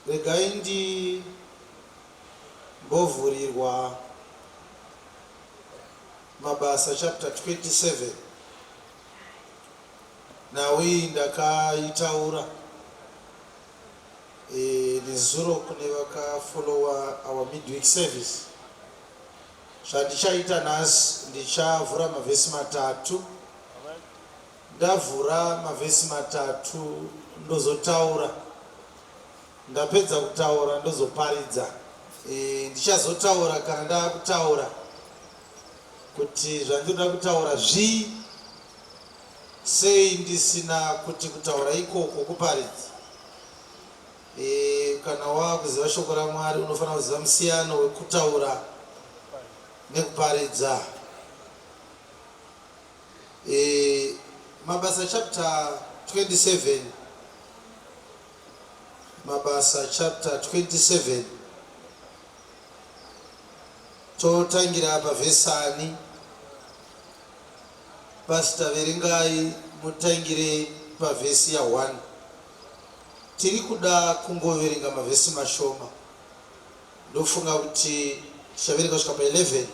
Regai ndimbovhurirwa Mabasa chapter 27. Nhau iyi ndakaitaura e, nezuro kune vakafollowa our midweek service. Zvandichaita nhasi ndichavhura mavhesi matatu. Ndavhura mavhesi matatu ndozotaura. Ndapedza kutaura ndozoparidza. E, ndichazotaura kana ndakutaura kuti zvandinoda kutaura zvii sei ndisina kuti kutaura ikoko kuparidza. E, kana wakuziva shoko raMwari unofanira kuziva musiyano wekutaura nekuparidza. E, Mabasa chapter 27 Mabasa chapter 27 totangira pavhesi ani? Pastor verengai mutangire pavhesi ya 1. Tiri kuda kungoverenga mavhesi mashoma. Ndofunga kuti tichaverenga kusvika pa 11.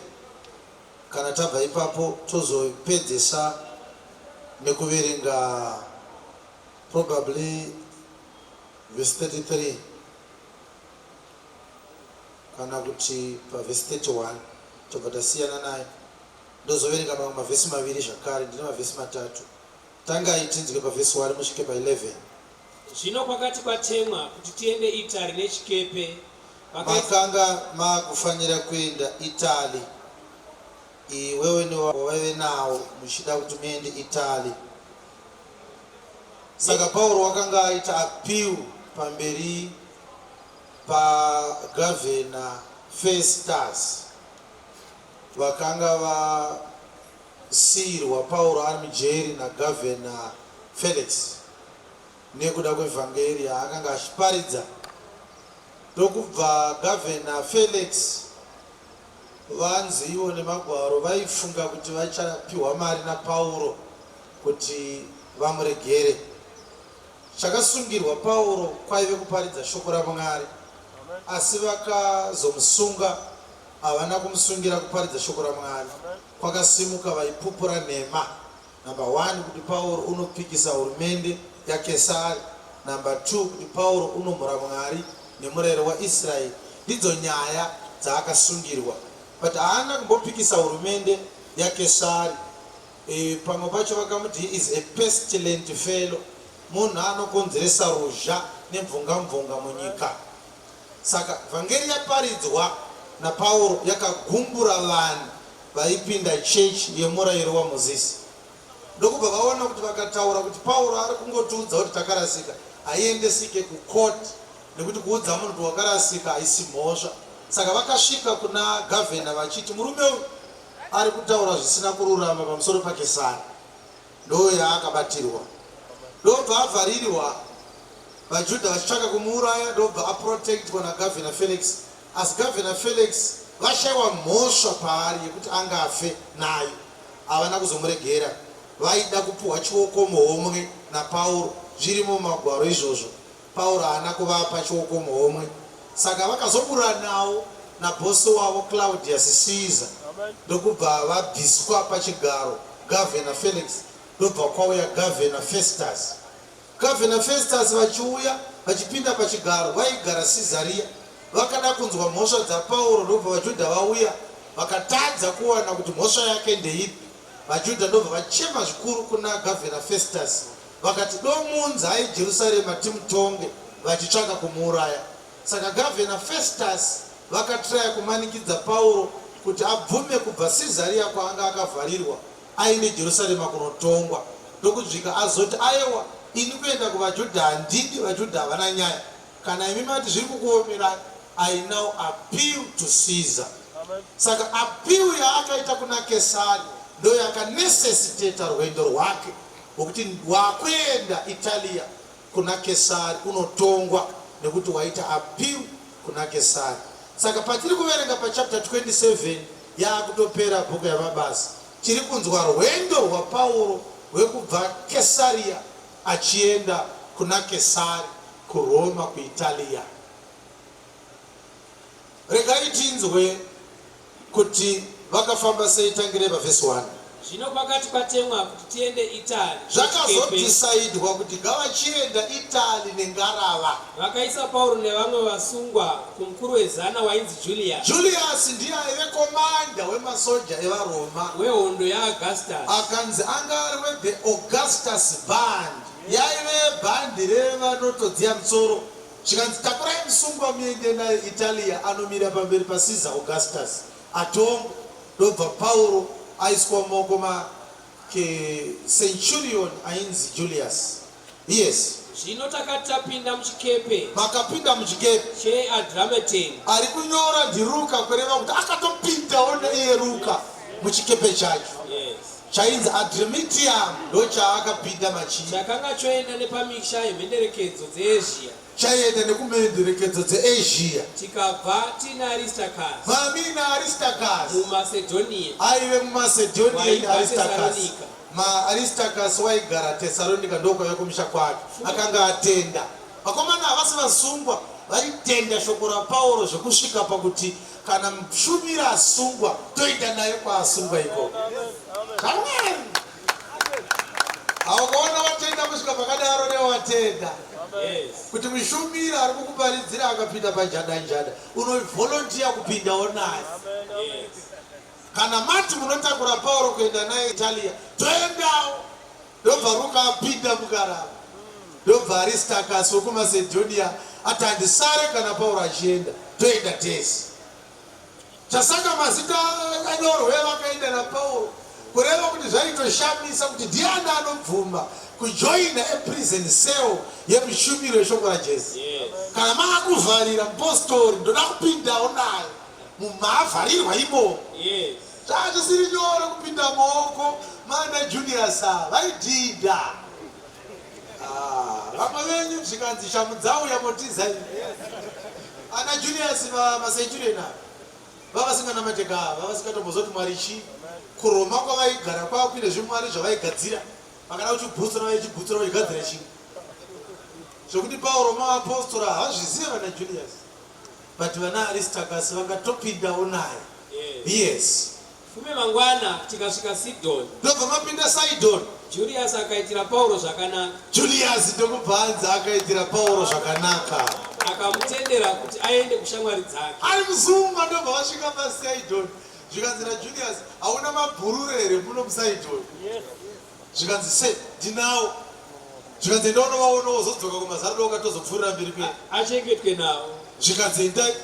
Kana tabva ipapo tozopedzesa nekuverenga probably verse 33 kana kuti pavhesi 31 tobva tasiyana nayo. Ndozoverenga mamwe mavhesi maviri zvakare, ndine mavhesi matatu. Tangai tinzwe pavhesi 1 musvike pa 11. Zvino kwakati kwatemwa kuti tiende Itari nechikepe, vakaisa. Makanga makufanira kuenda Italy, iwewe newawaive nawo muchida kuti muende Italy. Saka Pauro wakanga aita appeal pamberi pagavhena Festus, vakanga vasiirwa Pauro ari mujeri nagavhena Felix nekuda kwevhangeri yaakanga achiparidza. Ndokubva gavhena Felix vanzi ivo nemagwaro vaifunga kuti vachapiwa mari naPauro kuti vamuregere. Chakasungirwa Pauro kwaive kuparidza shoko raMwari, asi vakazomusunga havana kumusungira kuparidza shoko raMwari. Kwakasimuka vaipupura nhema. Number one, kuti Pauro unopikisa hurumende yaKesari. Number two, kuti Pauro unomhura Mwari nemurayiro waIsraeri. Ndidzo nyaya dzaakasungirwa. But haana kumbopikisa hurumende yaKesari. E, pamwe pacho vakamuti he is a pestilent fellow, munhu anokonzeresa ruzha nemvongamvonga munyika. Saka vhangeri yaparidzwa naPauro yakagumbura vanhu vaipinda chechi yemurayiro waMozisi. Ndokubva vaona kuti vakataura kuti Pauro ari kungotiudza kuti takarasika, haiendesike kucourt nekuti kuudza munhu kuti wakarasika haisi mhosva. Saka vakasvika kuna gavhena vachiti murume uyu ari kutaura zvisina kururama pamusoro paKesari. Ndoyaakabatirwa. Ndobva avharirwa, vaJudha vachitsvaka kumuuraya, ndobva aprotectwa naGavhena Felix. Asi Gavhena Felix vashaiwa mhosva paari yekuti angafe nayo, havana kuzomuregera. Vaida kupuhwa chiokomuhomwe naPauro, zvirimo muMagwaro izvozvo. Pauro haana kuvapa chiokomuhomwe, saka vakazoburanawo nabhosi wavo Claudius Caesar ndokubva vabviswa pachigaro Gavhena Felix ndobva kwauya Gavhena Festus. Gavhena Festus vachiuya vachipinda pachigaro vaigara Caesarea vakada kunzwa mhosva dzaPauro ndobva vaJudha vauya vakatadza kuwana kuti mhosva yake ndeipi. VaJudha ndobva vachema zvikuru kuna Gavhena Festus Vakati, Domuunzai Jerusarema timutonge, vachitsvaka kumuuraya. Saka gavhena Festus vakatraya kumanikidza Pauro kuti abvume kubva Sizaria kwaanga akavharirwa aende Jerusarema kunotongwa. Ndokudzvika azoti, Ayewa, ini kuenda kuvaJudha handidi, vaJudha havana nyaya. Kana imi mati zviri kukuomerai, I now appeal to Caesar. Saka appeal yaakaita kuna Kesari ndoyakanecessitata rwendo rwake rwokuti wakuenda Italia kuna Kesari unotongwa nekuti waita appeal kuna Kesari. Saka patiri kuverenga pachapter 27 yaakutopera bhuku yaMabasa, tiri kunzwa rwendo rwaPauro rwekubva Kesaria achienda kuna Kesari kuRoma kuItalia. Regai tinzwe kuti vakafamba sei tangirei pavhesi 1. Zvino kwakati kwatemwa kuti tiende Itari nechikepe. Zvakazodecidwa kuti ngavachienda Italy nengarava. Vakaisa Pauro nevamwe vasungwa kumukuru wezana wainzi Juliasi. Juliasi ndiye aive commander wemasoja evaRoma. Wehondo yaAugustus. Akanzi anga ari we the Augustus Band. Yaive bhandi revanotodziya musoro. Zvikanzi takurai musungwa muende naye Italia anomira pamberi paCaesar Augustus atongwe. Ndobva Pauro aiswa mumaoko ma ke centurion ainzi Julius. Yes. Zvino takati tapinda muchikepe. Makapinda muchikepe. CheAdrameteni. Ari kunyora ndiRuka kureva kuti akatopindawo naiye Ruka muchikepe chacho. Yes. Chainzi Adrimitiamu ndochaakapinda machiri. Chakanga choenda nepamisha yemhenderekedzo dzeEzhia. Chaienda nekumhenderekedzo dzeEzhia. Tikabva tiina Aristakasi. Mamuina Aristakasi. MuMasedhonia. Aive muMasedhonia Waibva Aristakasi. Tesaronika. MaAristakasi waigara Tesaronika ndokwaive kumusha kwake. Akanga atenda. Vakomana havasi vasungwa vaitenda shoko raPauro zvekusvika pakuti kana mushumiri asungwa toenda naye kwaasungwa ikoko. ZvaMwari. Haukaona watenda kusvika pakadaro newatenda. Kuti mushumiri ari kukuparidzira akapinda pajadanjada unovolontiya kupindawo naye. Kana mati munotakura Pauro kuenda naye Italia toendawo. Ndobva Ruka apinda mukarava. Ndobva Aristakasi wekuMasedhonia ati handisare kana Pauro achienda, toenda tese. Chasaka mazita anyorwe vakaenda naPauro, kureva kuti zvaitoshamisa kuti ndiani anobvuma kujoina a prison cell yemushumiro yeshoko raJesu. Kana maakuvharira mupostori ndoda kupindawo naye mumaavharirwa imomo. Zvazvisiri nyore kupinda maoko maana Julius ava vaidhidha. Ah, vamwe venyu zvikanzi shamu dzauya motiza imi. Ana Julius maCenturion ava vavasinganamate kaa vavasingatomboziva kuti Mwari chii. KuRoma kwavaigara kwava kuine zvimwari zvavaigadzira vakada kuchibhutsura vaichibhutsura vachigadzira chimwe zvekuti Pauro maapostora havazvizive vana Julius. But vana Aristakasi vangatopindawo naye. Yes. Fume mangwana tikasvika Sidhoni. Ndobva mapinda Sidhoni. Juriasi akaitira Pauro zvakanaka. Juriasi ndokubva anzi akaitira Pauro zvakanaka. Akamutendera kuti aende kushamwari dzake. Ari musungwa ndobva vasvika paSidhoni. Zvikanzi naJuliasi, hauna mabhururu here muno muSidhoni? Zvikanzi, se, ndinawo. Zvikanzi, enda unovaona wozodzoka kumazarudoka tozopfuurira mberi kwedu. Achengetwe navo. Zvikanzi, endai.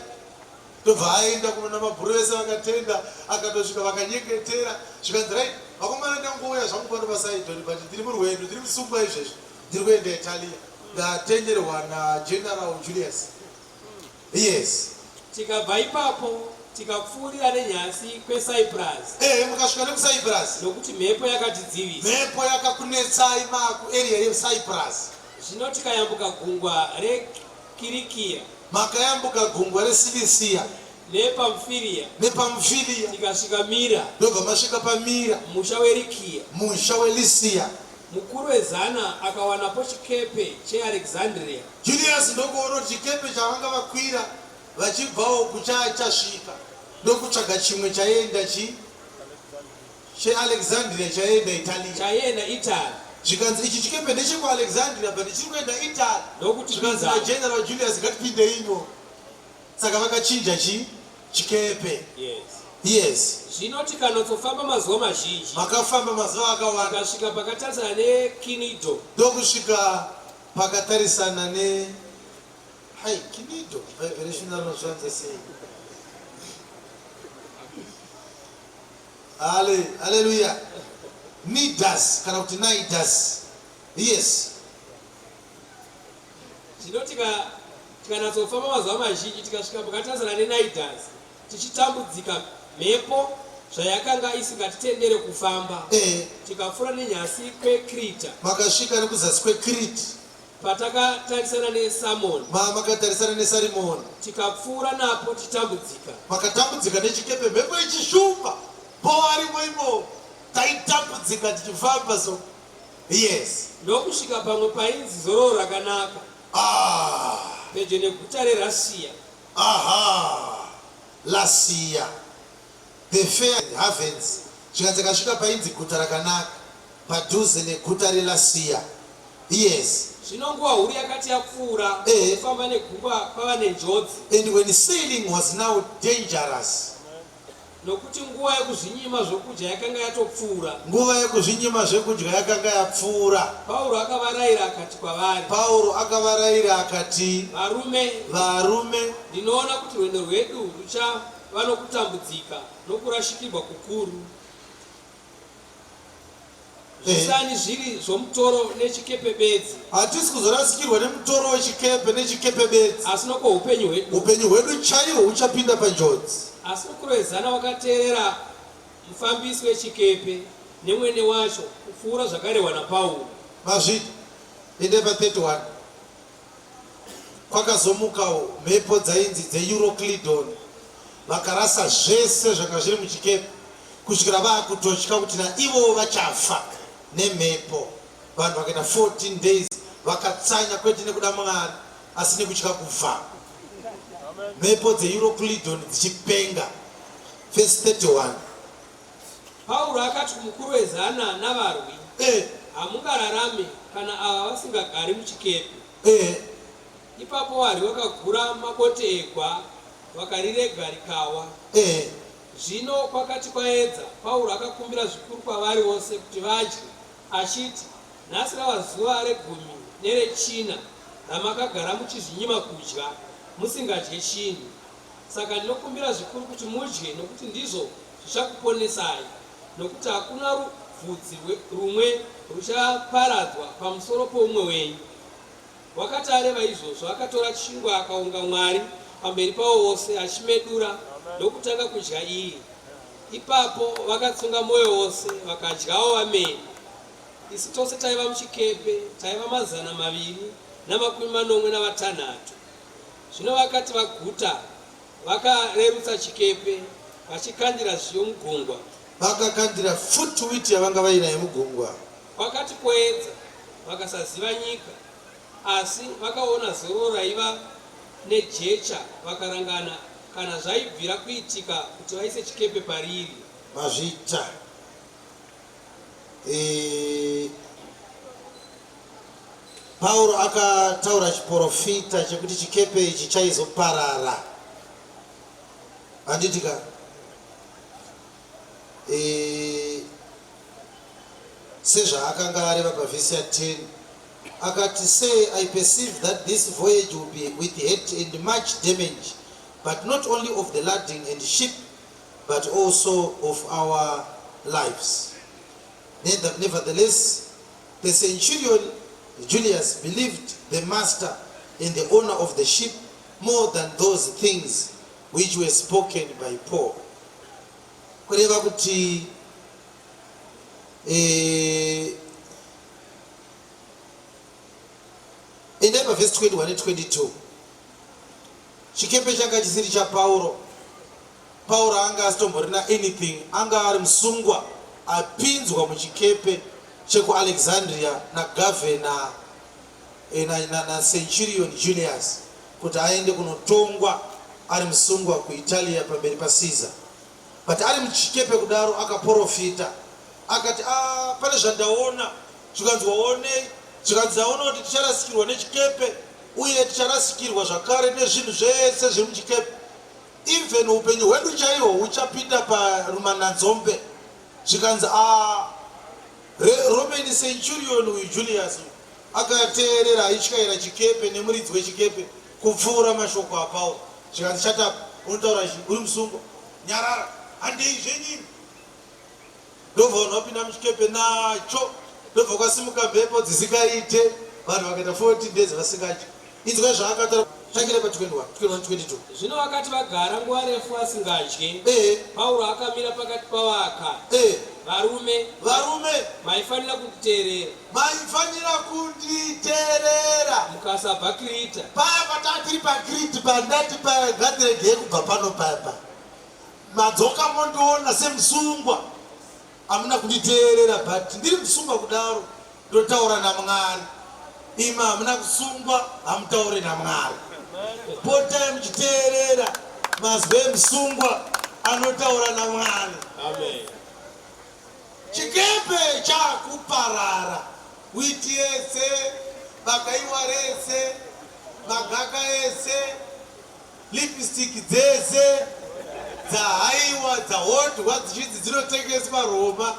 Ndobva aenda kunoona mabhuru vese vakatenda, akatosvika vakanyengetera. Zvikanzi, right, vakomana ndangouya zvangu pano paSidhoni but ndiri murwendo, ndiri musungwa izvezvi. Ndiri kuenda Italia. Ndatenderwa naGeneral Julius. Yes. Tikabva ipapo tikapfuurira nenyasi kweSaipurasi. Ehe, mukasvika nekuSaipurasi. Nokuti mhepo yakatidzivisa. Mhepo yakakunetsai maakuarea yeSaipurasi. Zvino tikayambuka gungwa reKirikia. Makayambuka gungwa reSilisia. NePamfiria. NePamfiria. Tikasvika Mira. Ndobva masvika paMira. Musha weRikia. Musha weLisia. Mukuru wezana akawanapo chikepe cheArekizandria. Julius ndokuona kuti chikepe chavanga vakwira vachibva uku chachasvika ndokutsvaga chimwe chaienda chi cheAlexandria chaienda Italia. Chaienda Italy. Zvikanzi ichi chikepe ndechekuAlexandria but chiri kuenda Italy. Ndokutipinza. Zvikanzi naGeneral Julius ngatipinde imo. Saka vakachinja chi chikepe. Yes. Yes. Zvino tikanotsofamba mazuva mazhinji. Makafamba mazuva akawanda. Tikasvika pakatarisana neKinido. Ndokusvika pakatarisana ne hai Kinido. Bhaibheri reshona rinozvivanza sei? Hale, haleluya. Nidas kana kuti Naidas. Yes. Zvino tikanatsofamba mazuva mazhinji tikasvika pakatarisana neNaidhasi, tichitambudzika mhepo zvayakanga isingatitendere kufamba, tikapfuura nenyasi kweKrita. Makasvika nekuzasi kweKriti. Patakatarisana neSamoni. Makatarisana neSarimoni. Tikapfuura napo tichitambudzika. Makatambudzika nechikepe mhepo ichishumba po arimo imomo. Taitambudzika tichifamba so. Yes. Ndokusvika pamwe painzi Zororo Rakanaka. Ah. Pedyo neguta reRussia. Aha. Lasiya, the fair havens, zvikanzi akasvika painzi Guta Rakanaka, padhuze neguta reLasiya. Yes. Zvino nguva huru yakati yapfuura, kufamba negungwa kwava nenjodzi. And when sailing was now dangerous. Nokuti nguva yokuzvinyima zvokudya yakanga yatopfuura. Nguva yekuzvinyima zvekudya yakanga yapfuura. Pauro akavarayira akati kwavari. Pauro akavarayira akati. Varume. Varume. Ndinoona kuti rwendo rwedu ruchava nokutambudzika nokurashikirwa kukuru. Zvisani zviri zvomutoro nechikepe bedzi. Hatisi kuzorasikirwa nemutoro wechikepe nechikepe bedzi. Asi nokwoupenyu hwedu. Upenyu hwedu chaihwo huchapinda panjodzi. Asi mukuru wezana wakateerera mufambisi wechikepe nemwene wacho kupfuura zvakarehwa naPauro. Mazvita. Endai pa 31. Kwakazomukawo mhepo dzainzi dzeEuroklidoni, vakarasa zvese zvanga zviri muchikepe kusvikira vaakutotya kuti naivowo vachafa nemhepo. Vanhu vakaita 14 days vakatsanya kwete nekuda Mwari asi nekutya kufa. Mhepo dzeEuroklidoni dzichipenga. Verse 31. Pauro akati kumukuru wezana navarwi, Hamungararame kana ava vasingagari muchikepe. Ipapo varwi vakagura mabote egwa, vakarirega rikawa. Zvino kwakati kwaedza, Pauro akakumbira zvikuru kwavari vose kuti vadye, achiti, Nhasi rava zuva regumi nerechina ramakagara muchizvinyima kudya, musingadye chinhu. Saka ndinokumbira zvikuru kuti mudye, nokuti ndizvo zvichakuponesai, nokuti hakuna ruvhudzi rumwe ruchaparadzwa pamusoro poumwe wenyu. Wakati areva izvozvo, akatora chingwa akaonga Mwari pamberi pavo vose, achimedura ndokutanga kudya iye. Ipapo vakatsunga mwoyo wose, vakadyawo vamene. Isu tose taiva muchikepe taiva 276. Zvino vakati vaguta, vakarerutsa chikepe, vachikandira zviyo mugungwa. Vakakandira futi witi yavanga vainayo mugungwa. Kwakati kwoedza, vakasaziva nyika, asi vakaona zororo raiva nejecha, vakarangana kana zvaibvira kuitika kuti vaise chikepe pariri. Mazvita. E, Pauro akataura chiporofita chekuti chikepe ichi chaizoparara. Handiti ka? E, sezvaakanga areva pavhesi ya 10 akati, Say I perceive that this voyage will be with hurt and much damage, but not only of the lading and ship, but also of our lives. Nevertheless, the centurion Julius believed the master and the owner of the ship more than those things which were spoken by Paul. Kureva kuti eh, endai pavhesi 21 ne 22. Chikepe changa chisiri chaPauro. Pauro anga asitomborina anything, anga ari musungwa apinzwa muchikepe chekuAlexandria nagavhena eh, nacenturion na, na Julius kuti aende kunotongwa ari musungwa kuItalia pamberi paCaesar. But ari muchikepe kudaro akaporofita akati, ah, pane zvandaona. Zvikanzi waonei? Zvikanzi ndaona kuti ticharasikirwa nechikepe uye ticharasikirwa zvakare nezvinhu zvese zviri muchikepe. Even hupenyu hwedu chaihwo huchapinda parumananzombe. Zvikanzi aah Roman centurion uyu Julius uyu akateerera aityaira chikepe nemuridzi wechikepe kupfuura mashoko aPauro. Zvikanzi shut up unotaura chii uri musungwa nyarara handei zvenyu imi. Ndobva vanhu vapinda muchikepe nacho ndobva kwasimuka mhepo dzisingaite vanhu vakaita 14 days vasingadye. Inzwai zvaakataura tangira pa 21, 21, 22. Zvino vakati vagara nguva refu vasingadye, Pauro akamira pakati pavo akati, Varume, Varume, maifanira kunditeerera. Maifanira kunditeerera. Mukasabva Kirita. Paya patanga tiri paKiriti pandati paya ngatiregei kubva pano paya paya. Madzoka mondiona semusungwa. Hamuna kunditeerera but ndiri musungwa kudaro ndotaura naMwari. Imi hamuna kusungwa hamutaure naMwari. Potai muchiteerera. Mazwi emusungwa anotaura naMwari. Amen. Chikepe chakuparara, witi yese, bakaiwa rese, magaka ese, lipstick dzese dzahaiwa dzahodwa dzichinzi dzinotengeswa Roma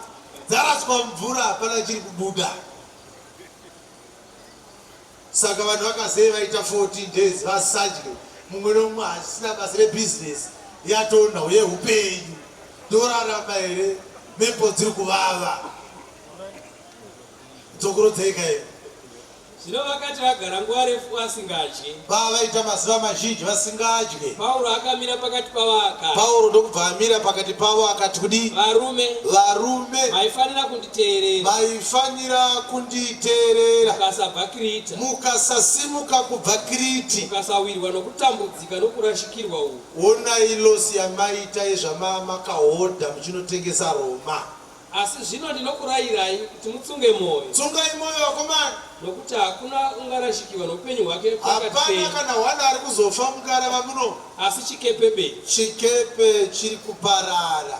dzaraswa mvura hapana chiri kubuda. Saka vanhu vakazei vaita 14 days vasadye mumwe nomumwe hachisina basa rebusiness yatonha uye upenyu ndorarama here mhepo dziri kuvava dzokorodzei kai Zvino vakati vagara nguva refu vasingadye. Vava vaita mazuva mazhinji vasingadye. Pauro akamira pakati pavo akati. Pauro ndokubva amira pakati pavo akati kudii? Varume. Varume. Maifanira kunditeerera. Maifanira kunditeerera. Mukasabva Kirita. Mukasasimuka kubva Kiriti. Mukasawirwa nokutambudzika nokurashikirwa uku. Honai loss yamaita yezvamamakahodha muchinotengesa Roma. Asi zvino ndinokurayirai kuti mutsunge mwoyo. Tsungai mwoyo vakomana. Nokuti hakuna ungarashikirwa noupenyu hwake pakati penyu. Hapana kana one ari kuzofa mukarava muno. Asi chikepe bedzi. Chikepe chiri kuparara.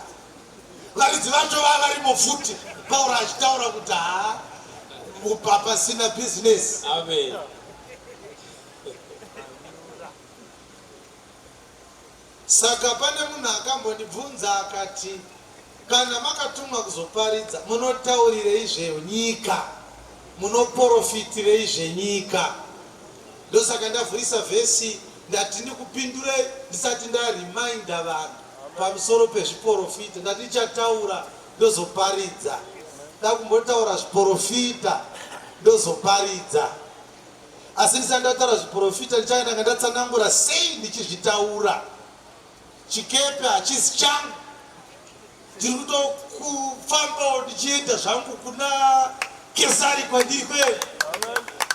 Varidzi vacho vava varimo futi. Pauro achitaura kuti haa pasina business. Amen. Saka pane munhu akambondibvunza akati, Kana makatumwa kuzoparidza, munotaurirei zvenyika? Munoporofitirei zvenyika? Ndosaka ndavhurisa vhesi ndati ndikupindurei ndisati ndareminder vanhu pamusoro pezviporofita. Ndati ndichataura ndozoparidza. Ndakumbotaura zviporofita ndozoparidza. Asi ndisati ndataura zviporofita ndichange ndanga ndatsanangura sei ndichizvitaura. Chikepe hachisi changu. Ndiri kutokufambawo ndichienda zvangu kuna Kesari kwandiri kwenu.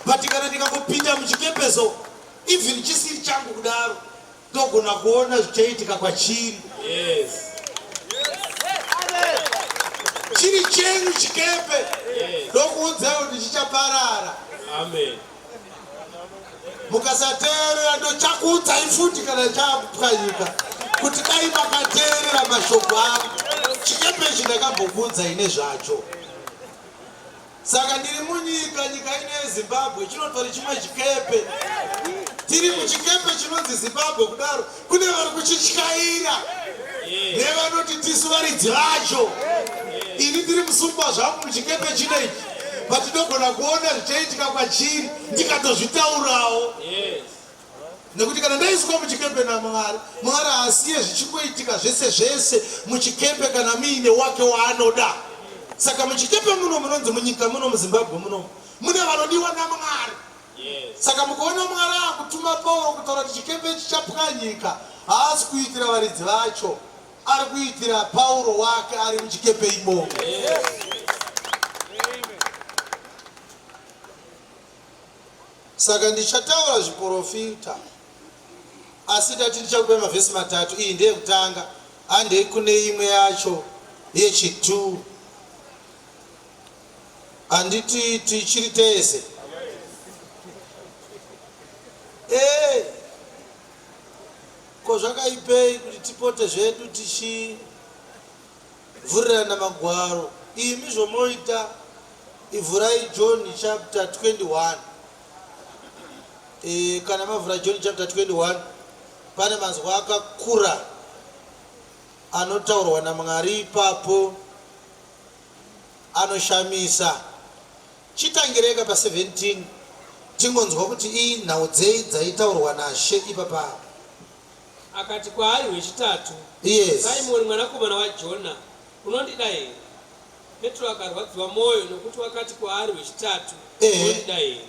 But kana ndikangopinda muchikepe so even chisiri changu kudaro ndogona kuona zvichaitika kwachiri. Yes. Chiri chenyu chikepe. Yes. Ndokuudzai kuti chichaparara. Amen. Mukasateerera ndochakuudzai futi kana chakupwanyika kuti dai makateerera mashoko angu. Chikepe ichi ndakambokuudzai nezvacho. Saka ndiri munyika, nyika ino yeZimbabwe chinotori chimwe chikepe. Tiri muchikepe chinonzi Zimbabwe kudaro kune vari kuchityaira nevanoti tisu varidzi vacho. Ini ndiri musungwa zvangu muchikepe chino ichi but ndogona kuona zvichaitika kwachiri ndikatozvitaurawo. Nekuti kana ndaiswa muchikepe naMwari, Mwari haasiye zvichingoitika zvese zvese muchikepe kana muine wake waanoda. Saka muchikepe muno munonzi munyika muno muZimbabwe muno mune vanodiwa naMwari. Saka mukaona Mwari akutuma Pauro kutaura kuti chikepe chichapwanyika, haasi kuitira varidzi vacho, ari kuitira Pauro wake ari muchikepe imomo. Saka ndichataura zviporofita, asi ndati ndichakupai mavhesi matatu. Iyi ndeyekutanga, handei kune imwe yacho yechitu. Handiti tichiri tese? Ee, ko zvakaipei kuti tipote zvedu tichivhurirana magwaro? Imi zvomoita Ivhurai John chapter 21. E, kana mavhura John chapter 21 pane mazwi akakura anotaurwa naMwari ipapo anoshamisa. Chitangireka pa 17 tingonzwa kuti inhau dzei dzaitaurwa naShe ipapa. Akati kwaari rwechitatu, Yes. Simoni mwanakomana waJona, unondida here? Petro akarwadziwa mwoyo nokuti wakati kwaari rwechitatu, Unondida here?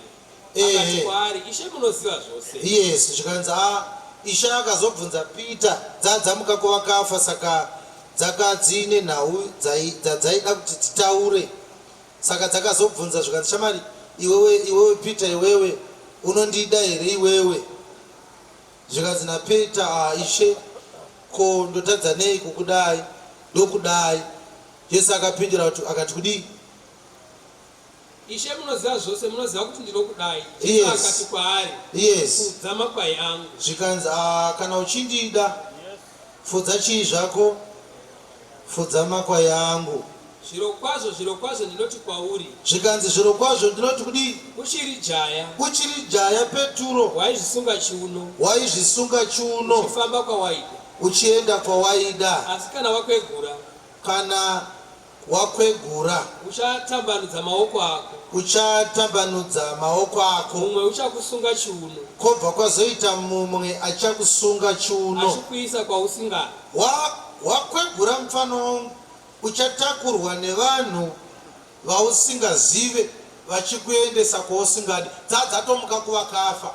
Akati kwaari, Ishe, munoziva zvose. Yes, zvikanzi a Ishe akazobvunza Peter, dzadzamuka kuvakafa saka dzaka dziine nhau dzadzaida kuti dzitaure saka dzakazobvunza zvikanzi shamari iwewe iwewe Peter iwewe unondida here iwewe Zvikanzi naPeter, Ah, Ishe, ko ndotadza nei kukudai? Ndokudai. Jesu akapindura kuti, akati kudii? Ishe, munoziva zvose, munoziva kuti ndinokudai. Jesu Yes. akati kwaari, Yes. Fudza makwai angu. Zvikanzi, Ah, kana uchindida. Fudza chii zvako? Fudza makwai angu. Zvirokwazvo, zvirokwazvo ndinoti kwauri. Zvikanzi, Zvirokwazvo ndinoti kudii? Uchiri jaya. Uchiri jaya, Peturo. Waizvisunga chiuno. Waizvisunga chiuno. Uchifamba kwawaida. Uchienda kwawaida. Asi kana wakwegura. Kana wakwegura. Uchatambanudza maoko ako. Uchatambanudza maoko ako. Mumwe uchakusunga chiuno. Kobva kwazoita mumwe achakusunga chiuno. Achikuisa kwausingadi. Wa, wakwegura mupfana wangu, uchatakurwa nevanhu vausingazive vachikuendesa kwausingadi. Dzadzatomuka kuvakafa.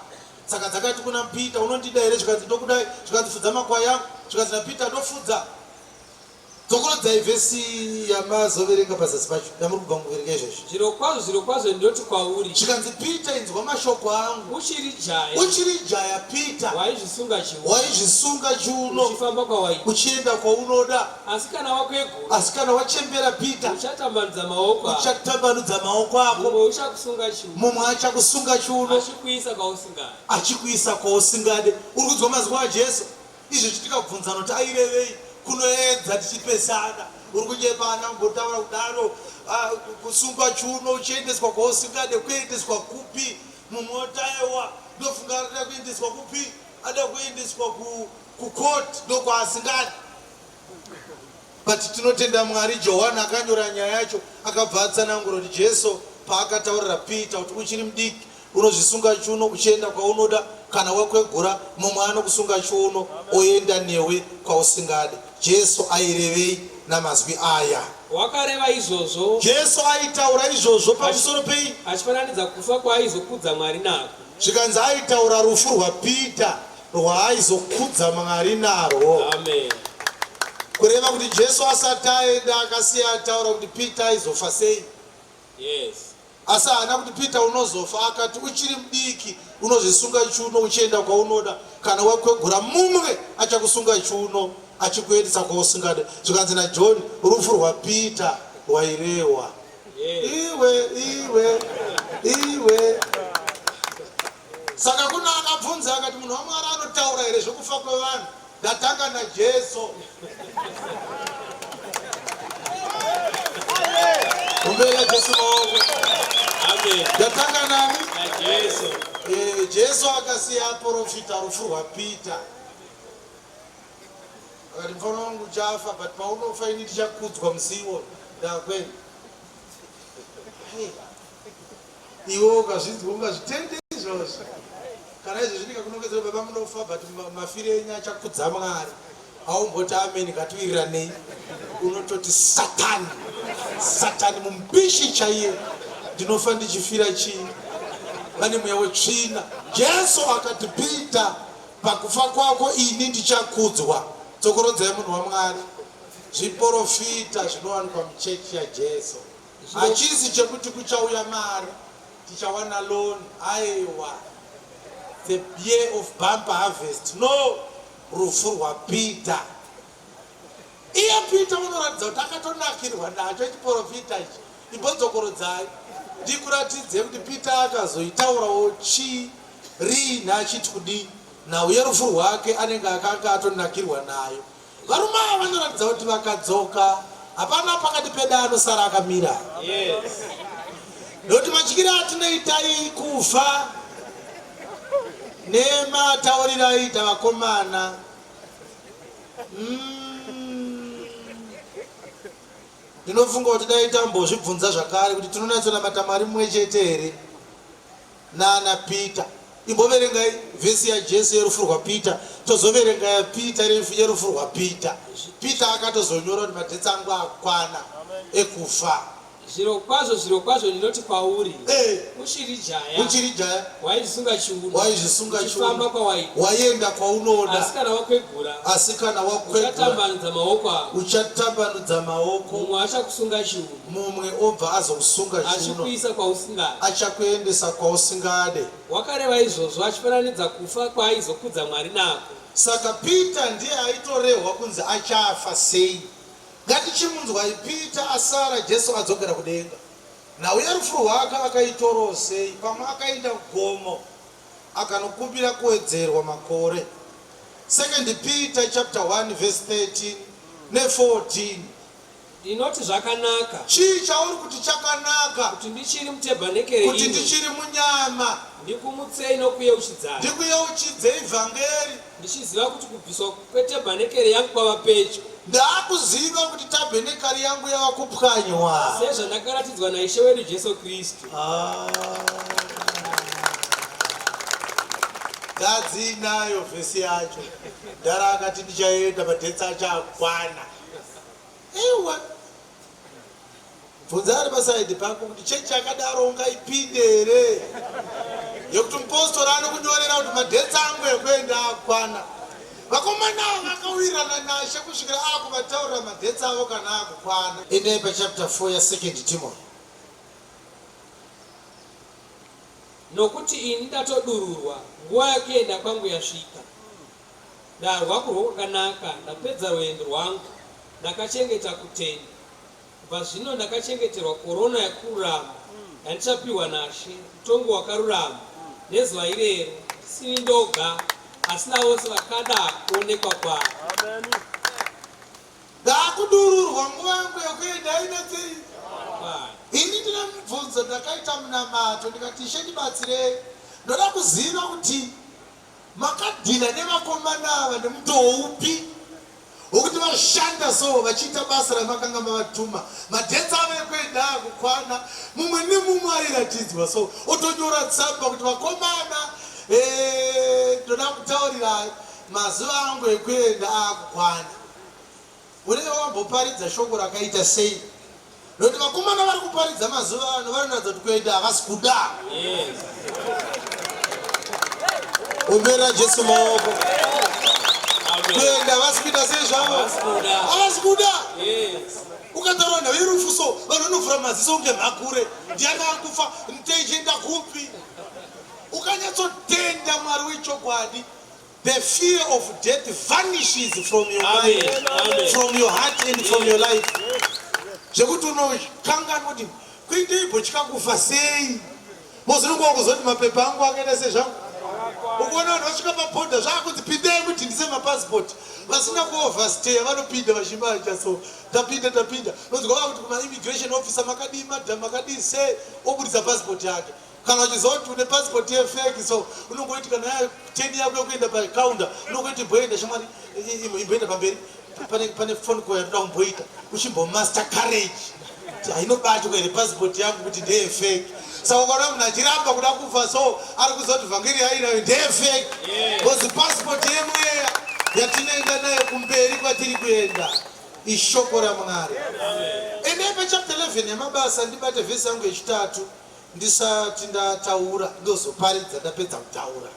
Saka dzakati kuna Peter, unondida here? Zvikanzi, ndokudai. Zvikanzi, fudza makwai angu. Zvikanzi naPeter, ndofudza. Dzokorodzai vhesi yamazoverenga pazasi pacho yamuri kubva mukuverenga izvezvi. Zvirokwazvo, zvirokwazvo ndinoti kwauri. Zvikanzi, Peter, inzwa mashoko angu. Uchiri jaya. Uchiri jaya, Peter. Waizvisunga chiuno. Waizvisunga chiuno. Uchifamba kwawaida. Uchienda kwaunoda. Asi kana wakwegura. Asi kana wachembera, Peter. Uchatambanudza maoko ako. Uchatambanudza maoko ako. Mumwe uchakusunga chiuno. Mumwe achakusunga chiuno. Achikuisa kwausingade. Achikuisa kwausingade. Uri kunzwa mazwi aJesu? Izvezvi tikabvunzana kuti airevei kunoedza tichipesana. Uri kunyepa ana kumbotaura kudaro ah, kusungwa chiuno uchiendeswa kwausingade kuendeswa kupi? Mumwe otaewa ndofunga arida kuendeswa kupi? Ada kuendeswa kucourt ndokwaasingade. But tinotenda Mwari, Johani akanyora nyaya yacho akabva atsanangura kuti Jesu paakataurira Peter kuti uchiri mudiki unozvisunga chiuno uchienda kwaunoda kana wakwegura mumwe anokusunga chiuno oenda newe kwausingade. Jesu airevei namazwi aya? Wakareva izvozvo. Jesu aitaura izvozvo pamusoro pei? Achifananidza kufa kwaaizokudza Mwari nako. Zvikanzi aitaura rufu rwaPeter rwaaizokudza Mwari narwo. Amen. Kureva kuti Jesu asati aenda akasiya ataura kuti Peter aizofa sei. Yes. Asi haana kuti Peter unozofa, akati uchiri mudiki unozvisunga chiuno uchienda kwaunoda, kana wakwegura mumwe achakusunga chiuno achikuendesa kwausingade. Zvikanzi naJohn rufu rwaPeter rwairehwa. Yes. Iwe iwe iwe. Saka kuna akabvunza akati munhu waMwari anotaura here zvekufa kwevanhu? Ndatanga naJesu. Ombera Jesu maoko. Amen. Ndatanga nani? NaJesu. Eh, Jesu akasiya aprofita rufu rwaPeter. Akati mfana wangu uchafa but paunofa ini ndichakudzwa musi iwoyo. Ndakwenda. Hey. Iwe ukazvinzwa ungazvitende izvozvo. Kana izvezvi ndikakunongedzera baba munofa but mafiro enyu achakudza Mwari. Haumboti amen ngatiwiriranei. Unototi satani. Satani mumbishi chaiye. Ndinofa ndichifira chii? Vane mweya wetsvina. Jesu akati Peter pakufa kwako ini ndichakudzwa. Dzokorodzai munhu waMwari. Zviporofita zvinowanikwa muchechi yaJesu. Hachisi chekuti kuchauya mari tichawana loan aiwa the year of bumper harvest no rufu rwaPeter iye Peter unoratidza kuti akatonakirwa nacho chiporofita ichi imbodzokorodzai ndikuratidze kuti Peter akazoitaurawo chii riini achiti kudii nhau yerufu rwake anenge akanga atonakirwa nayo Varume ava vanoratidza kuti vakadzoka hapana pakati pedu anosara akamira. Yes. Nokuti matyire atinoita kufa nematauriro aiita vakomana mm. Ndinofunga kuti dai tambozvibvunza zvakare kuti tinonyatsonamata Mwari mumwe chete here Nana Peter. Imboverengai vhesi yaJesu yerufu rwaPeter, tozoverenga yaPeter yerufu rwaPeter. Peter akatozonyora kuti madhets angu akwana ekufa. Zvirokwazvo, zvirokwazvo ndinoti kwauri, Eh. uchiri jaya, Uchiri jaya, waizvisunga chiuno, waizvisunga uchifamba chiuno, kwawaida. waienda kwaunoda, Asi kana wakwegura, asi kana wakwegura uchatambanudza maoko ako, uchatambanudza maoko, mumwe achakusunga chiuno, Mumwe obva azokusunga chiuno. Achikuisa kwausingade. Achakuendesa kwausingade. Wakareva izvozvo achifananidza kufa kwaaizokudza Mwari nako. Saka Peter ndiye aitorehwa kunzi achafa sei? Ngatichimunzwai Peter asara Jesu adzokera kudenga. Nhau yerufu rwake akaitorawo sei? Pamwe akaenda kugomo akanokumbira kuwedzerwa makore. Second Peter chapter 1 verse 13 ne 14. Ndinoti zvakanaka. Chii chauri kuti chakanaka? Kuti ndichiri mutebhanekere Kuti ndichiri munyama. Ndikumutsei nokuyeuchidzai. Ndikuyeuchidzei vhangeri. Ndichiziva kuti kubviswa kwetebhanekere yangu kwava pedyo. Ndaakuziva kuti tabhenekari yangu yava kupwanywa. Sezvandakaratidzwa naIshe wedu Jesu Kristu. Ah. Ngadziinayo vhesi yacho. Dhara akati ndichaenda madhetsi achakwana. Ewa. Bvunza ari pasaidi pako kuti chechi yakadaro ungaipinde here? Yekuti mupostori anokunyorera kuti madhetsi angu ekuenda akwana. Vakomana ava vakawirirana naShe kusvikira akuvataurira madhetsi avo kana akukwana. Endai pachapter 4 yasecond Timothy. Nokuti ini ndatodururwa, nguva yokuenda kwangu yasvika. Ndarwa kurwa kwakanaka, ndapedza rwendo rwangu, ndakachengeta kutenda. Kubva zvino ndakachengeterwa korona yokururama, yandichapiwa naShe, mutongi wakarurama, nezuva irero, ndisini ndoga, asi navose vakada kuonekwa kwake. Ndakudururwa nguva yangu yekuenda haina sei? Ini ndine mubvunzo ndakaita munamato ndikati Ishe ndibatsirei ndoda kuziva kuti Makadhila nevakomana ava nemutoo upi wokuti vashanda so vachiita basa ramakanga mavatuma? Madhets avo ekuenda akukwana, mumwe nemumwe airatidzwa so otonyora tsamba kuti vakomana eh, ndoda kutaurirai mazuva angu ekuenda akukwana. Unenge wamboparidza shoko rakaita sei? Nokuti vakomana vari kuparidza mazuva ano vanoratidza kuti kuenda havasi kuda. Omberera Jesu maoko. Kuenda havasi kuita sei zvavo? Havasi kuda. Ukataura nhau yerufu so vanhu vanovhura maziso kunge mhakure. Ndiani akufa? Ntechienda kupi? Ukanyatsotenda Mwari wechokwadi The fear of death vanishes from your mind, from your heart and from your life. Zvekuti unokanganwa kuti kuite imbotya kufa sei. Mozonongwa kuzoti mapepa angu akaita sei zvangu. Ukuona vanhu vasvika pabhodha zvakunzi pindai mudhindise mapasipoti. Vasina kuoverstay vanopinda vachimacha so tapinda tapinda. Unonzwa vakuti kuma immigration officer makadii madam makadii sei obudisa pasipoti yake. Kana uchiziva kuti une passport yefake so unongoiti kana ya ten yako yekuenda pacounter unongoiti imboenda shamwari imboenda pamberi pane pane phone call yatoda kumboita uchimbomaster courage kuti hainobatwa here passport yangu kuti ndeye fake saka ukaona munhu achiramba kuda kufa so ari kuziva kuti vhangeri yainayo ndeye fake because passport yemweya yatinoenda nayo kumberi kwatiri kuenda ishoko ramwari. Endai pachapter 11 yamabasa ndibate vhesi yangu yechitatu. Ndisati ndataura ndozoparidza ndapedza kutaura.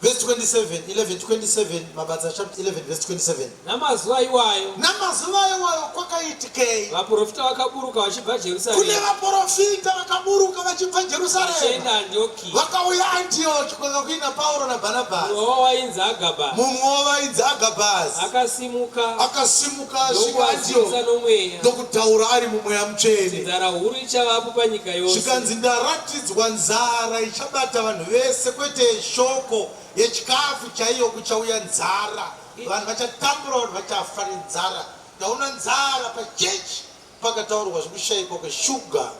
Verse 27, 11:27, Mabasa chapter 11 verse 27. Namazuva iwayo. Namazuva iwayo kwakaitikei? Vaprofita vakaburuka vachibva Jerusarema. Kune vaprofita vakaburuka vachibva Jerusarema. Vachienda Antioki. Vakauya Antioki kwanga kuina Pauro naBhanabhasi. Mumwe wavo wainzi Agabhasi. Mumwe wavo vainzi Agabhasi. Akasimuka. Akasimuka asvika Antioki. Nomweya. Ndokutaura ari mumweya mutsvene. Nzara huru ichavapo panyika yose. Zvikanzi ndaratidzwa nzara ichabata vanhu vese kwete shoko yechikafu chaiyo kuchauya nzara. Vanhu vachatambura vanhu vachafa nenzara. Ndaona nzara pachechi Pakataurwa zvekushaikwa kweshuga.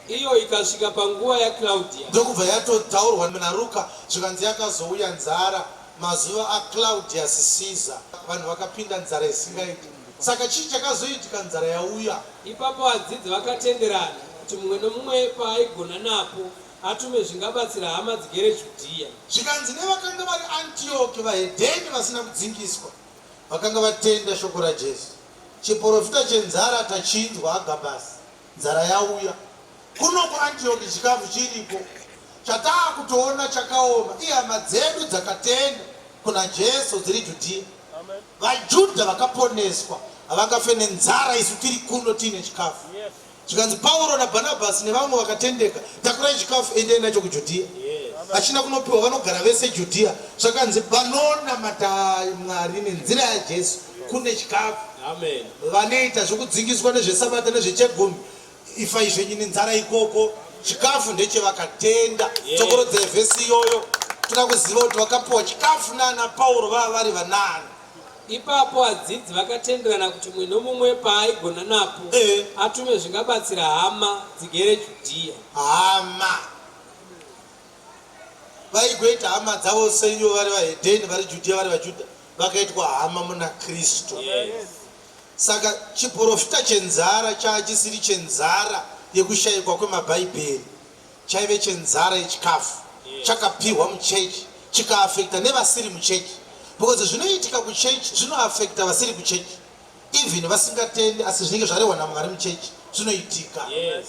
Iyo ikasvika panguva yaClaudia. Ndokubva yatotaurwa naRuka zvikanzi yakazouya nzara mazuva aClaudius Caesar. Vanhu vakapinda nzara isingaiti. Saka chii chakazoitika nzara yauya? Ipapo vadzidzi vakatenderana kuti mumwe nomumwe paaigona napo atume zvingabatsira hama dzigere Judhiya. Zvikanzi nevakanga vari Antioki vahedheni vasina kudzingiswa vakanga vatenda shoko raJesu. Chiporofita chenzara tachinzwa Agabhasi, nzara yauya. Kuno kuAntioki chikafu chiriko. Chataakutoona chakaoma ihama dzedu dzakatenda kuna Jesu dziri Judhiya. VaJudha vakaponeswa havangafe nenzara isu tiri kuno tiine chikafu. Zvikanzi Pauro naBhanabhasi nevamwe vakatendeka, takurai chikafu endai nacho kuJudhiya. Vachina kunopiwa vanogara vese Judhiya. Zvakanzi vanonamata Mwari nenzira yaJesu kune chikafu. Amen. Vanoita zvekudzingiswa nezvesabata nezvechegumi ifai zvenyu nenzara ikoko. Chikafu ndechevakatenda. Dzokorodzai vhesi iyoyo. Toda kuziva kuti vakapiwa chikafu naana Pauro vava vari vanaani. Ipapo vadzidzi vakatenderana kuti mumwe nomumwe paaigona napo atume zvingabatsira hama dzigere Judhiya. Hama. Vaigoita hama dzavo seivo vari vahedheni, vari Judhiya, vari vaJudha, vakaitwa hama muna Kristu. Yes. Saka chiporofita chenzara chaachisiri chenzara yekushayikwa kwemabhaibheri, chaive chenzara yechikafu chakapihwa muchechi chikaafekta nevasiri muchechi because zvinoitika kuchechi zvinoafekta vasiri kuchechi even vasingatendi asi zvinenge zvarehwa namwari muchechi zvinoitika Yes.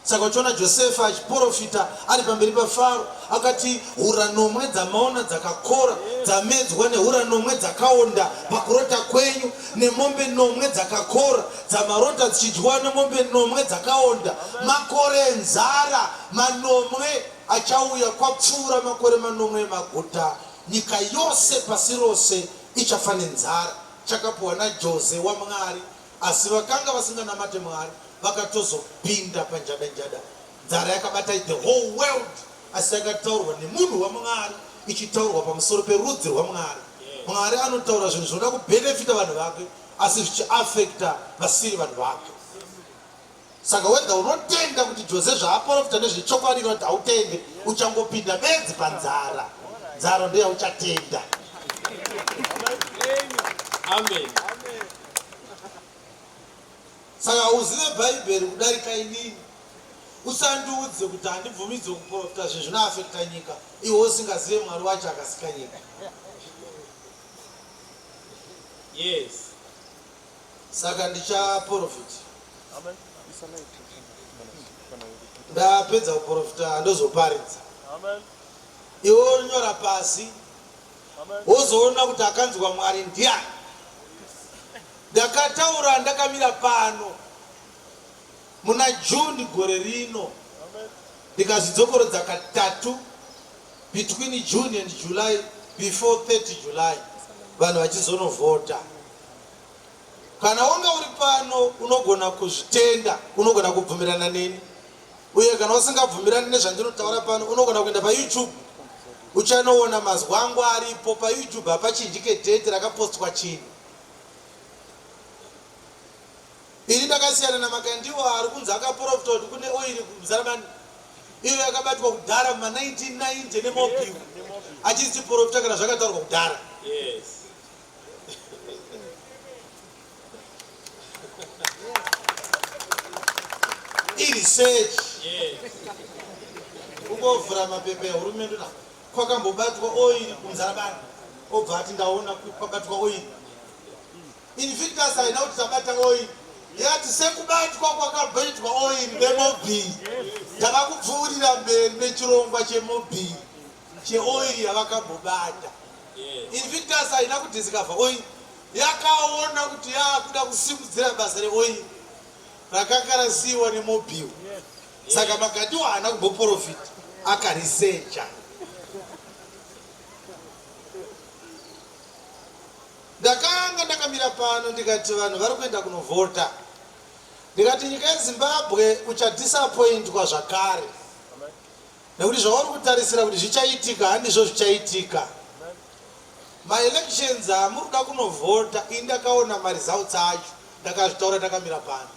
Saka uchiona Josefa achiporofita ari pamberi paFaro, akati, Hura nomwe dzamaona dzakakora, dzamedzwa nehura nomwe dzakaonda pakurota kwenyu, nemombe nomwe dzakakora, dzamarota dzichidyiwa nemombe nomwe dzakaonda. Makore enzara manomwe achauya kwapfuura makore manomwe emaguta. Nyika yose pasi rose ichafa nenzara. Chakapuwa naJose waMwari, asi vakanga vasinganamate Mwari. Vakatozopinda panjadanjada nzara yakabata the whole world asi yakataurwa nemunhu waMwari ichitaurwa pamusoro perudzi rwaMwari. Mwari anotaura zvinhu zvinoda kubenefita vanhu vake asi zvichiafecta vasiri vanhu vake. Saka whether unotenda kuti Jose zvaaporofita ndezvechokwadi kana kuti hautende, uchangopinda bedzi panzara. Nzara ndoyauchatenda. Amen. Saka hauzive bhaibheri kudarika inini. Usandiudze kuti handibvumidzwe kuporofita zvinhu zvinoafekta nyika iwe usingazive Mwari wacho akasika nyika. Yes. Saka ndichaporofita. Ndapedza kuporofita ndozoparidza. Iwe wonyora pasi wozoona kuti akanzwa Mwari ndiani. Ndakataura ndakamira pano muna June gore rino ndikazvidzokorodza katatu between June and July before 30 July vanhu vachizonovhota. Kana wanga uri pano unogona kuzvitenda, unogona kubvumirana neni. Uye kana usingabvumirani nezvandinotaura pano unogona kuenda paYouTube uchanoona mazwi angu aripo paYouTube hapachinjike date rakapostwa chinhu. Ini ndakasiyana naMakandiwa ari kunzi akaporofita kuti kune oiri kuMuzarabani iyo yakabatwa kudhara muma 1990 neMobil achiti chiporofita kana zvakataurwa kudhara. Yes. Iresearch. Yes. Kungovhura mapepa ehurumende na kwakambobatwa oiri kuMuzarabani obva ati ndaona kwabatwa oiri. Invictus haina kuti tabata oil yati sekubatwa kwakamboitwa oil neMobil tava kupfuurira mberi nechirongwa cheMobil cheoil yavakambobata. Invictus haina kudiscover oil, yakaona kuti yakuda kusimudzira basa reoil rakanga rasiiwa neMobil. Saka Makandiwa haana kumboporofita, akarisecha. Ndakanga ndakamira pano ndikati vanhu vari kuenda kunovhota. Ndikati nyika yeZimbabwe uchadisappointwa zvakare nekuti zvauri kutarisira kuti zvichaitika handizvo zvichaitika. Maelections amuri kuda kunovhota ini ndakaona maresults acho ndakazvitaura ndakamira pano.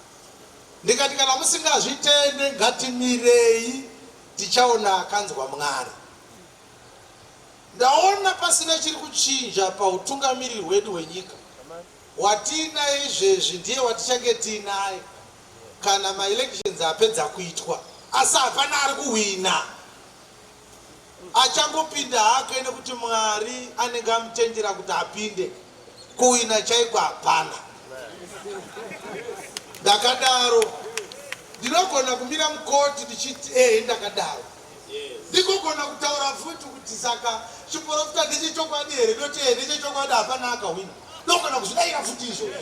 Ndikati kana musingazvitende ngatimirei tichaona akanzwa Mwari. Ndaona pasina chiri kuchinja pahutungamiriri hwedu hwenyika. Watiinaye izvezvi ndiye watichange tiinaye kana maelections apedza kuitwa asi hapana ari kuhwina. Achangopinda hake nekuti Mwari anenge amutendera kuti apinde. Kuwina chaiko hapana. Ndakadaro. Ndinogona kumira mukoti ndichiti ehe ndakadaro. Ndikugona kutaura futi kuti saka chiporofita ndechechokwadi here ndoti ehe ndechechokwadi hapana akahwina. Ndogona kuzvidaira futi izvozvo.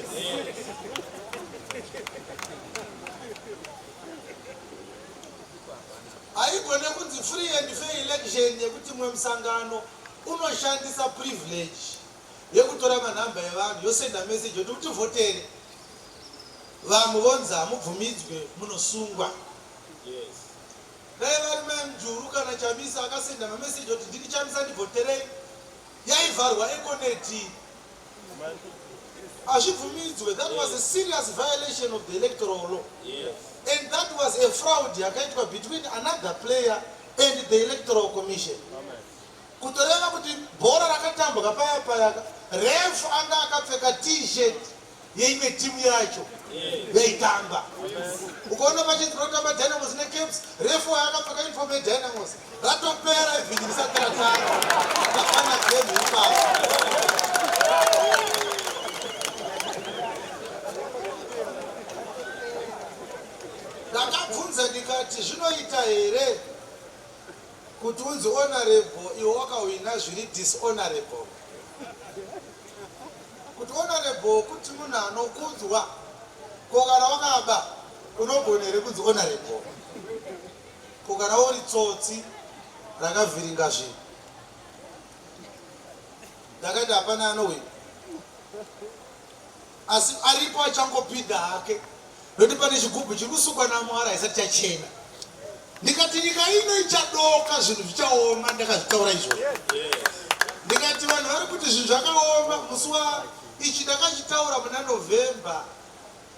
Haigone kunzi free and fair election yekuti mumwe musangano unoshandisa privilege yekutora manhamba evanhu yosenda message yoti mutivhotere. Vamwe vonzi hamubvumidzwe munosungwa. Yes. Dai vari mai Mujuru kana Chamisa akasenda mameseji kuti ndini Chamisa ndivhoterei, yaivharwa Econet. Hazvibvumidzwe. That was a serious violation of the electoral law. And that was a fraud yakaitwa between another player and the electoral commission. Kutoreva kuti bhora rakatambwa paya paya ref anga akapfeka t-shirt yeimwe timu yacho yaitamba. Ukaona pachinzi panotamba Dynamos neCaps, ref wayo akapfeka uniform yeDynamos. Ratopera even risati ratanga. Hapana game ipapo. Ndakabvunza ndikati zvinoita here kuti unzi honorable iwe wakahwina zviri dishonorable? Kuti honorable kuti munhu anokudzwa, ko kana wakaba unogona here kunzi honorable? Ko kana uri tsotsi rakavhiringa zvinhu? Ndakati hapana anohwina, asi aripo achangopinda hake Ndokuti pane chigubhu chiri kusukwa naMwari haisati chachena. Ndikati nyika ino ichadoka zvinhu zvichaoma ndakazvitaura izvozvo. Ndikati vanhu vari kuti zvinhu zvakaoma musi wa ichi ndakachitaura muna November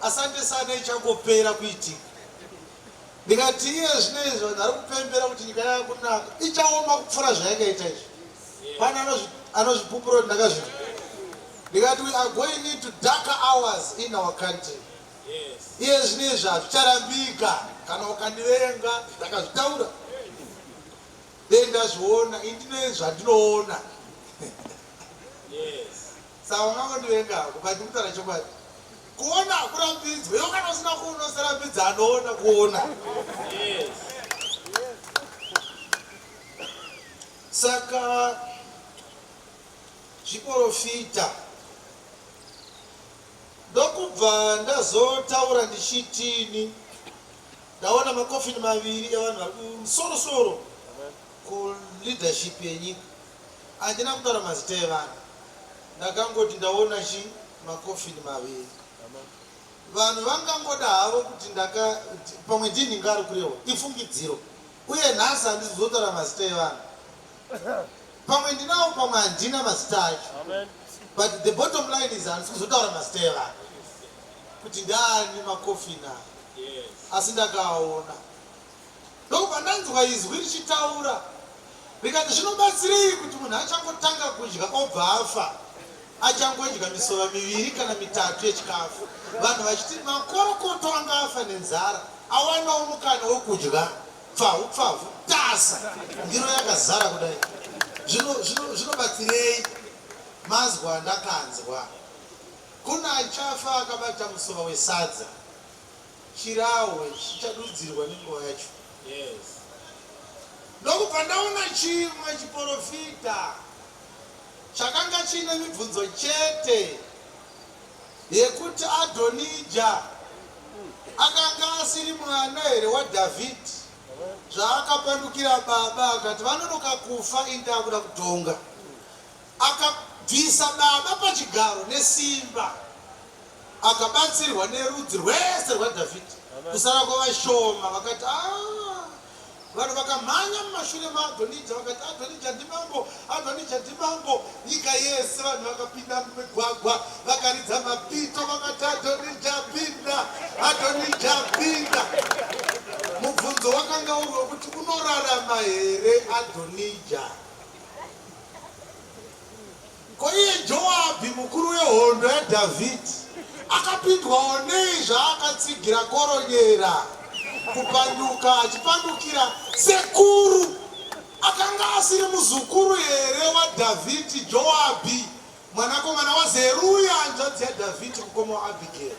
asante sana ichangopera kuitika. Ndikati iye zvino izvi vanhu vari kupembera kuti nyika yakunaka ichaoma kupfuura zvayakaita izvi. Pane anozvipupura kuti ndakazvita. Ndikati we are going into darker hours in our country. Iye zvino izvi hazvicharambika kana ukandivenga ndakazvitaura. Dei ndazviona ini ndine zvandinoona. Saka ungangondivenga hako but ndikutaura chokwadi. Kuona hakurambidzwe. Iwe kana usina kuona usarambidza anoona kuona. Saka zviporofita ndokubva ndazotaura ndichitini ndaona makofini maviri evanhu vari kumusoro-soro kuleadership yenyika. Handina kutaura mazita evanhu, ndakangoti ndaona chi makofini maviri. Vanhu vangangoda havo kuti ndaka pamwe ndini ari kurehwa, ifungidziro. Uye nhasi handisi kuzotaura mazita evanhu. Pamwe ndinawo pamwe handina mazita acho. But the bottom line is handisi kuzotaura mazita evanhu kuti ndaani makofini aya. Asi ndakaaona. Ndokubva ndanzwa izwi richitaura rikati zvinobatsirei kuti munhu achangotanga kudya obva afa achangodya misova miviri kana mitatu yechikafu vanhu vachiti makorokoto anga afa nenzara awanawo mukana wekudya pfahu pfavu tasa ndiro yakazara kudai zvinobatsirei zvino, zvino mazwa andakanzwa kuna achafa akabata musova wesadza Chirahwe chichadudzirwa nenguva yacho. Yes. Ndokubva ndaona chimwe chiporofita chakanga chiine mibvunzo chete yekuti Adhonija akanga asiri mwana here waDhavhidhi zvaakapandukira baba akati vanonoka kufa ini ndakuda kutonga. Akabvisa baba pachigaro nesimba. Akabatsirwa nerudzi rwese rwaDhavhidhi, kusara kwevashoma. Vakati, Ah! Vanhu vakamhanya mumashure maAdhonija, vakati, Adhonija ndimambo! Adhonija ndimambo! Nyika yese vanhu vakapinda mumigwagwa, vakaridza mapito, vakati, Adhonija pinda! Adhonija pinda! Mubvunzo wakanga uri wekuti, Unorarama here Adhonija? Ko iye Joabhi, mukuru wehondo yaDhavhidhi, akapindwawo nei zvaakatsigira koronyera kupanduka achipandukira sekuru? Akanga asiri muzukuru here waDhavhidhi, Joabhi, mwanakomana waZeruya, hanzvadzi yaDhavhidhi, mukoma waAbhigeri?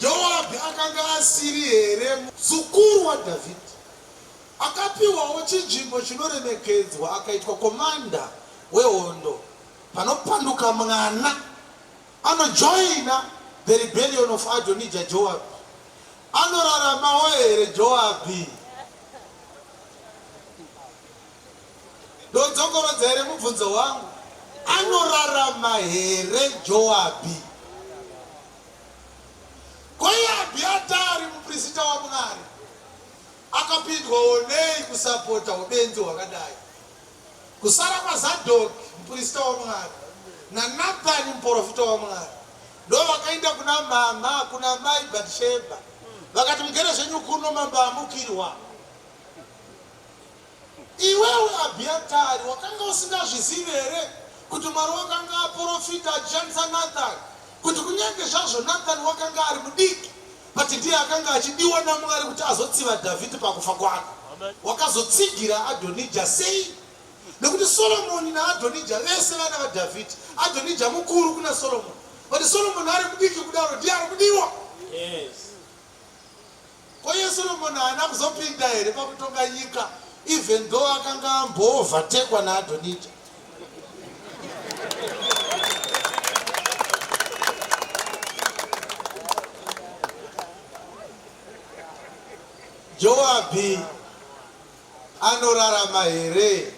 Joabhi akanga asiri here muzukuru waDhavhidhi? Akapiwawo chinzvimbo chinoremekedzwa akaitwa komanda wehondo. Panopanduka mwana anojoina the rebellion of Adonijah Joabhi. Anoraramawo here Joabhi? Ndodzokorodza here mubvunzo wangu? Anorarama here Joabhi? Ko iye Abhiatari muprista waMwari? Tinokurudzirwawo nei kusapota ubenzi hwakadai? Kusara kwaZadhoki, muprista waMwari, naNathani, muprofita waMwari, ndovakaenda kuna mhamha, kuna mai Bhatishebha, vakati, Mugere zvenyu kuno, mambo amukirwa. Iwewe Abhiatari, wakanga usingazvizivi here kuti Mwari wakanga aporofita achishandisa Nathani kuti kunyange zvazvo Nathani wakanga ari mudiki, but ndiye akanga achidiwa naMwari kuti azotsiva Dhavhidhi pakufa kwake? Wakazotsigira Adhonija sei? Nekuti Solomoni naAdhonija vese vana vaDhavhidhi. Adhonija mukuru kuna Solomoni, but Solomoni ari mudiki kudaro ndiye ari kudiwa. Yes. Ko iye Solomon haana kuzopinda here pakutonga nyika even though akanga amboovertakwa naAdonija? Joabhi anorarama here?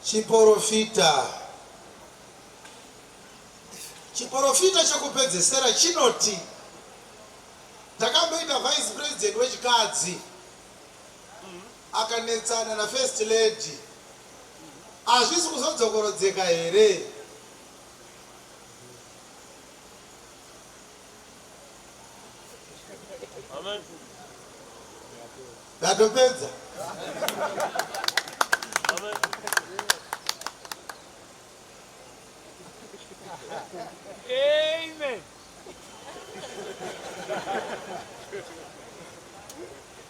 Chiporofita. Chiporofita chekupedzesera chinoti takamboita vice president wechikadzi akanetsana nafirst lady. Hazvisi kuzodzokorodzeka here? Ndatopedza. Amen.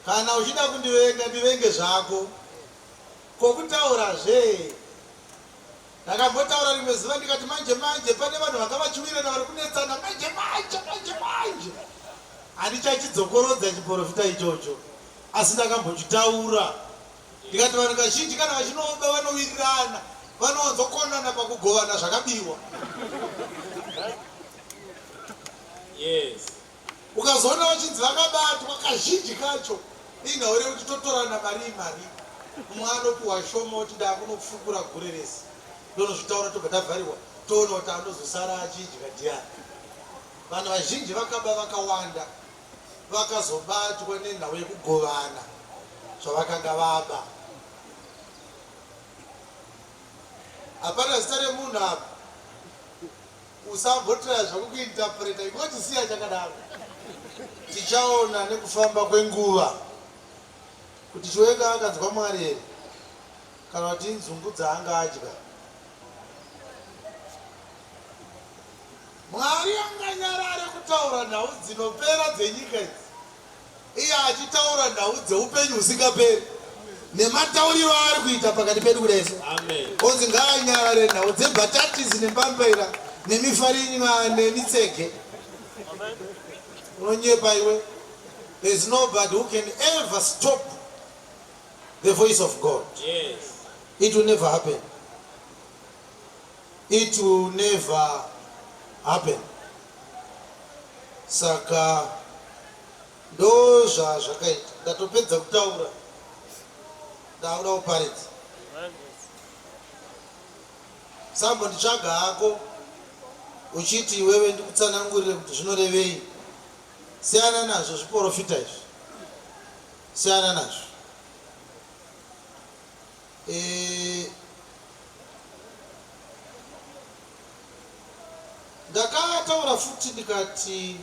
Kana uchida kundivenga ndivenge zvako. Ko kutaura zve? Ndakambotaura rimwe zuva ndikati manje manje pane vanhu vanga vachiwirirana vari kunetsana manje manje manje manje. Handichachidzokorodza chiporofita ichocho asi ndakambochitaura. Ndikati vanhu kazhinji kana vachinoba vanowirirana, vanowanzokonana pakugovana zvakabiwa. Yes. Ukazoona vachinzi vakabatwa kazhinji kacho inhau rekuti totorana marii marii. Mumwe anopiwa shoma oti ndakunofukura gure rese ndonozvitaura tobva tavharirwa toona kuti anozosara achidya ndiani. Vanhu vazhinji vakaba vakawanda vakazobatwa nenhau yekugovana zvavakanga vaba. Hapana zita remunhu apa. Usambotraya zvako kuinterpreta, ingochisiya chakadaro. Tichaona nekufamba kwenguva kuti Chiwenga akanzwa Mwari here kana kuti inzungu dzaanga adya. Mwari anganyarare kutaura nhau dzinopera dzenyika idzi iye achitaura nhau dzeupenyu husingaperi nematauriro aari kuita pakati pedu kudai so onzi ngaanyarare nhau dzebhatatisi nembambaira nemifarinywa nemitsege unonyepa iwe. There is nobody who can ever stop the voice of God. Yes. It will never happen. It will never happen. Saka ndozvazvakaita. Ndatopedza kutaura. Ndakuda kuparidza. Sambonditsvaga hako uchiti iwewe ndikutsanangurire kuti zvinorevei. Siyana nazvo zviporofita izvi. Siyana nazvo. E, ndakataura futi ndikati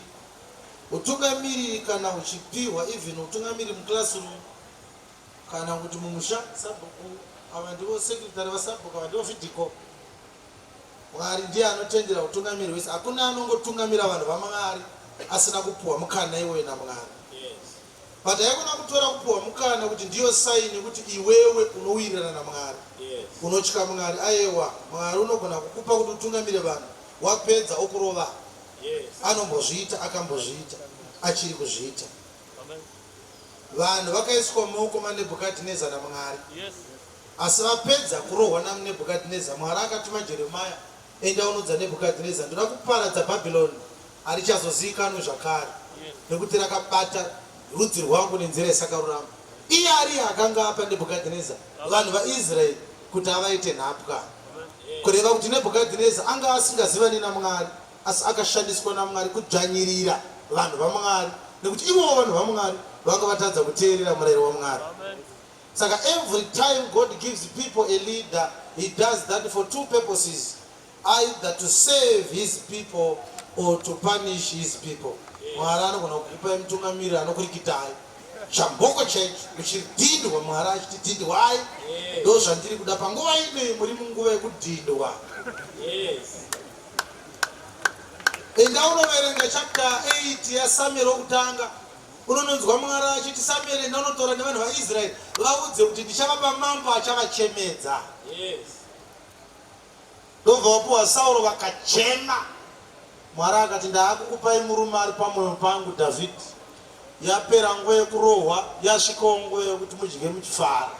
utungamiriri kana uchipihwa even utungamiriri muclassroom kana kuti mumusha sabhuku ava ndivo secretary vasabhuku ava ndivo vidco Mwari ndiye anotendera utungamiri hwese. Hakuna anongotungamira vanhu vaMwari asina kupuhwa mukana iwoyo naMwari. But haikona kutora kupuhwa mukana kuti ndiyo sign yekuti iwewe unowirirana naMwari. Unotya Mwari. Ayewa, Mwari unogona kukupa kuti utungamire vanhu wapedza okurova. Anombozviita, akambozviita, achiri kuzviita. Vanhu vakaiswa mumaoko maNebhukadhineza naMwari. Asi vapedza kurohwa naNebhukadhineza, Mwari akatuma Jeremia, Enda unoudza Nebhukadhineza, ndoda kuparadza Bhabhironi, harichazozivikanwi zvakare, nekuti rakabata rudzi rwangu nenzira isakarurama. Iye ariye akanga apa Nebhukadhineza vanhu vaIsraeri kuti avaite nhapwa. Kureva kuti Nebhukadhineza anga asingazivani naMwari, asi akashandiswa naMwari kudzvanyirira vanhu vaMwari. Nekuti ivowo vanhu vaMwari vanga vatadza kuteerera murayiro waMwari. Saka every time God gives people a leader, he does that for two purposes, either to save his people or to punish his people. Mwari anogona kukupai mutungamiriri anokurikitai chamboko chaicho muchidhindwa, Mwari achiti dhindwai, ndo zvandiri kuda panguva ino, muri munguva yekudhindwa. Enda unoverenga chapter 8 yaSamuel wokutanga, unononzwa Mwari achiti Samuel, enda unotaura nevanhu vaIsraeri, vaudze kuti ndichavapa mambo achavachemedza. Ndobva vapuwa Sauro vakachema. Mwari akati ndaakukupai murume ari pamwoyo pangu Dhavhidhi. Yapera nguva yekurohwa, yasvikawo nguva yekuti mudye muchifara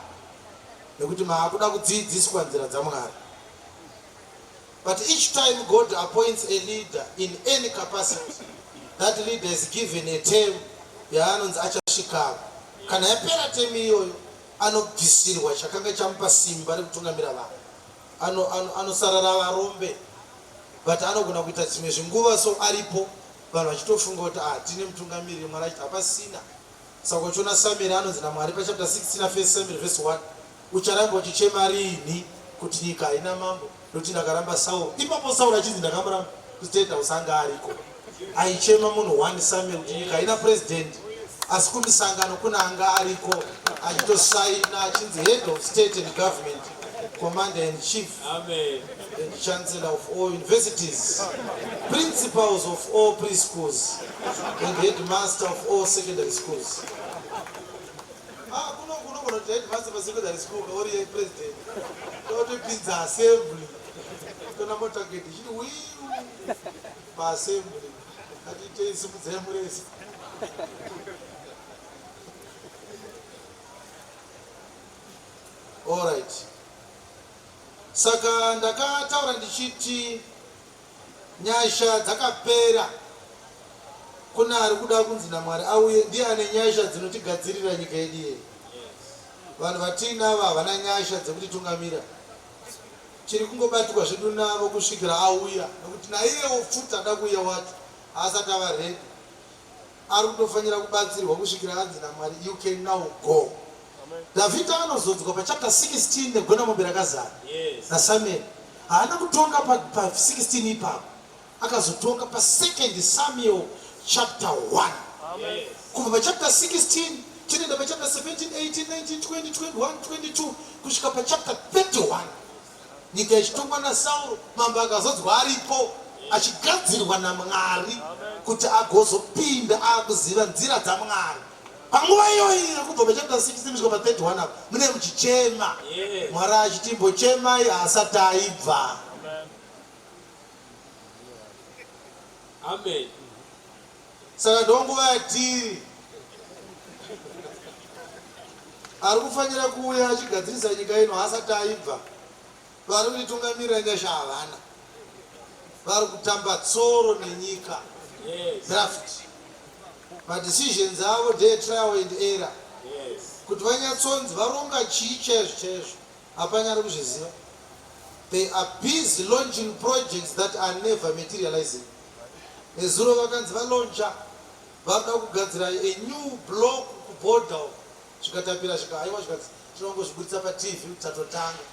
nekuti maakuda kudziidziswa nzira dzaMwari. But each time God appoints a leader in any capacity, that leader is given a term yaanonzi achasvikako. Kana yapera term iyoyo, anobvisirwa chakanga chamupa simba rekutungamira vanhu. Anosarara ano, ano varombe, but anogona kuita dzimwe zvinguva so aripo vanhu vachitofunga kuti ah, tine mutungamiriri, Mwari achiti hapasina. Saka uchiona Samueri anonzi naMwari pachapter 16 first Samuel verse 1, ucharamba uchichema riini kuti nyika haina mambo, nokuti ndakaramba Sauro. Ipapo Sauro achinzi ndakamuramba kustate house anga ariko aichema munhu 1 Samuel kuti nyika haina president, asi kumisangano kuna anga ariko achitosaina achinzi head of state and government, commander in chief. Amen. And chancellor of all universities, principals of all preschools, and headmaster of all secondary schools. Ah, kuno kunogona kuti headmaster pasecondary school ori president totopinza assembly tona motaketi ichiti wiu paassembly atiitei simudzai mureza. Alright. Saka ndakataura ndichiti nyasha dzakapera kune ari kuda kunzi naMwari auye ndiye ane nyasha dzinotigadzirira nyika yedu iyeyi. Vanhu vatiinavo havana nyasha dzekutitungamira. Tiri kungobatirwa zvedu navo kusvikira auya nekuti naiyewo futi ada kuuya wacho haasati ava ready. Ari kutofanira kubatsirwa kusvikira anzi naMwari you can now go. Dhavhidha anozodzwa pachapter 16 negonamombe rakazara naSamueri. Haana kutonga pa, pa 16 ipapo. Akazotonga pa 2 Samuel chapter 1. Kubva pachapter 16 tinoenda pachapter 17, 18, 19, 20, 21, 22 kusvika pachapter 31. Nyika ichitongwa naSauro, mambo akazodzwa aripo achigadzirwa naMwari kuti agozopinda akuziva nzira dzaMwari. Panguva iyoyi yekubva pachapter 16 kusvika pa 31 apo mune muchichema. Mwari achiti imbochemai haasati aibva. Amen. Saka ndonguva yatiri. Ari kufanira kuuya achigadzirisa nyika ino haasati aibva. Vari kutitungamirira nyasha havana. Vari kutamba tsoro nenyika. Draft. Madecisions avo ndeye trial and error. Kuti vanyatsonzi varonga chii chaizvo chaizvo hapana ari kuzviziva. They are busy launching projects that are never materializing. Nezuro vakanzi valauncha varikuda kugadzira a new block kuborder uko zvikatapira zvikahaiwa zvikanzi tinongozviburitsa paTV kuti tatotanga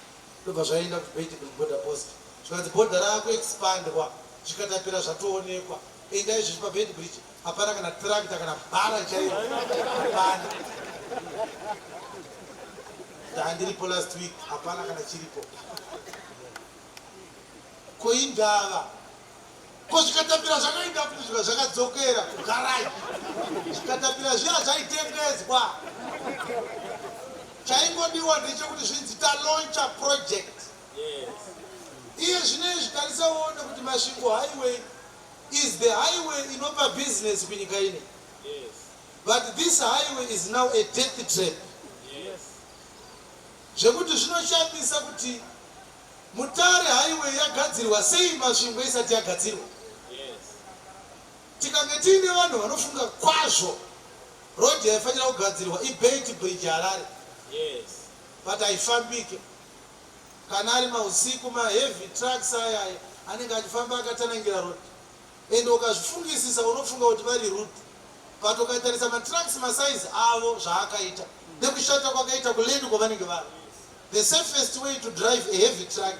ndobva zvaenda kuBeitbridge border post zvikanzi border rakuexpandwa zvikatapira zvatoonekwa enda izvezvi paBeitbridge hapana kana tractor kana bhara chairo hapana ndandiripo last week hapana kana chiripo ko indava ko zvikatapira zvakaenda kuti zvika zvakadzokera kugaraji zvikatapira zviya zvaitengezwa chaingodiwa ndechekuti zvinzi talauncha project iye zvino izvi tarisa uone kuti Masvingo highway is the highway inopa business kunyika ino, but this highway is now a death trap zvekuti zvinoshamisa kuti Mutare highway yagadzirwa sei Masvingo isati yagadzirwa. Tikange tiine vanhu vanofunga kwazvo, road yaifanira kugadzirwa iBeitbridge Harare but haifambike. Kana ari mausiku maheavy trucks aya aya anenge achifamba akatanangira road and ukazvifungisisa unofunga kuti vari rude. But ukatarisa matrucks masize avo zvaakaita nekushata kwakaita kuland kwavanenge vari, the safest way to drive a heavy truck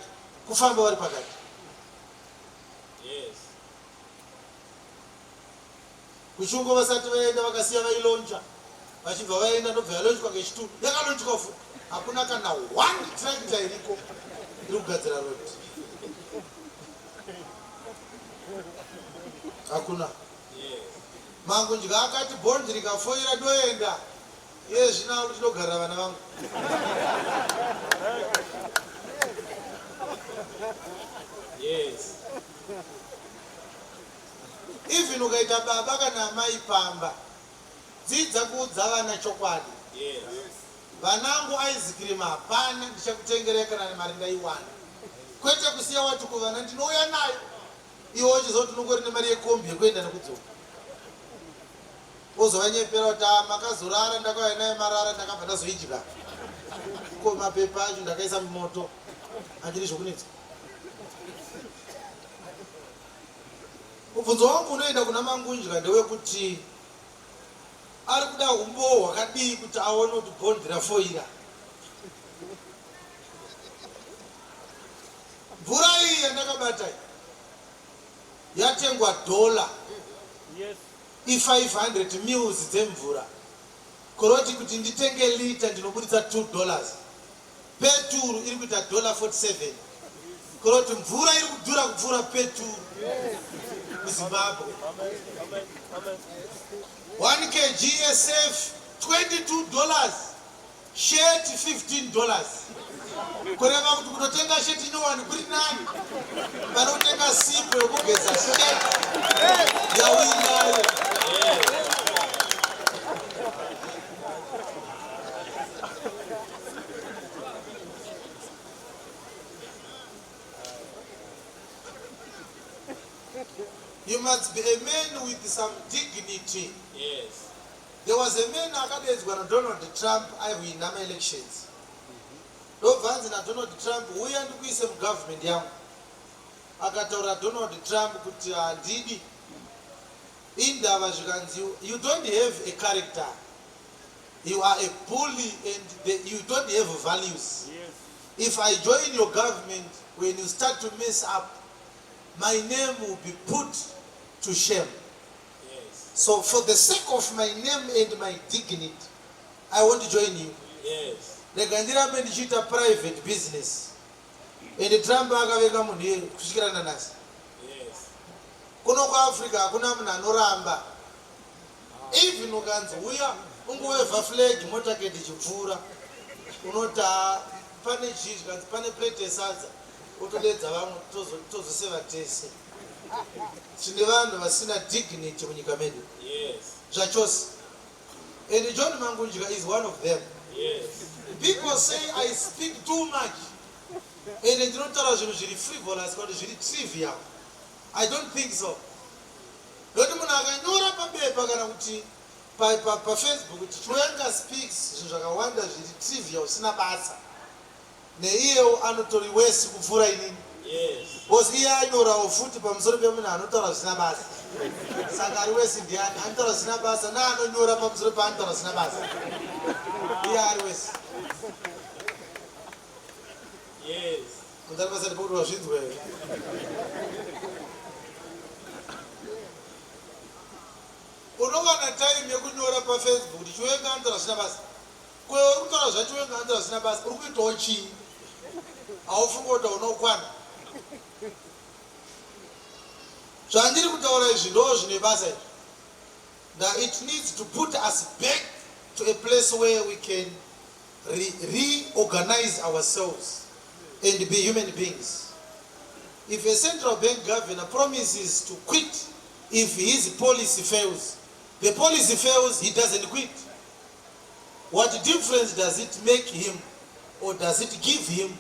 kufamba vari pakati. Kuchungo vasati vaenda vakasiya vailoncha vachibva vaenda ndobva yalonchwa kechitu yakalonchwa futi hakuna kana one tractor iriko iri kugadzira road hakuna. Mangudya akati bond rikafoira ndoenda iye zvino akuti ndogarira vana vangu. Yes. Even ukaita baba kana amai pamba dzidza kuudza vana chokwadi. Yes. Vanangu ice cream hapana ndichakutengerai kana mari ndaiwana. Kwete kusiya wati kuvana ndinouya nayo iwe uchiziva kuti unongori nemari yekombi yekuenda nekudzoka. Wozovanyepera kuti ah, makazorara ndakauya nayo marara ndakabva ndazoidya. Ko mapepa acho ndakaisa mumoto. Handidi zvokunetsa. Mubvunzo wangu unoenda kuna Mangundya ndewekuti ari kuda humbowo hwakadii kuti aone kuti bond rafoira. Mvura iyi yandakabata iyi yatengwa dollar i500 mils dzemvura kuroti kuti nditenge lita ndinoburitsa 2 dollars. Peturu iri kuita dollar 47 kuroti mvura iri kudhura kupfuura peturu kuZimbabwe. 1 kg yesurf 22 dollars, shirt 15 dollars. Kureva kuti kutotenga sheti nyowani kuri nani pane kutenga sipo yekugeza sheti yauinayo. You must be a man with some dignity. Yes. There was a man akadedzwa naDonald Trump aihwina maelections. Ndobva anzi naDonald Trump uya ndikuise mugovernment yangu. Akataura Donald Trump kuti handidi. Indava zvikanzi you don't have a character. You are a bully and you don't have values. Yes. If I join your government, when you start to mess up, my name will be put to shame. Yes. So for the sake of my name and my dignity, I want to join you. Yes. Rega ndirambe ndichiita private business. And Trump akavenga munhu iyeye kusvikira nanhasi. Yes. Kuno kuAfrica hakuna munhu anoramba. Even ukanzi uya ungowevha flag motorcade ichipfuura unoti haa pane chii zvikanzi pane plate yesadza wotodedza vamwe tozoseva tese. Tine vanhu vasina dignity munyika medu. Yes. Zvachose. And John Mangudya is one of them. Yes. People say I speak too much. And ndinotaura zvinhu zviri frivolous kana kuti zviri trivial. I don't think so. Nekuti munhu akanyora pabepa kana kuti paFacebook kuti Chiwenga speaks zvinhu zvakawanda zviri trivial zvisina basa, neiyewo anotori worse kupfuura inini. Yes. Because iye anyorawo futi pamusoro pemunhu anotaura zvisina basa. Saka ari worse ndiani? Anotaura zvisina basa neanonyora pamusoro peanotaura zvisina basa. Iye ari worse. Yes. Mudhara pasati pokuti wazvinzwa here? Unowana time yekunyora paFacebook kuti Chiwenga anotaura zvisina basa. Ko iwe uri kutaura zvaChiwenga anotaura zvisina basa, uri kuitawo chii? Haufungi kuti unokwana? Zvandiri kutaura izvi ndo zvine basa izvi. That it needs to put us back to a place where we can reorganize ourselves and be human beings. If a central bank governor promises to quit if his policy fails, the policy fails, he doesn't quit. What difference does it make him or does it give him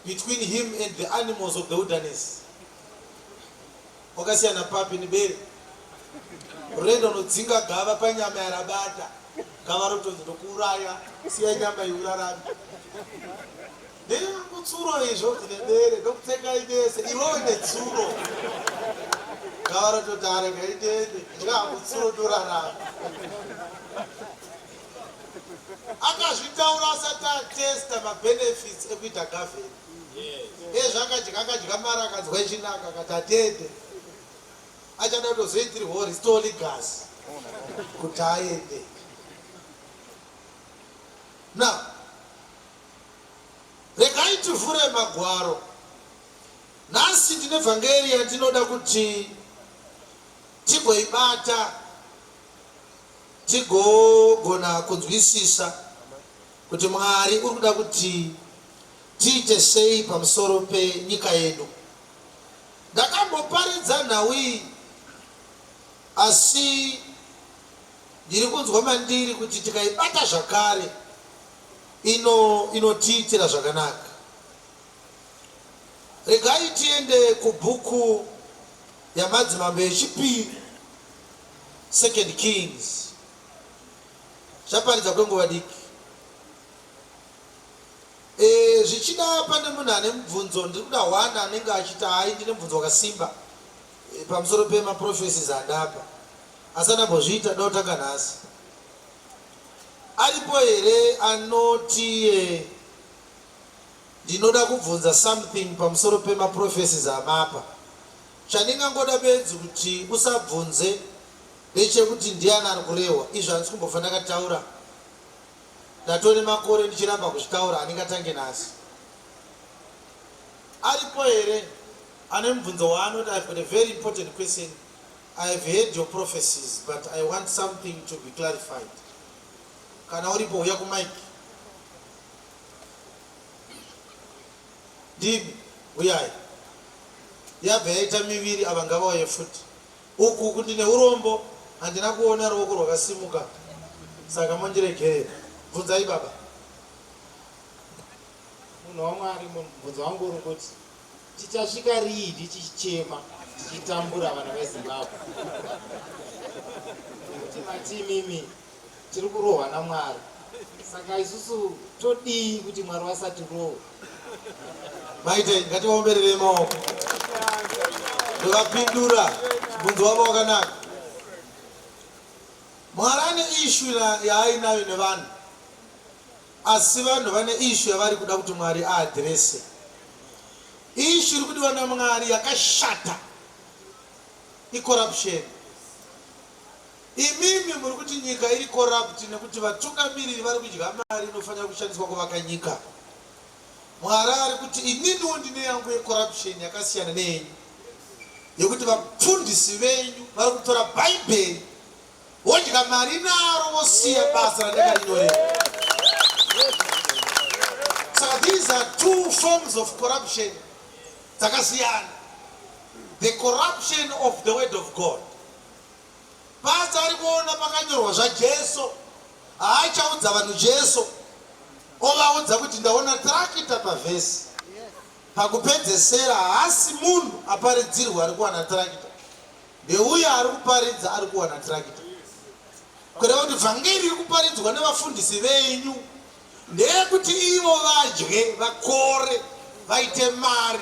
between him and the animals of the wilderness? Wakasiyana papi nebere? Rendo unodzinga gava panyama yarabata. Gava rotonzi ndokuuraya, siya nyama iurarame. Ndeyekutsuro izvo nebere ndokutsengai mese iwewe netsuro. Gava rototi arega itende ndikamutsuro torarama. Akazvitaura asati atesta mabenefits ekuita gavhena. Ezvo akadya akadya mari akanzwa ichinaka akati atende. Achada kutozoitirwawo restore legacy kuti aende. Now, regai tivhure magwaro. Nhasi ndine vhangeri yandinoda kuti tigoibata tigogona kunzwisisa kuti Mwari uri kuda kuti tiite sei pamusoro penyika yedu. Ndakamboparidza nhau iyi asi ndiri kunzwa mandiri kuti tikaibata zvakare ino inotiitira zvakanaka. Regai tiende kubhuku yaMadzimambo yechipiri, Second Kings. Tichaparidza kwenguva diki. E, zvichida pane munhu ane mubvunzo, ndiri kuda one anenge achiti hayi ndine mubvunzo wakasimba e, pamusoro pemaprophecies andapa. Asi andambozviita ndoda kutanga nhasi. Aripo here anoti e, Ndinoda kubvunza something pamusoro pema prophecies amapa. Chandingangoda bedzi kuti usabvunze ndechekuti ndiani ari kurehwa. Izvi handisi kumbofa ndakataura. Ndatove nemakore ndichiramba kuzvitaura handingatange nhasi. Aripo here ane mubvunzo waanoti I've got a very important question, I have heard your prophecies but I want something to be clarified. Kana uripo huya kumic. Ndimi, huyai. Yabva yaita miviri ava ngavauye futi. Uku uku ndine urombo handina kuona ruoko rwakasimuka saka mondiregerera. Bvunzai baba. Munhu waMwari, mubvunzo wangu uri kuti tichasvika riini tichichema tichitambura vana veZimbabwe? Nekuti mati imimi Tiri kurohwa naMwari saka isusu todii kuti Mwari vasatirowe? Maite ngativaombererei maoko. Ndovapindura mubvunzo wavo wakanaka. Mwari ane ishu yaainayo nevanhu asi vanhu vane ishu yavari kuda kuti Mwari aadhirese. Ishu iri kudiwa naMwari yakashata icorruption. Imimi muri kuti nyika iri corrupt nekuti vatungamiriri vari kudya mari inofanira kushandiswa kuvaka nyika. Mwari ari kuti ininiwo ndine yangu yecorruption yakasiyana neyenyu yekuti vapfundisi venyu vari kutora bhaibheri vodya mari naro vosiya basa randakarinyorera. Saka these are two forms of corruption dzakasiyana. The corruption of the word of God. Pastor ari kuona pakanyorwa zvaJesu haachaudza vanhu Jesu ovaudza kuti ndaona tarakita pavhesi. Pakupedzesera haasi munhu aparidzirwa ari kuwana tarakita ndeuya ari kuparidza ari kuwana tarakita. Kureva kuti vhangeri riri kuparidzwa nevafundisi venyu ndeyekuti ivo vadye vakore vaite mari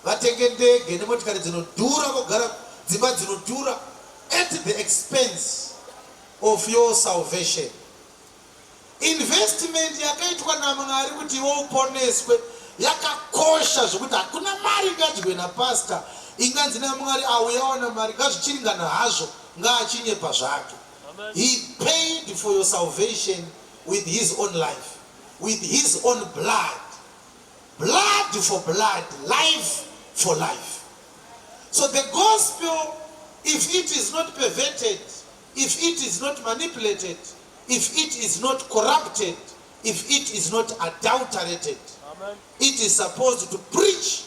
vatenge ndege nemotikari dzinodhura vogara dzimba dzinodhura at the expense of your salvation. Investment yakaitwa naMwari kuti iwe uponeswe yakakosha zvekuti hakuna mari ingadyiwe napastor inganzi naMwari auya awana mari ngazvichiringana hazvo ngaachinyepa zvake. He paid for your salvation with his own life, with his own blood. Blood for blood, life for life. So the gospel, if it is not perverted, if it is not manipulated, if it is not corrupted, if it is not adulterated, Amen. It is supposed to preach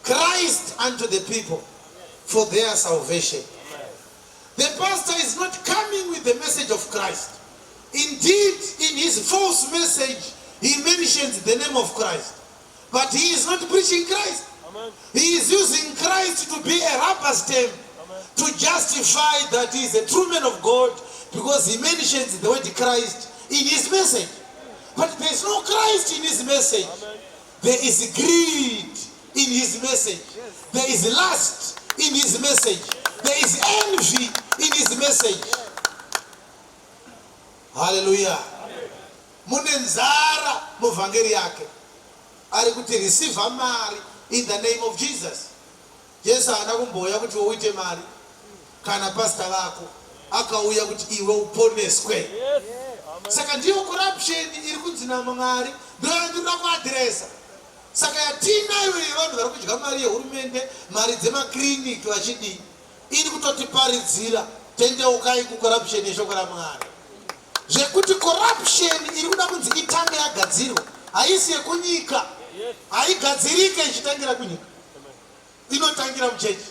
Christ unto the people for their salvation. The pastor is not coming with the message of Christ. Indeed, in his false message, he mentions the name of Christ. But he is not preaching Christ. Amen. He is using Christ to be a rubber stamp Amen. to justify that he is a true man of God because he mentions the word Christ in his message. But there is no Christ in his message. Amen. There is greed in his message. There is lust in his message. There is envy in his message. Haleluya. Mune nzara muvhangeri yake. Ari kuti receive mari in the name of Jesus. Jesu haana kumbouya kuti iwe uite mari kana pastor vako. Akauya kuti iwe uponeswe. Saka ndiyo corruption iri kunzi naMwari ndoyandinoda kuadhiresa. Saka yatiinayo yevanhu vari kudya mari yehurumende, mari dzemakiriniki vachidii, iri kutotiparidzira tendeukai kucorruption yeshoko raMwari. Zvekuti corruption iri kuda kunzi itange yagadzirwa haisi yekunyika, haigadzirike ichitangira kunyika, inotangira muchechi.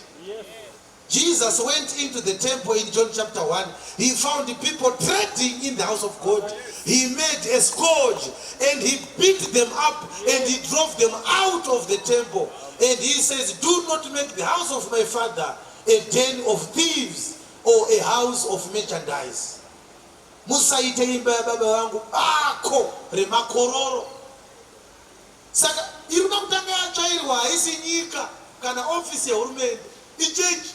Jesus went into the temple in John chapter 1. He found people trading in the house of God. He made a scourge and he beat them up and he drove them out of the temple. And he says, Do not make the house of my father a den of thieves or a house of merchandise. Musaite imba yababa vangu bako remakororo. Saka iri kuda kutanga yatsvairwa haisi nyika kana office yehurumende, ichechi.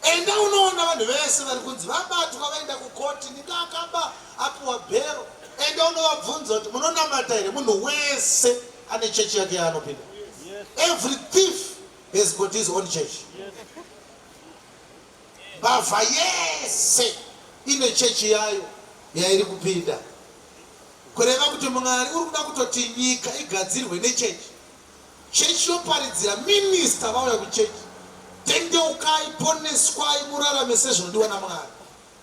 Enda unoona vanhu vese vari kunzi vabatwa vaenda kukoti ninga akaba apiwa bhero. Enda unovabvunza kuti munonamata here? Munhu wese ane chechi yake yaanopinda. Every thief has got his own church. Mbavha yese ine chechi yayo yairi kupinda. Kureva kuti Mwari uri kuda kutoti nyika igadzirwe nechechi. Chechi yoparidzira, minister vauya kuchechi. Tendeukai, poneswai, murarame sezvinodiwa naMwari.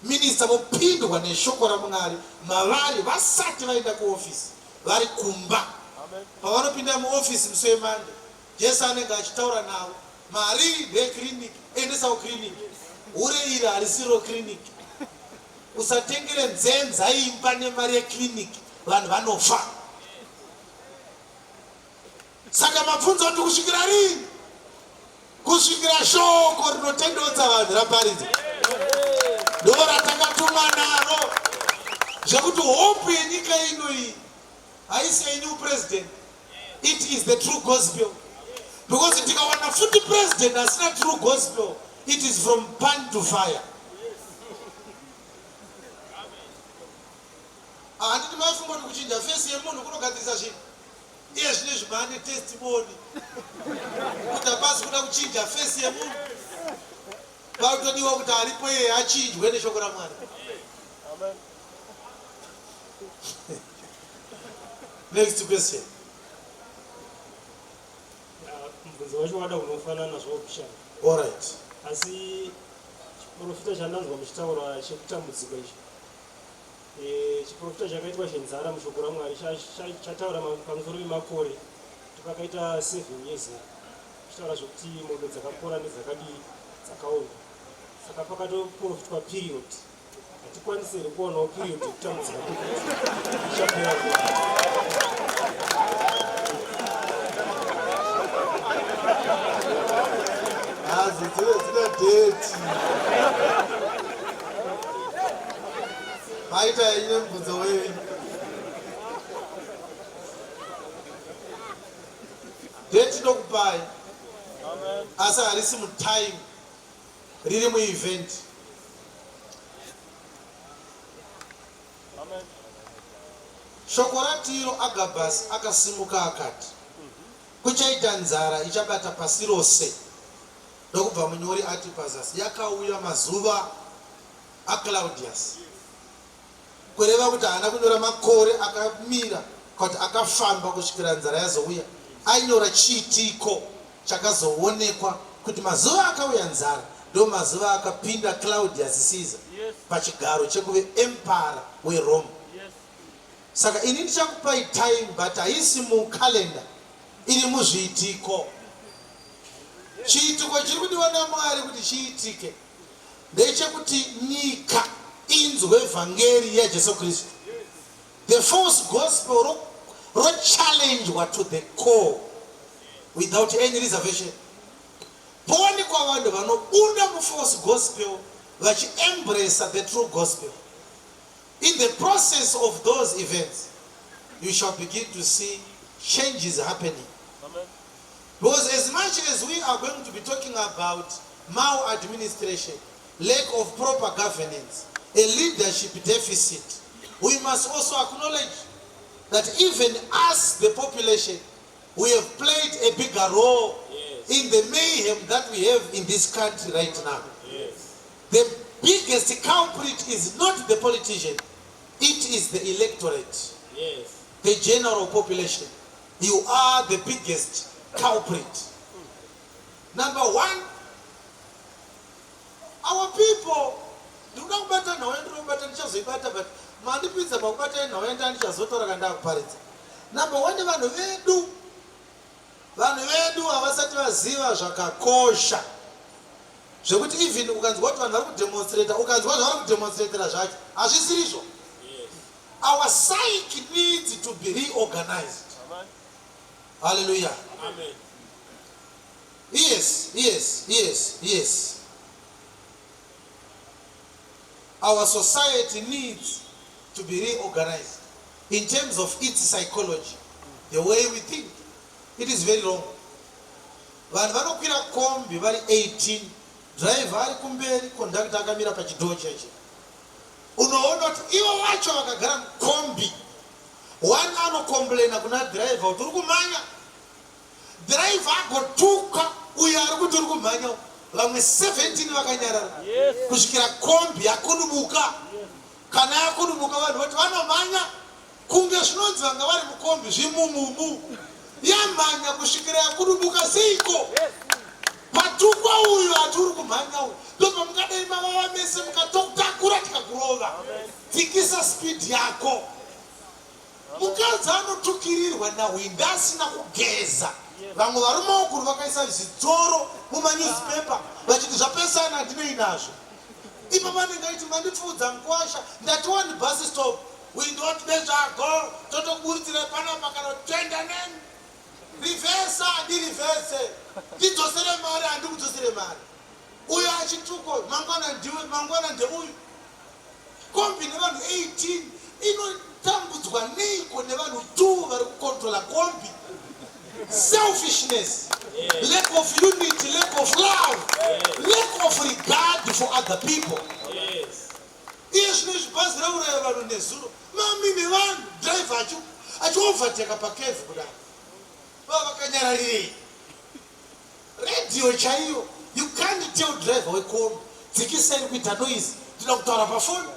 Minister vopindwa neshoko raMwari mavari vasati vaenda kuoffice, vari kumba. Pavanopinda muoffice musi weMonday, Jesu anenge achitaura navo. Mari ndeyeclinic, endesa kuclinic. Hure iri harisiro clinic. Usatengere nzenza imba nemari yeclinic vanhu vanofa. Saka mabvunzo kuti kusvikira rini? Kusvikira shoko rinotendotsa vanhu raparidzwa. Ndo ratakatumwa naro zvekuti hope yenyika ino iyi haisi yenew president. It is the true gospel. Because tikawana futi president asina true gospel, it is from pan to fire. Ah, handiti maifunga kuti kuchinja fesi yemunhu kunogadzirisa zvinhu? Iye zvino izvi maane testimony kuti hapasi kuda kuchinja fesi yemunhu, pakutodiwa kuti aripo iye achinjwe neshoko raMwari. Next question. Mubvunzo wacho wada unofanana zvawo Bishop. All right. Asi chiprofita chandanzwa muchitaura chekutambudzika ichi e, chiprofita chakaitwa chenzara mushoko raMwari chataura pamusoro pemakore kuti pakaita seven years chitaura zvekuti mombe dzakakora nedzakadii dzakaonda saka pakatoprofitwa period Hatikwanisi here kuwanawo period yekutambudzika ichapera Hadzo dzine dzine date. Maita henyu nemubvunzo wenyu. Date ndokupai. Asi harisi mutime. Riri muevent. Shoko ratiro Agabhasi akasimuka akati, Kuchaita nzara ichabata pasi rose. Ndokubva munyori ati pazasi, Yakauya mazuva aClaudius. Kureva kuti haana kunyora makore akamira kana kuti akafamba kusvikira nzara yazouya. Ainyora chiitiko chakazoonekwa kuti mazuva akauya nzara ndomazuva akapinda Claudius Caesar pachigaro chekuve emperor weRome. Saka ini ndichakupai time but haisi mucalendar, iri muzviitiko. Chiitiko chiri kudiwa naMwari kuti chiitike ndechekuti nyika inzwe vhangeri yaJesu Kristu. The false gospel rochallengwa to the core without any reservation. Powanikwa vanhu vanobuda mufalse gospel vachiembracer the true gospel. In the process of those events, you shall begin to see changes happening. Because as much as we are going to be talking about Maladministration, lack of proper governance, a leadership deficit. We must also acknowledge that even us, the population, we have played a bigger role in the mayhem that we have in this country right now. The biggest culprit is not the politician, it is the electorate, the general population. You are the biggest culprit. Number one, our people, ndikuda kubata nhau yandinobata, ndichazoibata, but mandipinza pakubata nhau yanda ndichazotaura kana ndakuparidza. Number one, vanhu vedu, vanhu vedu havasati vaziva zvakakosha, zvekuti even ukanzwa kuti vanhu vari kudemonstrata, ukanzwa zvavari kudemonstratera zvacho hazvisirizvo. Our psyche needs to be reorganized. Hallelujah. Amen. Yes. Our society needs to be reorganized in terms of its psychology, the way we think. It is very wrong. Vanhu vanokwira kombi vari 18, driver ari kumberi, conductor akamira pachidhoo cheche. Unoona kuti ivo vacho vakagara mukombi, one anocomplaina kuna driver kuti uri kumhanya, driver agotuka uyo ari kuti uri kumhanya, vamwe 17 vakanyarara kusvikira kombi yakudubuka. Kana yakudubuka, vanhu voti vanomhanya kunge zvinonzi vanga vari mukombi zvimumumu. Yamhanya kusvikira yakudubuka. Seiko patukwa uyo ati uri kumhanya uyu? Ndobva mungadai mavava mese mukatotakura tikakurova. Dzikisa speed yako. Mukadzi anotukirirwa nahwinda asina kugeza. Vamwe varume vakuru vakaisa zvidzoro mumanewspaper vachiti zvapesana, handinei nazvo. Ipo vanenge aiti mandipfuudza mukwasha, ndati one bus stop, hwindo wati nezvago, totokuburitsira panapa kana kuti toenda neni. Reverse, handireverse. Ndidzosere mari, handikudzosere mari. Uyo achituko mangwana ndiwe, mangwana ndeuyu. Kombi nevanhu 18 inotambudzwa neiko nevanhu 2 vari kucontrola kombi? Selfishness, lack of unity, lack of love, lack of regard for other people. Iye zvino izvi bhazi rauraya vanhu nezuro, mami nevanhu, driver achiovertaka pacurve kudai, vava vakanyararirei? Redhiyo chaiyo, you can't tell driver wekombi, "Dzikisai, kuita noise, ndinoda kutaura pafoni."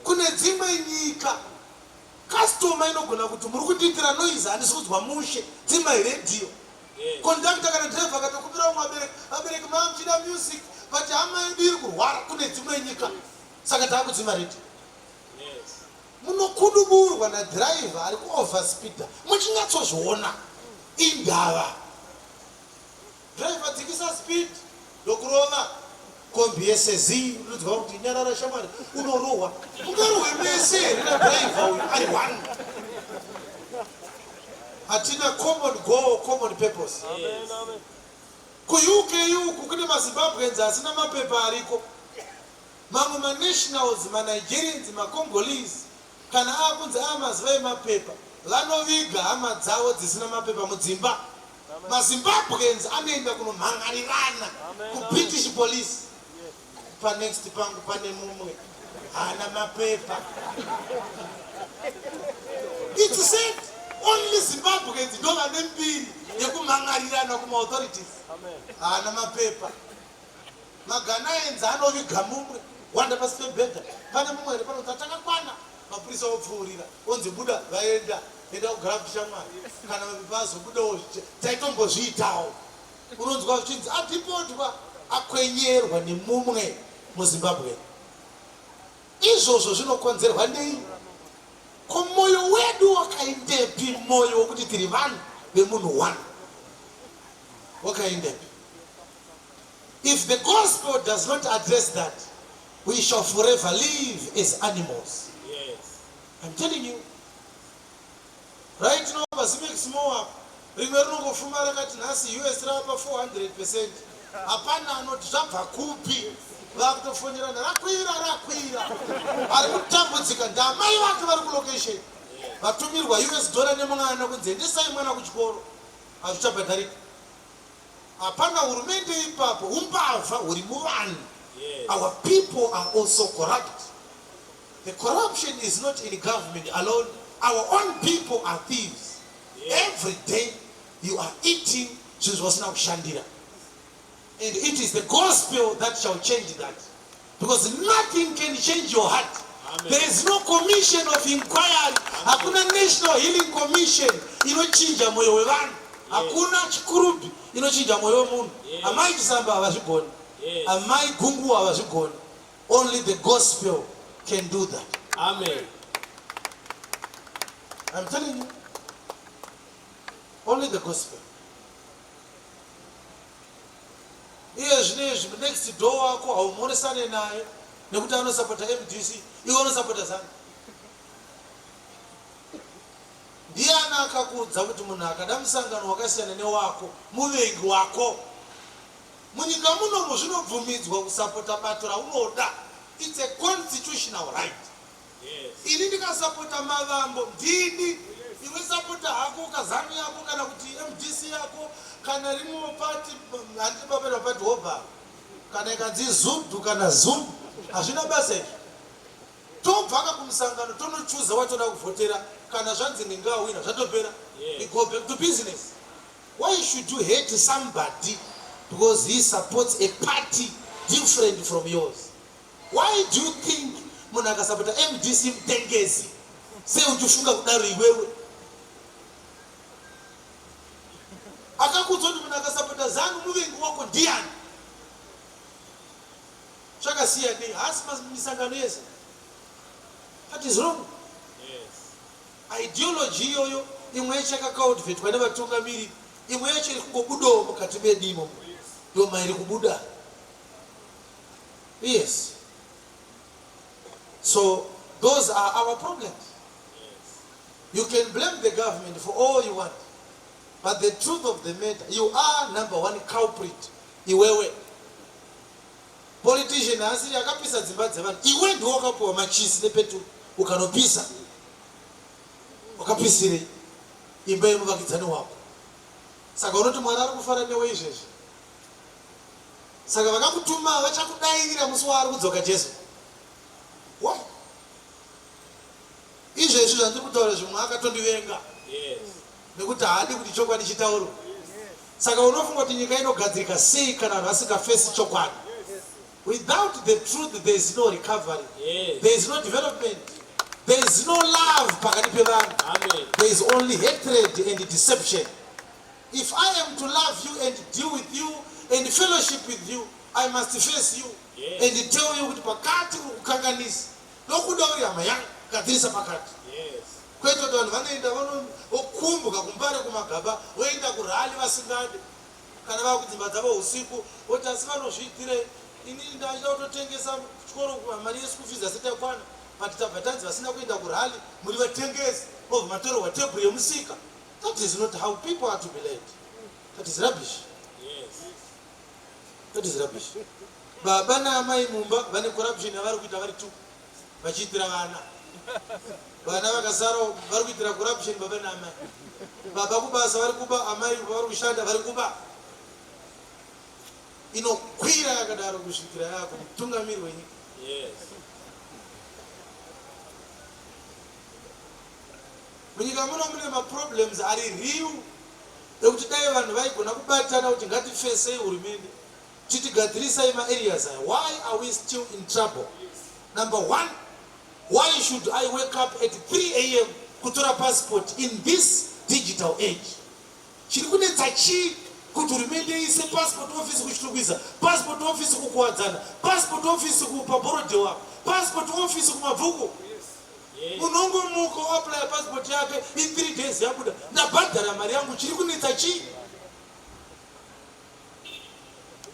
Kune dzimwe nyika customer inogona kuti, "Muri kundiitira noise, handisi kunzwa mushe, dzimai redhiyo." Conductor kana driver akatokumbira vamwe vabereki, "Vabereki, maa muchida music, but hama yedu iri kurwara." Kune dzimwe nyika. Saka taakudzima redhiyo? Munokuduburwa nadhiraivha ari kuoverspeeda muchinyatsozviona. Indava? "Driver, dzikisa speed," ndokurova kombi yese zii. Unonzwa kuti, "Nyarara shamwari, unorohwa." Ungarohwe mese here nadhiraivha uyu ari one? Hatina common goal, common purpose. KuUK uku kune maZimbabweans asina mapepa ariko, mamwe manationals, maNigerians, maCongolese. Kana akunzi amazuva emapepa, vanoviga hama dzavo dzisina mapepa mudzimba. MaZimbabweans anoenda kunomhangarirana kuBritish police, "Panext pangu pane mumwe haana mapepa." It's said only Zimbabweans ndo vane mbiri yekumhangarirana kumaauthorities, haana mapepa. MaGhanaians anoviga mumwe, wanda pasi pebhedha, "Pane mumwe here panonzi?" Atakakwana. Mapurisa opfuurira, onzi, "Buda." Vaenda, "Enda kugara kushamwari." Kana mapepa azobudawo, taitombozviitawo. Unonzwa zvichinzi adhipotwa, akwenyerwa nemumwe muZimbabwe. Izvozvo zvinokonzerwa nei? Ko mwoyo wedu wakaendepi? Mwoyo wokuti tiri vanhu vemunhu one wakaendepi? If the gospel does not address that, we shall forever live as animals. I'm telling you right now. PaZimex Mall rimwe rinongofuma rakati nhasi US rava 400%. Hapana anoti zvabva kupi. Vakutofonderana, "Rakwira, rakwira." Ari kutambudzika ndamai vake vari kulocation, vatumirwa US dollar nemwana kunzi, "Endesai mwana kuchikoro, hazvichabhadharika." Hapana hurumende ipapo, umbavha huri muvanhu. Our people are also corrupt. The corruption is not in government alone. Our own people are thieves. Every day you are eating zvinhu zvawasina kushandira. And it is the gospel that shall change that. Because nothing can change your heart. Amen. There is no commission of inquiry. Hakuna National Healing Commission inochinja moyo wevanhu. Hakuna chikurubi inochinja moyo wemunhu. Amai Chisamba havazvigoni. Amai Gungu havazvigoni. Only the gospel can do that. Amen. I'm telling you. Only the gospel. Iye zvino izvi next door wako haumhoresane naye nekuti anosapota mdc iwe unosapota zanu. Ndiani akakuudza kuti munhu akada musangano wakasiyana newako muvengi wako? Munyika munomu zvinobvumidzwa kusapota bato raunoda. It's a constitutional right. Ini ndikasapota Mavambo ndini, iwe sapota hako kaZanu yako kana kuti mdc yako kana rimwewo party, handiti papera party hobha kana ikanzi Zubdu kana Zum hazvina basa izvi. Tobvaka kumusangano tonochuza watoda kuvhotera kana zvanzi ndinge awina zvatopera. We go back to business. Why should you hate somebody because he supports a party different from yours? Why do you think munhu akasapota mdc mutengesi? Sei uchifunga kudaro iwewe? Akakuudza kuti munhu akasapota zanu muvengi wako ndiyani? Zvakasiyanei? Haasi misangano yese. That is wrong. Ideology iyoyo imwe yacho yakakaudvetwa nevatungamiri, imwe yacho iri kungobudawo mukati medu imomo. Ndomairi kubuda. Yes. So those are our problems. You can blame the government for all you want. But the truth of the matter, you are number one culprit. Iwewe. Politician asiri akapisa dzimba dzevanhu. Iwe ndiwe wakapuwa machisi nepeturu ukanopisa. Wakapisirei imba yemuvakidzani wako? Saka unoti Mwari ari kufara newe izvezvi? Saka vakakutuma vachakudairira musi waari kudzoka Jesu. Why? Izvezvi zvandiri kutaura zvimwe akatondivenga. Yes. Nekuti haadi kuti chokwadi chitaurwe. Saka unofunga kuti nyika inogadzirika sei kana vanhu vasingafesi chokwadi? Without the truth there is no recovery. Yes. There is no development. There is no love pakati pevanhu. Amen. There is only hatred and deception. If I am to love you and deal with you and fellowship with you, I must face you Yes. and tell you kuti pakati uri kukanganisa. Ndokuda uri hama yangu, gadzirisa pakati. Yes. Kwete kuti vanhu vanoenda vokumbuka kuMbare kumagaba voenda kurally vasingade kana vava kudzimba dzavo usiku voti asi vanozviitirei ini ndachida kutotengesa chikoro mari yeschool fees asati yakwana but tabva tanzi vasina kuenda kurally muri vatengesi vobva matorerwa tebhuru yemusika. That is not how people are to be led. That is rubbish. Yes. That is rubbish. Baba naamai mumba vane corruption yavari kuita vari two vachiitira vana. Vana vakasara vari kuitira corruption baba naamai. Baba kubasa vari kuba, amai vari kushanda vari kuba. Inokwira yakadaro kusvikira yako mutungamiri wenyika. Yes. Munyika muno mune maproblems ari real ekuti dai vanhu vaigona kubatana kuti ngatifesei hurumende titi gadzirisai maareas aya. Why are we still in trouble? Number one, why should I wake up at 3 am kutora passport in this digital age? Chiri kunetsa chii kuti hurumende iise passport office kuChitungwiza, passport office kuKuwadzana, passport office kupaBorodhewa, passport office kuMabvuku? Munhu ongomuka oapplya passport yake in 3 days yabuda. Ndabhadhara mari yangu, chiri kunetsa chii?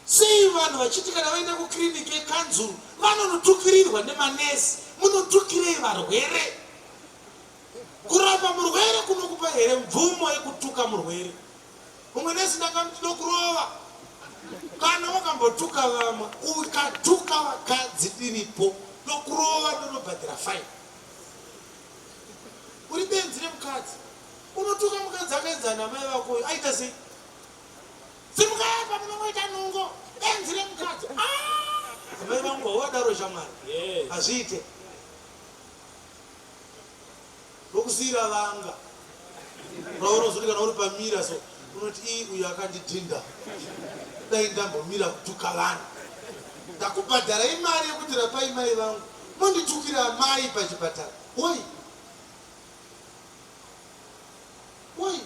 Sei vanhu vachiti kana vaenda kukiriniki yekanzuru vanonotukirirwa nemanesi? Munotukirei varwere? Kurapa murwere kunokupa here mvumo yekutuka murwere? Mumwe nesi ndakamuti ndokurova kana wakambotuka vamwe, ukatuka vakadzi ndiripo ndokurova ndonobhadhira fine. Uri benzi remukadzi, unotuka mukadzi akaenzana namai vako uyo aita sei? Simukai! Apa munongoita nungo, benzi remukadzi. Ah! Amai vangu hawadaro shamwari. Yes. Hazviite. Ndokusiira vanga. Raunozoti kana uri pamira so unoti ii uyu akandidhinda. Dai ndambomira kutuka vanhu. Ndakubhadharai mari yekuti rapai mai vangu. Monditukira amai pachipatara. Woi. Woi.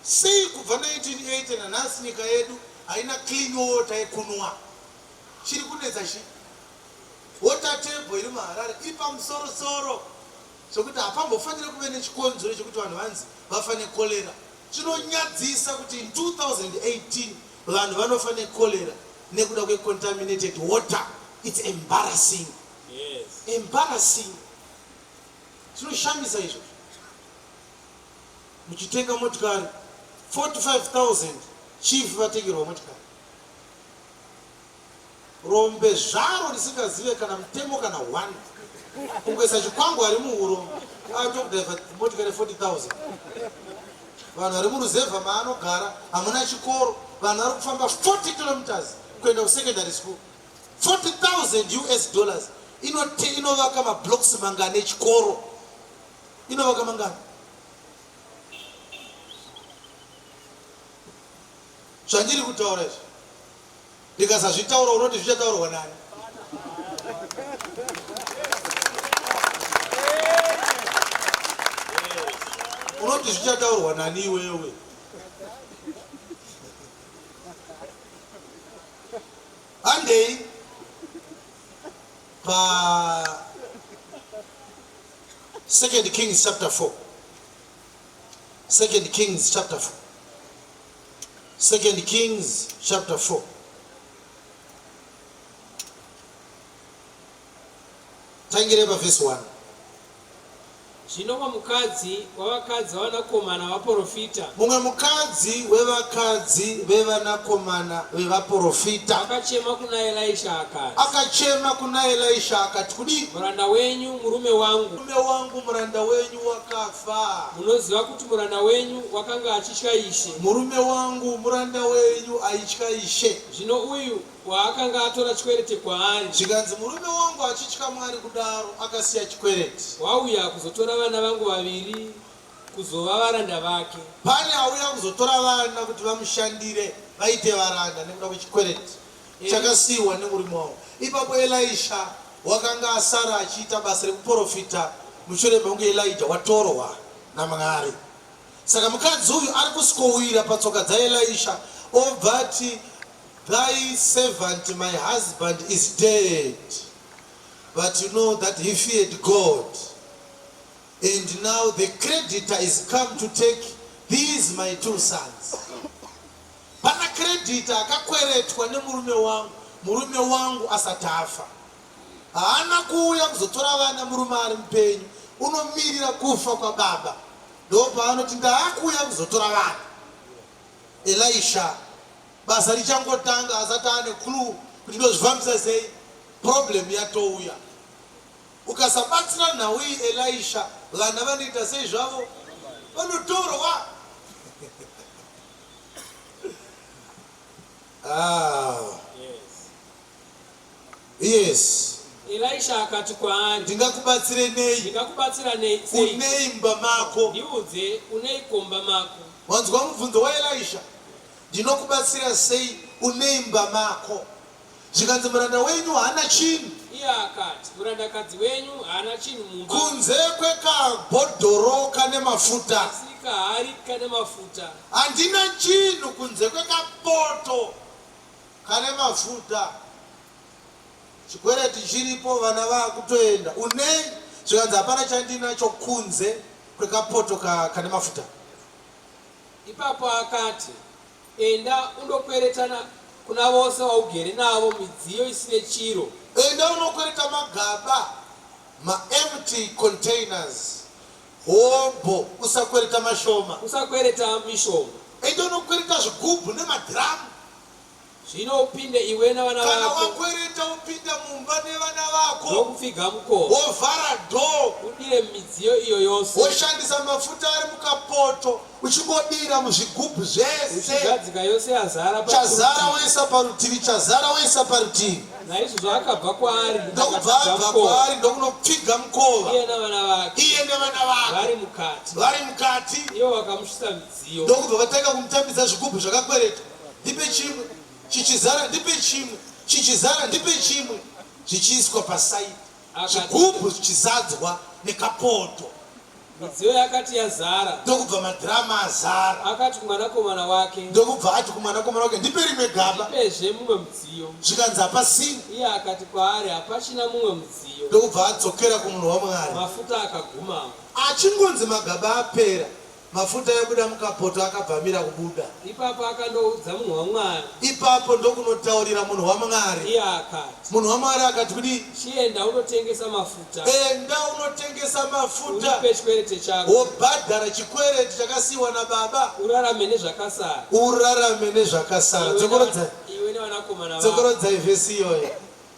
Sei kubva 1980 nanhasi nyika yedu haina clean water yekunwa? Chiri kunetsa chii? Water table iri muHarare iri pamusoro soro zvekuti hapambofanire kuve nechikonzero chekuti vanhu vanzi vafa necholera. Zvinonyadzisa kuti in 2018 vanhu vanofa necholera nekuda kwecontaminated water. It's embarrassing. Yes. Embarrassing. Zvinoshamisa izvozvo. Muchitenga motikari 45,000 chief vatengerwa motikari. Rombe zvaro risingazive kana mutemo kana one. Kungoisa chikwangwari muhuro atokudhraivha motikari 40,000. Vanhu vari muruzevha maanogara hamuna chikoro, vanhu vari kufamba 40 kilometers kuenda kusecondary school. 40,000 US dollars inote inovaka mablocks mangani echikoro? Inovaka mangani? Zvandiri kutaura izvi ndikasazvitaura unoti zvichataurwa nani? Unoti zvichataurwa nani iwewe? Handei pa Second Kings chapter 4. Second Kings chapter 4. Second Kings chapter 4. Tangire pa verse 1. Zvino mumwe mukadzi wavakadzi vavanakomana vaporofita. Mumwe mukadzi wevakadzi vevanakomana vevaporofita. Akachema kuna Elisha akati. Akachema kuna Elisha akati kudii? Muranda wenyu, murume wangu. Murume wangu, muranda wenyu wakafa. Munoziva kuti muranda wenyu wakanga achitya Ishe. Murume wangu, muranda wenyu aitya Ishe. Zvino uyu waakanga atora chikwerete kwaari. Zvikanzi, Murume wangu achitya Mwari kudaro, akasiya chikwereti. Wauya kuzotora vana vangu vaviri kuzova varanda vake. Pane auya kuzotora vana kuti vamushandire vaite varanda nekuda kwechikwereti chakasiiwa nemurume wangu. Ipapo Elisha wakanga asara achiita basa rekuporofita mushure mekunge Elijah watorwa naMwari. Saka mukadzi uyu ari kusvikowira patsoka dzaElisha obva ati, Thy servant my husband is dead, but you know that he feared God, and now the creditor is come to take these my two sons. Pana creditor akakweretwa nemurume wangu, murume wangu asati afa. Haana kuuya kuzotora vana murume ari mupenyu, unomirira kufa kwababa. Ndopaanoti ndaakuuya kuzotora vana. Elisha Basa richangotanga asati ane clue kuti ndozvifambisa sei, problem yatouya. Ukasabatsira nhau iyi Elisha, vana vanoita sei zvavo? Vanotorwa. Ah. Yes. Elisha akati kwaari, Ndingakubatsire nei? Ndingakubatsira nei? Sei? Unei mumba mako? Ndiudze, uneiko mumba mako? Wanzwa mubvunzo waElisha? Ndinokubatsira sei? Unei mumba mako? Zvikanzi, Muranda wenyu haana chinhu. Iye akati, Murandakadzi wenyu haana chinhu mumba. Kunze kwekabhodhoro kane mafuta. Asi kahari kane mafuta. Handina chinhu kunze kwekapoto kane mafuta. Chikwereti chiripo, vana vakutoenda. Unei? Zvikanzi, Hapana chandinacho kunze kwekapoto kane mafuta. Ipapo akati, Enda undokweretana kuna vose vaugere navo midziyo isine chiro. Enda unokwereta magaba, maempty containers, hobho, usakwereta mashoma. Usakwereta mishoma. Enda unokwereta zvigubhu nemadhiramu. Zvino upinde iwe navana Kana vako. wakwereta wopinda mumba nevana vako. Ndokupfiga mukova. Wovhara door. Udire midziyo iyo yose. Woshandisa mafuta ari mukapoto uchingodira muzvigubhu zvese. Uchigadzika yose yazara Chazara woisa parutivi, chazara woisa parutivi. Naizvozvo akabva kwaari Ndokubva akapfiga abva mukova. kwaari ndokunopfiga mukova. Iye navana vake. Iye nevana vake. Vari mukati. Vari mukati. Ivo vakamusvitsa midziyo. Ndokubva vatanga kumutambidza zvigubhu zvakakweretwa. Ndipe chimwe, chichizara, ndipe chimwe, chichizara, ndipe chimwe, zvichiiswa pasaidi, zvigubhu zvichizadzwa nekapoto. Midziyo yakati yazara. Ndokubva madhirama azara. Akati kumwanakomana wake. Ndokubva ati kumwanakomana wake, Ndipe rimwe gaba. Ndipezve mumwe mudziyo. Zvikanzi hapasina. Iye akati kwaari, Hapachina mumwe mudziyo. Ndokubva adzokera kumunhu waMwari. Mafuta akagumamo. Achingonzi magaba apera, Mafuta aibuda mukapoto akabva amira kubuda. Ipapo akandoudza munhu waMwari. Ipapo ndokunotaurira munhu waMwari. Iye akati. Munhu waMwari akati kudii? Chienda unotengesa mafuta. Enda unotengesa mafuta. Uripe chikwerete chako. Wobhadhara chikwereti chakasiiwa nababa. Urarame nezvakasara. Urarame nezvakasara. Dzokorodzai. Iwe nevanakomana vako. Dzokorodzai vhesi iyoyo.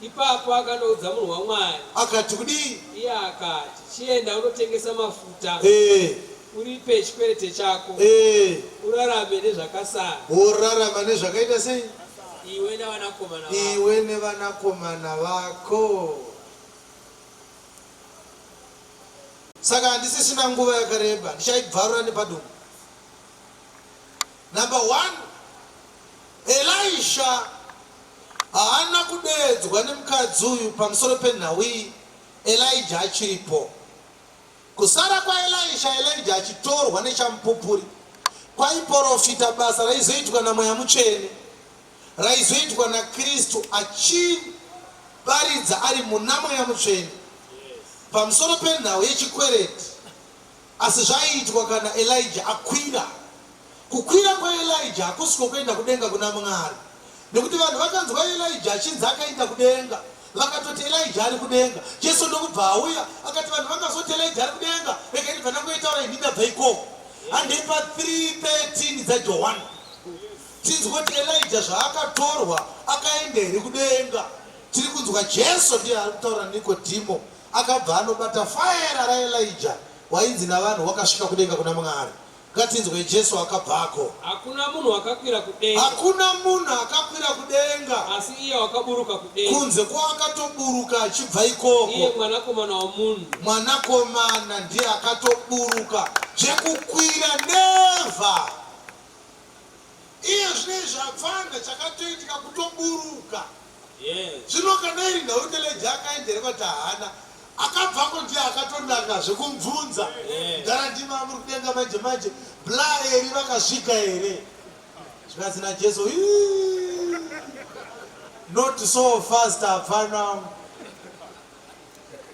Ipapo akandoudza munhu waMwari. Akati kudii? Iye akati, Chienda unotengesa mafuta. Eh. Uripe chikwerete chako. Eh. Urarame nezvakasara. Worarama nezvakaita sei? Iwe navanakomana vako. Iwe nevanakomana vako. Saka handisisina nguva yakareba, ndichaibvarura nepadumbu. Number one, Elisha haana kudeedzwa nemukadzi uyu pamusoro penhau iyi Elijah achiripo. Kusara kwaElisha Elijah achitorwa nechamupupuri kwaiporofita basa raizoitwa naMweya Mutsvene, raizoitwa naKristu achiparidza ari muna Mweya Mutsvene pamusoro penhau yechikwereti. Asi zvaiitwa kana Elijah akwira. Kukwira kwaElijah hakusi kwokuenda kudenga kuna Mwari. Nekuti vanhu vakanzwa Elijah achinzi akaenda kudenga, vakatoti Elijah ari kudenga. Jesu ndokubva auya akati vanhu vangazoti Elijah ari kudenga, regai ndibva ndangoitaura ini ndabva ikoko. Handei pa 3:13 dzaJohani tinzwe kuti Elijah zvaakatorwa akaenda here kudenga. Tiri kunzwa Jesu ndiye ari kutaura naNikodhimo akabva anobata faera raElijah wainzi navanhu wakasvika kudenga kuna Mwari. Ngatinzwei Jesu akabvako. Hakuna munhu wakakwira kudenga. Hakuna munhu akakwira kudenga. Asi iye wakaburuka kudenga. Kunze kwoakatoburuka achibva ikoko. Iye Mwanakomana womunhu. Mwanakomana ndiye akatoburuka. Zvekukwira never. Iye zvino izvi hapfana chakatoitika kutoburuka. Zvino kana iri nhau Teleja akaenda here kwati haana akabvako ndiye akatonanga zvekumubvunza mudhara ndimi amuri kudenga manje manje bla eri vakasvika here zvikanzi naJesu "Ii, not so fast hapana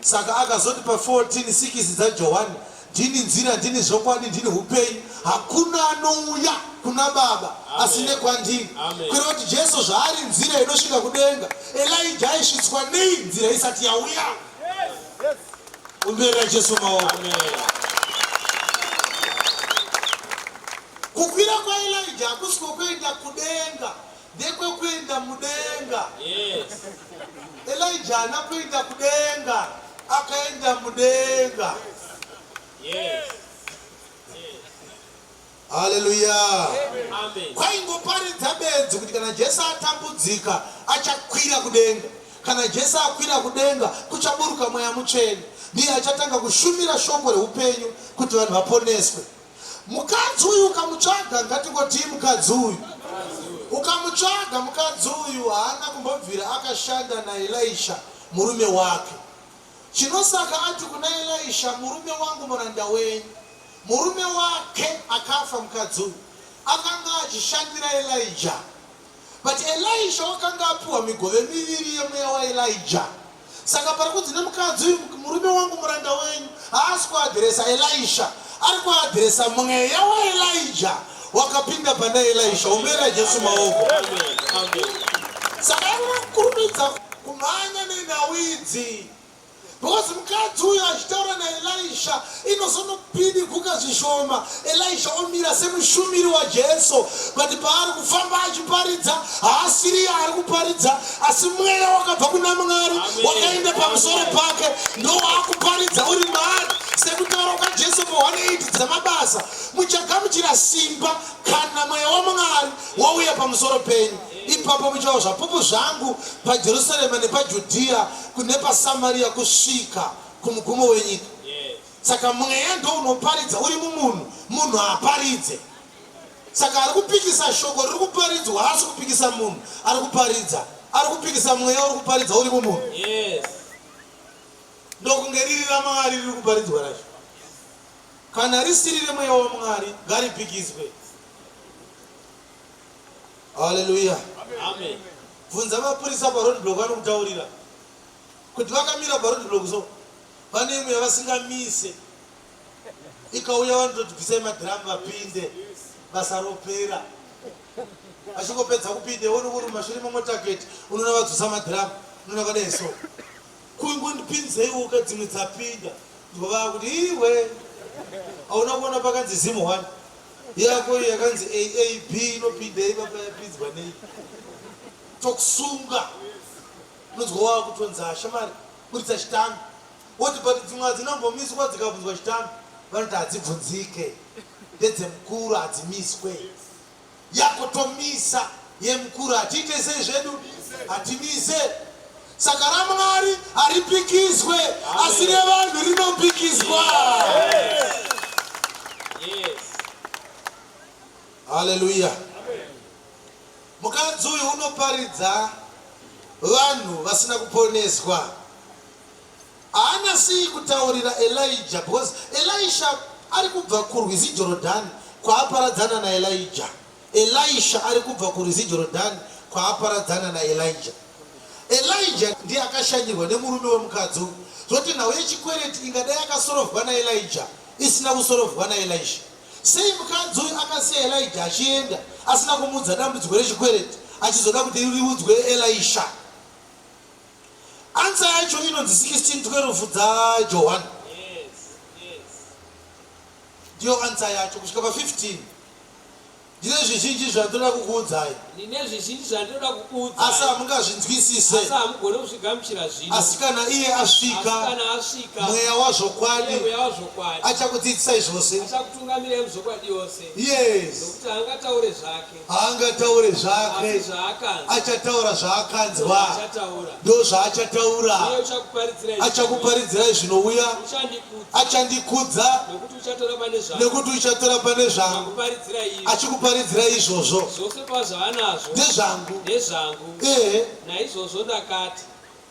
Saka akazoti pa 14 sikisi dzaJohani, Ndini nzira, ndini zvokwadi, ndini hupenyu, hakuna anouya kuna Baba asi nekwandiri. Kureva kuti Jesu zvaari nzira inosvika kudenga, Elijah aisvitswa nei nzira isati yauya? Omberera Jesu maoko. Kukwira kwaElijah hakusi kwokuenda kudenga, Ndekwekuenda mudenga. Yes. Elijah haana kuenda kudenga, akaenda mudenga. Yes. Haleluya. Amen. Kwaingoparidza bedzi kuti kana Jesu atambudzika achakwira kudenga. Kana Jesu akwira kudenga kuchaburuka Mweya Mutsvene. Ndiye achatanga kushumira shoko reupenyu kuti vanhu vaponeswe. Mukadzi uyu ukamutsvaga, ngatingotii mukadzi uyu, ukamutsvaga mukadzi uyu haana kumbobvira akashanda naElisha murume wake. Chinosaka ati kuna Elisha, murume wangu muranda wenyu. Murume wake akafa mukadzi uyu akanga achishandira Elijah. But Elisha wakanga apiwa migove miviri yemweya waElijah. Saka pari kunzi nemukadzi uyu murume wangu muranda wenyu haasi kuadhiresa Elisha, ari kuadhiresa mweya waElijah wakapinda pana Elisha. Ombera Jesu maoko. Saka ari kukurumidza kumhanya nenhau idzi. Because mukadzi uyu achitaura naElisha inozonopidiguka zvishoma, Elisha omira semushumiri waJesu, but paari kufamba achiparidza haasiriye ari kuparidza, asi mweya wakabva kuna Mwari wakaenda pamusoro pake ndowaakuparidza uri maari. Sekutaura kwaJesu pa 1:8 dzamabasa, muchagamuchira simba kana mweya waMwari wauya pamusoro penyu. Ipapo muchava zvapupu zvangu paJerusarema nepaJudhiya nepaSamaria kusvika kumugumo wenyika. Saka mweya ndounoparidza uri mumunhu, munhu haaparidze. Saka ari kupikisa shoko riri kuparidzwa haasi kupikisa munhu ari kuparidza, ari kupikisa mweya uri kuparidza uri mumunhu. Ndokunge riri raMwari riri kuparidzwa racho. Kana risiri remweya waMwari ngaripikiswe. Haleluya. Amen. Bvunza mapurisa paroad block vanokutaurira kuti vakamira paroad block so pane imwe yavasingamise ikauya vanototi bvisai madhiramu vapinde basa ropera vachingopedza kupinde wona uri mumashure memotaketi unoona vadzosa madhiramu unoona vadai so kungondipinzeiwo ka dzimwe dzapinda ndovaa kuti iwe hauna kuona pakanzi zimu one Yako iyo yakanzi AAB inopinda ipapa yapinzwa nei? Tokusunga. Unonzwa wakutonzi ashamari buritsa chitanga. Woti but dzimwe hadzina kumbomiswa dzikabvunzwa chitanga. Vanoti hadzibvunzike. Ndedzemukuru hadzimiswe. Yako tomisa yemukuru hatiite sei zvedu? Hatimise. Saka raMwari haripikiswe asi revanhu rinopikiswa. Haleluya. Mukadzi uyu unoparidza vanhu vasina kuponeswa. Haana sei kutaurira Elijah because Elisha ari kubva kurwizi Jorodhani kwaaparadzana naElijah. Elisha ari kubva kurwizi Jorodhani kwaaparadzana naElijah. Elijah ndiye akashanyirwa nemurume wemukadzi uyu. Zvoti nhau yechikwereti ingadai yakasorovhwa naElijah isina kusorovhwa naElisha. Sei mukadzi uyu akasiya Elijah achienda asina kumuudza dambudziko rechikwereti achizoda kuti riudzwe Elisha? Answer yacho inonzi 16:12 dzaJohani. Ndiyo answer yacho kusvika pa 15. Ndine zvizhinji zvandinoda kukuudzai. Ndine zvizhinji zvandinoda kukuudzai. Asi hamungazvinzwisise. Asi hamugone kuzvigamuchira zvino. Asi kana iye asvika. Asi kana asvika. Mweya wazvokwadi. Iye mweya wazvokwadi. Achakudzidzisai zvose. Achakutungamirai muzvokwadi yose. Yes. Nokuti haangataure zvake. Haangataure zvake. Asi zvaakanzwa. Achataura zvaakanzwa. Achataura. Ndozvaachataura. Uye uchakuparidzirai. Achakuparidzirai zvinouya. Uchandikudza. Achandikudza. Nokuti uchatora pane zvangu. Nekuti uchatora pane zvangu. Akuparidzirai izvo. Achikuparidzirai izvozvo. Zvose pazvaanazvo. Ndezvangu. Ndezvangu. Ehe. Naizvozvo ndakati,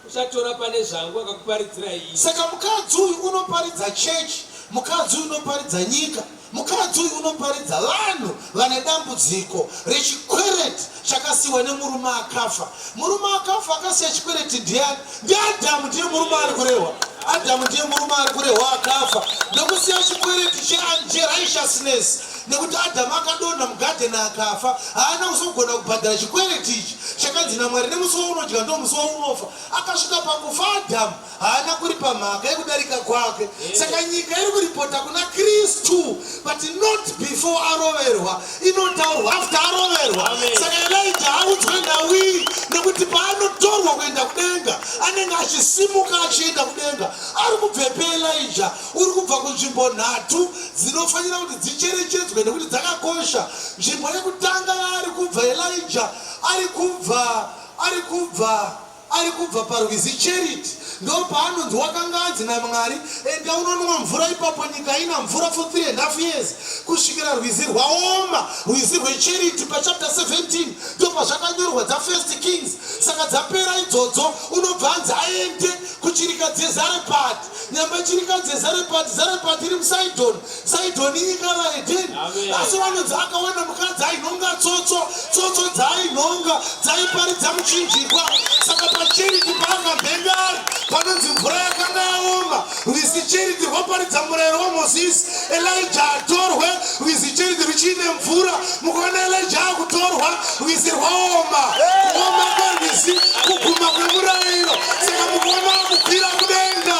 uchatora pane zvangu akakuparidzirai izvo. Saka mukadzi uyu unoparidza chechi, mukadzi uyu unoparidza nyika, mukadzi uyu unoparidza vanhu vane dambudziko rechikwereti chakasiiwa nemurume akafa. Murume akafa akasiya chikwereti ndiani? NdiAdhamu, ndiye murume ari kurehwa. Adhamu ndiye murume ari kurehwa akafa ndokusiya chikwereti cherighteousness, nekuti Adhamu akadonha mugadheni akafa, haana kuzogona kubhadhara chikwereti ichi chakanzi naMwari nemusi waunodya ndomusi waunofa. Akasvika pakufa Adhamu haana kuripa mhaka yekudarika kwake. Saka nyika iri kuripota kuna Kristu but not before aroverwa, inotaurwa after aroverwa. Saka Elijah haudzwe nhau iyi nekuti paanotorwa kuenda kudenga anenge achisimuka achienda kudenga. Ari kubvepi Elijah? Uri kubva kunzvimbo nhatu dzinofanira kuti dzicherechedzwe nekuti dzakakosha. Nzvimbo yekutanga yaari kubva Elijah ari kubva ari kubva Ari kubva parwizi Cheriti ndopaanonzi wakanga anzi naMwari enda unonwa mvura ipapo nyika haina mvura for 3 and half years kusvikira rwizi rwaoma rwizi rweCheriti pachapter 17 ndopazvakanyorwa dzafirst Kings saka dzapera idzodzo unobva anzi aende kuchirikadzi yeZarepati nyamba chirikadzi yeZarepati Zarepati iri muSidoni Sidoni inyika vaHedheni, asi vanonzi akawana mukadzi ainhonga tsotso, tsotso dzaainhonga dzaiparidza muchinjikwa. Saka paCheriti paakabhenda ari, panonzi mvura yakanga yaoma, rwizi Cheriti rwaparidza murayiro waMozisi, Elijah atorwe, rwizi Cheriti ruchiine mvura. Mukaona Elijah akutorwa, rwizi rwaoma. Kuoma kwerwizi kuguma kwemurayiro. Saka mukaona akukwira kudenga,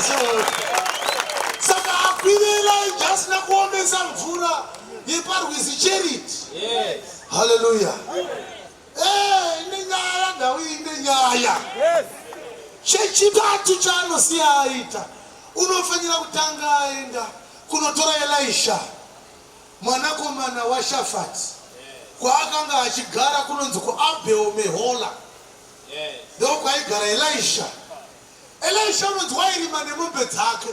Jesu. Saka akwire Elijah asina kuomesa mvura yeparwizi Cheriti. Yes. Hallelujah. Eh, ine nyaya nhau iyi ine nyaya. Yes. Chechitatu chaanosiya aita, unofanira kutanga aenda kunotora Elisha mwanakomana waShafati kwaakanga achigara kunonzi kuAbel Mehola. Ndokwaigara Elisha. Elisha unonzi wairima nemombe dzake.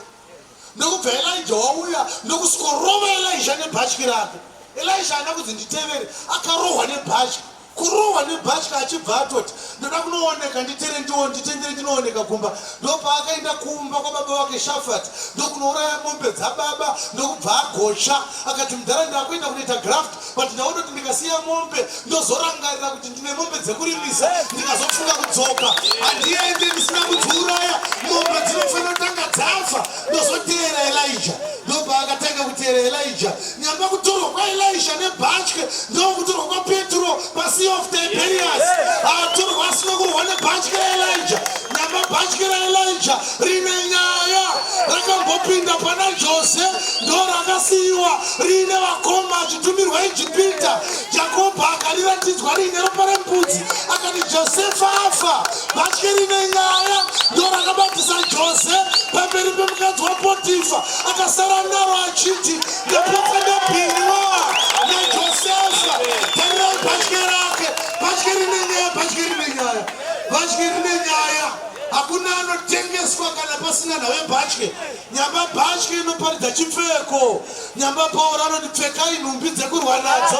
Ndokubva Elija wauya ndokusvikorova Elisha nebhatyi rake. Elisha haana kunzi nditevere, akarohwa nebhatyi. Kurohwa nebhatyi achibva atoti ndoda kunooneka nditere ndiwo nditendere ndinooneka kumba. Ndopaakaenda kumba kwababa vake Shafati ndokunouraya mombe dzababa ndokubva agocha akati mudhara ndakuenda kunoita graft but ndaona kuti ndikasiya mombe ndozorangarira kuti ndine mombe dzekurimisa ndikazofunga kudzoka handiende ndisina kudziuraya mombe dzinofanira kutanga dzafa ndozoteera elija ndopaakatanga kuteera elija nyamba kutorwa kwaelisha nebhatye ndokutorwa kwapetro pasea of tiberias atorwa asina kurwa nebhatye raelija nyamba bhatye raelija rine nyaya rakambopinda pana jose ndo rakasiyiwa riine vakoma achitumirwa Ijipita. Jakobho akariratidzwa riine ropa rembudzi akati Josefa afa. Bhatye rine nyaya ndo rakabatisa Jose pamberi pemukadzi waPotifa akasara naro achiti ndapotsa ndabhinywa naJosefa. Tarirai bhatye rake, bhatye rine nyaya, bhatye rine nyaya, bhatye rine nyaya. Hakuna anotengeswa kana pasina nhau yebhatye. Nyamba bhatye inoparidza chipfeko. Nyamba Pauro anoti pfekai nhumbi dzekurwa nadzo.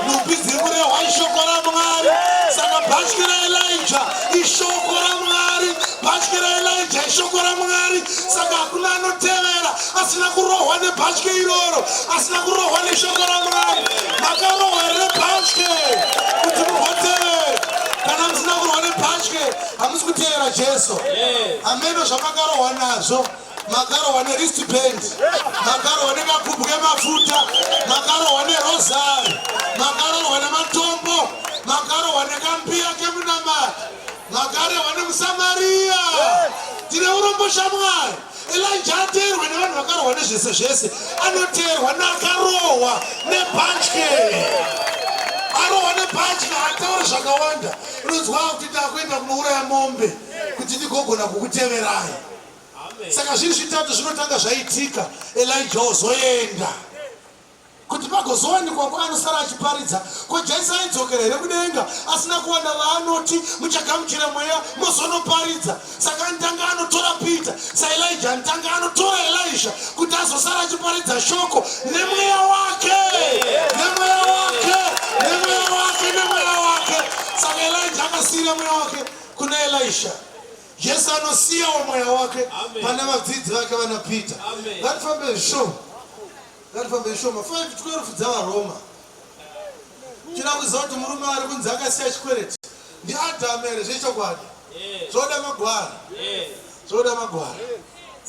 Nhumbi dziri kurehwa ishoko raMwari. Saka bhatye raElija ishoko raMwari. Bhatye raElija ishoko raMwari. Saka hakuna anotevera asina kurohwa nebhatye iroro, asina kurohwa neshoko raMwari. Makarohwa here nebhatye kuti mugotevera? Kana musina kurohwa nebhatye hamusi kuteera Jesu. Hameno zvamakarohwa nazvo. Makarohwa newristband, makarohwa nekagubhu kemafuta, makarohwa nerosary, makarohwa nematombo, makarohwa nekambiya kemunamato, makarohwa nemuSamaria. Tine urombo shamwari. Elijah ateerwa nevanhu vakarohwa nezvese zvese, anoteerwa neakarohwa nebhatye. Arohwa nebhatye ataura zvakawanda, unonzwa kuti ndakuenda kunouraya mombe kuti ndigogona kukuteverai. Saka zviri zvitatu zvinotanga zvaitika, Elija ozoenda kuti pagozowanikwa ko anosara achiparidza. Ko Jesu aidzokera here kudenga asina kuwana vaanoti muchagamuchira mweya mozonoparidza? Saka anotanga anotora Peter saElija, anotanga anotora Elisha kuti azosara achiparidza shoko nemweya wake, nemweya wake, nemweya wake, nemweya wake. Saka Elija akasiyira mweya wake kuna Elisha. Jesu anosiyawo mweya wake pane vadzidzi vake vana Peter. Ngatifambe zvishoma, ngatifambe zvishoma. 5:12 dzaVaRoma. Tinoda kuziva kuti murume ari kunzi akasiya chikwereti ndiAdhamu here zvechokwadi? Zvoda magwara, zvoda magwara.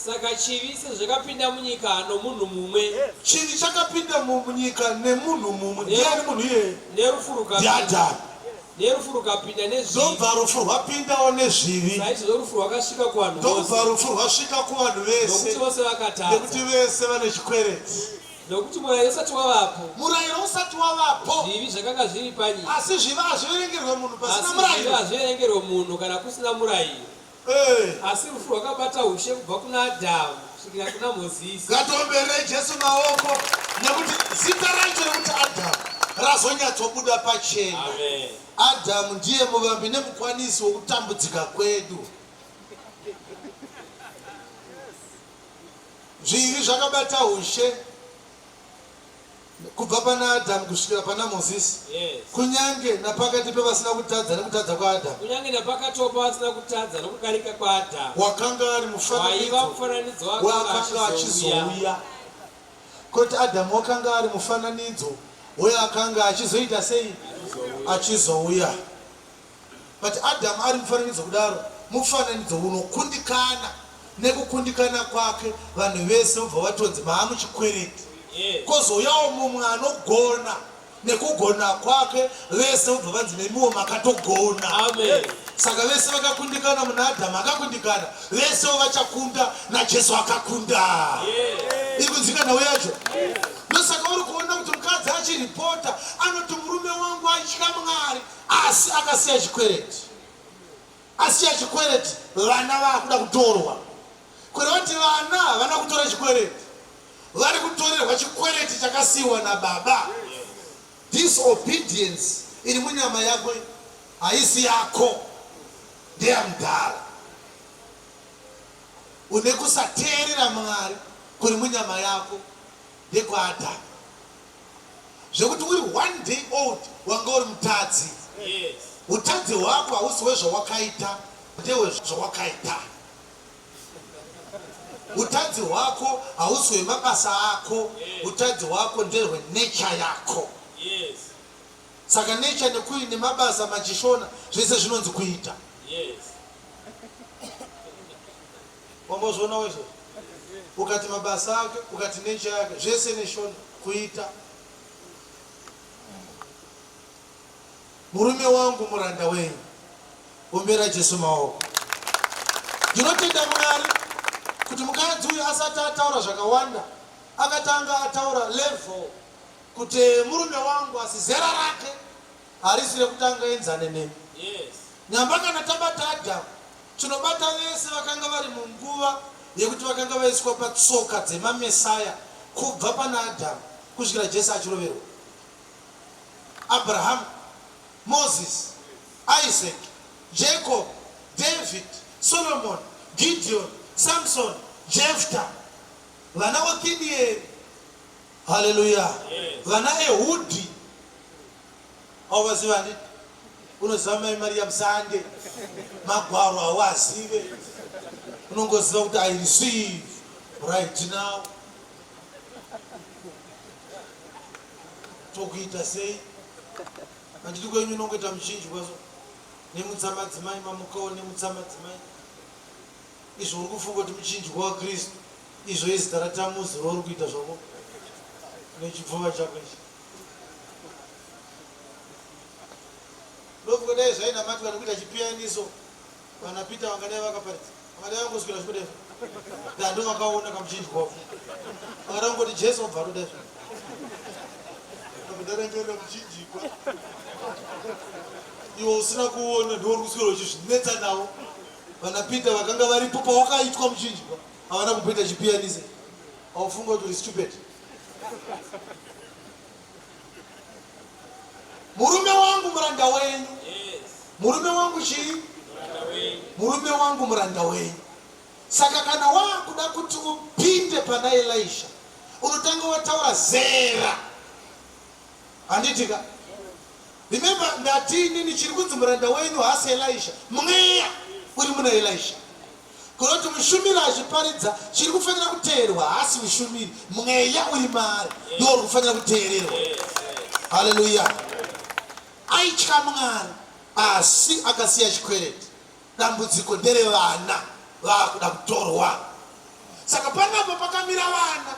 Saka chivi sezvakapinda munyika nomunhu mumwe, Chivi chakapinda munyika nemunhu mumwe. Ndiani munhu iyeye? Nerufu rukapinda NdiAdhamu. Nerufu rukapinda nezvivi. Ndobva rufu rwapindawo nezvivi. Saizvozvo rufu rwakasvika kuvanhu vose. Ndobva rufu rwasvika kuvanhu vese. Nokuti vose vakatadza. Nekuti vese vane chikwereti. Nokuti murayiro usati wavapo. Murayiro usati wavapo. Zvivi zvakanga zviri panyika. Asi zvivi hazviverengerwe munhu pasina Asi murayiro. zvivi hazviverengerwe munhu kana kusina murayiro. Asi rufu rwakabata ushe kubva kuna Adhamu kusvikira kuna Mozisi. Ngatiombererei Jesu maoko nekuti zita racho rekuti Adhamu razonyatsobuda pachena. Amen. Adhamu ndiye muvambi nemukwanisi wokutambudzika kwedu. Zvivi zvakabata ushe kubva pana Adhamu kusvikira pana Mozisi, kunyange napakati pevasina kutadza nekutadza kwaAdhamu. Kunyange napakatiwo pavasina kutadza nokudarika kwaAdhamu. Wakanga ari Waiva mufananidzo mufananidzo waakanga weakanga achizouya. achizouya. Koti Adhamu wakanga ari mufananidzo weakanga achizoita sei? Achizouya. But Adhamu ari mufananidzo kudaro, mufananidzo unokundikana. Nekukundikana kwake vanhu vese vobva vatonzi maamuchikwereti. Kozouyawo mumwe anogona, nekugona kwake vese vobva vanzi nemiwo makatogona. Amen. Saka vese vakakundikana muna Adhamu akakundikana, vesewo vachakunda naJesu akakunda. Iri kunzwika nhau yacho? Ndosaka uri kuona kuti mukadzi achiripota anoti murume wangu aitya Mwari asi akasiya chikwereti. Asiya chikwereti vana vakuda kutorwa. Kureva kuti vana havana kutora chikwereti. Vari kutorerwa chikwereti chakasiiwa nababa. Disobedience iri munyama yako haisi yako ndeyamudhara. Une kusateerera Mwari kuri munyama yako ndekwaAdhamu. Zvekuti uri one day old wanga uri mutadzi. Utadzi hwako hausi hwezvawakaita ndehwezvawakaita. Utadzi hwako hausi hwemabasa ako, utadzi hwako ndehwe nature yako. Saka nature nekui nemabasa machishona zvese zvinonzi kuita. Wambozvionawo izvozvo? Ukati mabasa ake, ukati nature yake, zvese neshona kuita. Murume wangu muranda wenyu. Ombera Jesu maoko. Ndinotenda Mwari kuti mukadzi uyu asati ataura zvakawanda akatanga ataura level kuti murume wangu asi zera rake harisi rekuti angaenzane neni. Nyamba kana tabata Adamu tinobata vese vakanga vari munguva yekuti vakanga vaiswa patsoka dzemamesaya kubva pana Adamu kusvikira Jesu achiroverwa. Abrahamu, Mozisi, Isaki, Jacob, David, Solomon, Gideon, Samson, Jefta, vana Othinieri, haleluya, vana Ehudhi, hauvazive handiti? Unoziva mai Maria Musande, magwaro hauazive, unongoziva kuti I receive right now. Tokuita sei? Handiti kwenyu unongoita muchinjwa so nemutsa madzimai mamukawo nemutsa madzimai. Izvo uri kufunga kuti muchinjwa waKristu izvo izita raTamuzi rouri kuita zvako nechipfuva chako ichi. Ndofunga dai zvainamatwa nekuita chipiyaniso vana Peter vangadai vakaparidza. Vangadai vangoswera zvikudai zvo. Dando vakaona kamuchinjwa wako. Vakada kungoti Jesu obva atodai zvo. Ndarangarira muchinjikwa. Iwe usina kuona ndiwe uri kuswera uchizvinetsa nawo. Vana Peter vakanga varipo pawakaitwa muchinjikwa. Havana kumboita chipiyanise. Haufunga kuti uri stupid. Murume wangu muranda wenyu. Murume wangu chii? Murume wangu muranda wenyu. Saka kana waakuda kuti upinde pana Elisha, unotanga wataura zera. Handiti ka? Remember ndati inini chiri kunzi muranda wenyu haasi Elisha, mweya uri muna Elisha. Kunoti mushumiri achiparidza chiri kufanira kuteerwa haasi mushumiri, mweya uri maari ndiwo uri kufanira kuteererwa. Haleluya! Aitya Mwari asi akasiya chikwereti. Dambudziko nderevana vaakuda kutorwa. Saka panapa pakamira vana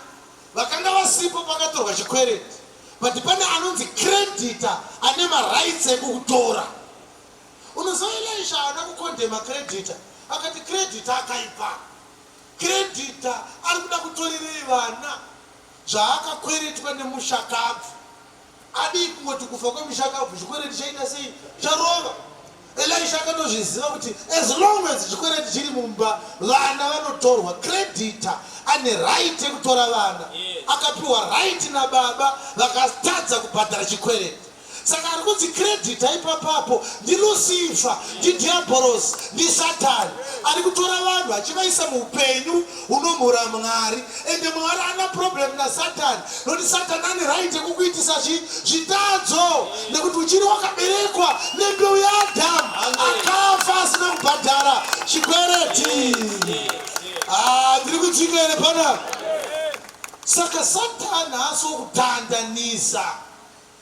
vakanga vasipo pakatorwa chikwereti but pane anonzi creditor ane marights ekukutora. Unoziva Elisha haana kukondema creditor akati creditor akaipa. Creditor ari kuda kutorerei vana zvaakakweretwa nemushakabvu. Adii kungoti kufa kwemushakabvu chikwereti chaita sei charova. Elisha akatozviziva kuti as long as chikwereti chiri mumba vana vanotorwa. Creditor ane right yekutora vana. Akapiwa right nababa vakatadza kubhadhara chikwereti. Saka ari kunzi creditor ipapapo ndiLucifer, ndiDhiabhorosi, ndiSatani ari kutora vanhu achivaisa muupenyu hunomhura Mwari. Ende Mwari haana problem naSatani nokuti Satani ane right yekukuitisa chi zvitadzo nekuti uchiri wakaberekwa nembeu yaAdhamu akafa asina kubhadhara chikwereti. Ah, ndiri kutsvika here panapa? Saka Satani haasi wokutandanisa.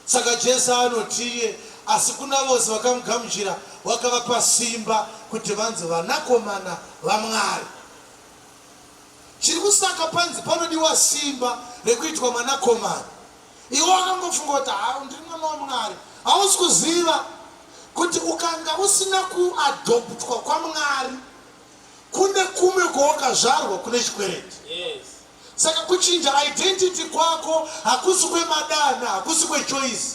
Saka Jesu anoti iye, Asi kuna vose vakamugamuchira, wakavapa simba kuti vanzi vanakomana vaMwari. Chiri kusaka panzi panodiwa simba rekuitwa mwanakomana. Iwe wakangofunga kuti haa ndiri mwana waMwari. Hausi kuziva. Kuti ukanga usina kuadoptwa kwaMwari, kune kumwe kwawakazvarwa kune chikwereti. Yes. Saka kuchinja identity kwako hakusi kwemadana, hakusi kwechoice.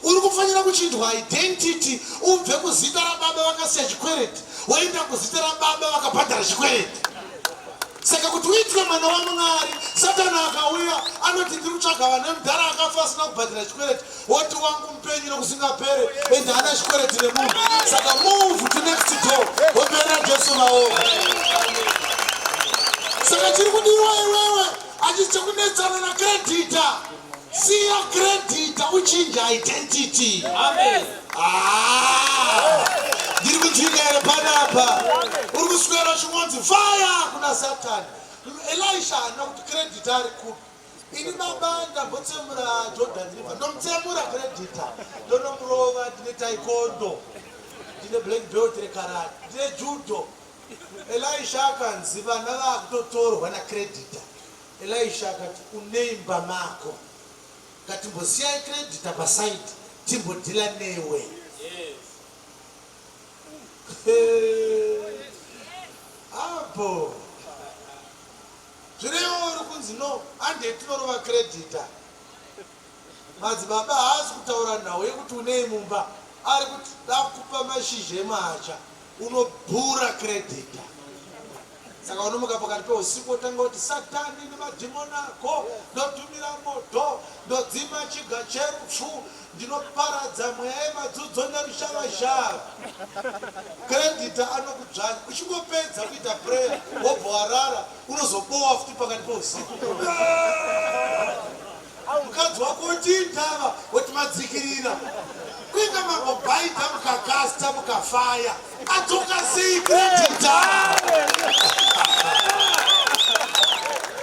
Uri kufanira kuchinjwa identity ubve kuzita rababa vakasiya chikwereti woenda kuzita rababa vakabhadhara chikwereti. Saka kuti uitwe mwana waMwari, Satani akauya anoti ndiri kutsvaga vana mudhara akafa asina kubhadhara chikwereti, woti wangu mupenyu nokusingapere and haana chikwereti nemunhu. Saka move to next door, woperera Jesu maoko. Saka chiri kudiwa iwewe achisi chekunetsana nacreditor. Siya creditor uchinje identity. Amen. Ah, ndiri kunzwika here panapa? Uri kuswera uchingonzi fire kuna Satani. Elisha haana kuti creditor ari kupi. Ini baba ndambotsemura Jordan River, ndomutsemura creditor, ndonomurova, ndine taekwondo, ndine black belt rekarate, ndine judo. Elisha akanzi vana vakutotorwa nacreditor. Elisha akati, Unei mumba mako? Ngatimbosiyai creditor paside timbodhila newe. Apo zvino iwe uri kunzi no handei tinorova creditor. Madzibaba haasi kutaura nhau yekuti unei mumba, ari kuti dakupa mashizha emahacha Unobhura creditor. Saka unomuka pakati peusiku wotanga kuti Satani nemadhimoni ako ndotumira moto, ndodzima chiga cherufu, ndinoparadza mweya yemadzudzo nerushavashava. Creditor anokudzvanya. Uchingopedza kuita prayer wobva warara, unozobowa futi pakati peusiku. Mukadzi wako oti indava woti madzikirira kuinga mambobhaidha mukakasta mukafaya adzoka sei creditor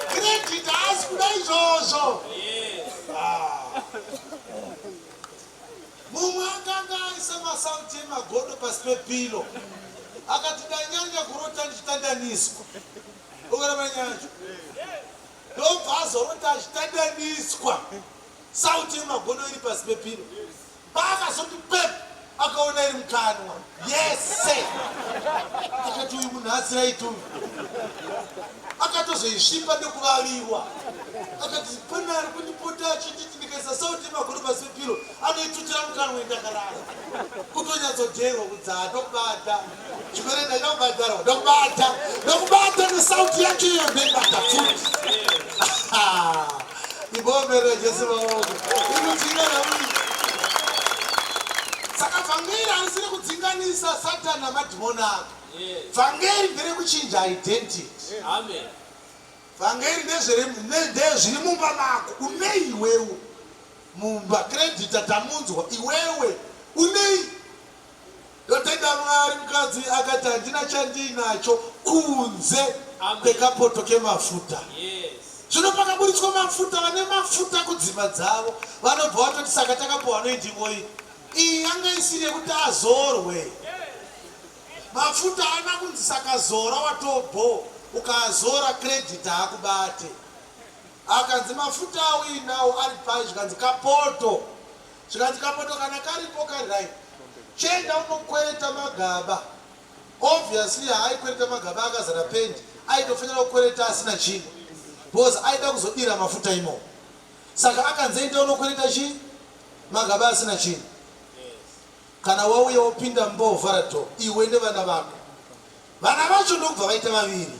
creditor haasi kuda izvozvo. Ah. Mumwe akanga aisa masauti emagodo pasi pepilo akati ndanyanya kurota ndichitandaniswa. Ukaramba nyacho. Ndobva azorota achitandaniswa sauti yemagodo iri pasi pepilo. Paakazoti pep akaona iri mukanwa yese. Akati uyu munhu haasi right uyu. Akatozoisvipa nekuvaviwa. Akati pane ari kundipota achinditi ndikaisa sauti yemagodo pasi pepilo anoitutira mukanwa indakarara. Kutonyatsoderwa kunzi ndokubata. Chikwereti haina kubhadharwa, ndokubata, ndokubata nesauti yacho iyo ndoibata futi. Imboomerera Jesu maoko. Ikudzingana uyu. Saka vhangeri harisi rekudzinganisa Satani namadhimoni ake. Vhangeri nderekuchinja identity. Amen. Vhangeri ndezviri mumba mako. Unei iwewe mumba? Creditor tamunzwa. Iwewe unei? Ndotenda Mwari mukadzi akati handina chandiinacho kunze kwekapoto kemafuta. Zvino pakaburitswa mafuta vane mafuta kudzimba dzavo vanobva vatoti saka takapiwa anointing oil. Iyi yanga isiri yekuti azorwe. Mafuta haana kunzi saka zora watobho ukaazora credit haakubate. Akanzi mafuta auinawo ari pai zvikanzi kapoto. Zvikanzi kapoto kana karipo kari right chienda unokwereta magaba. Obviously haaikwereta magaba akazara pendi aitofanira kukwereta asina chinhu because aida kuzodira mafuta imomo. Saka akanzi enda unokwereta chii magaba asina chinhu. Kana wauya wopinda mumba wovhara door iwe nevana vako. Vana vacho ndokubva vaita vaviri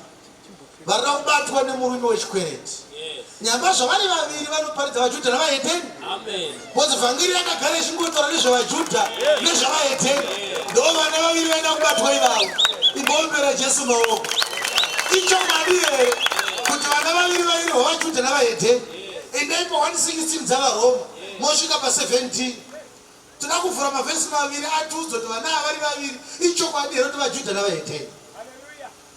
varida kubatwa nemurume wechikwereti. Nyamba zvavari vaviri vanoparidza vaJudha navaHedheni. Because vhangeri yakagara ichingotaura nezvevaJudha nezvavaHedheni. Ndo vana vaviri vaida kubatwa ivavo. Imboombera Jesu maoko. Ichokwadi here kuti vana vaviri vairehwa vaJudha navaHedheni? Endai pa 1:16 dzaVaroma mosvika pa 17. Toda kuvhura mavhesi maviri atiudze kuti vana ava vari vaviri ichokwadi here kuti vaJudha navaHedheni.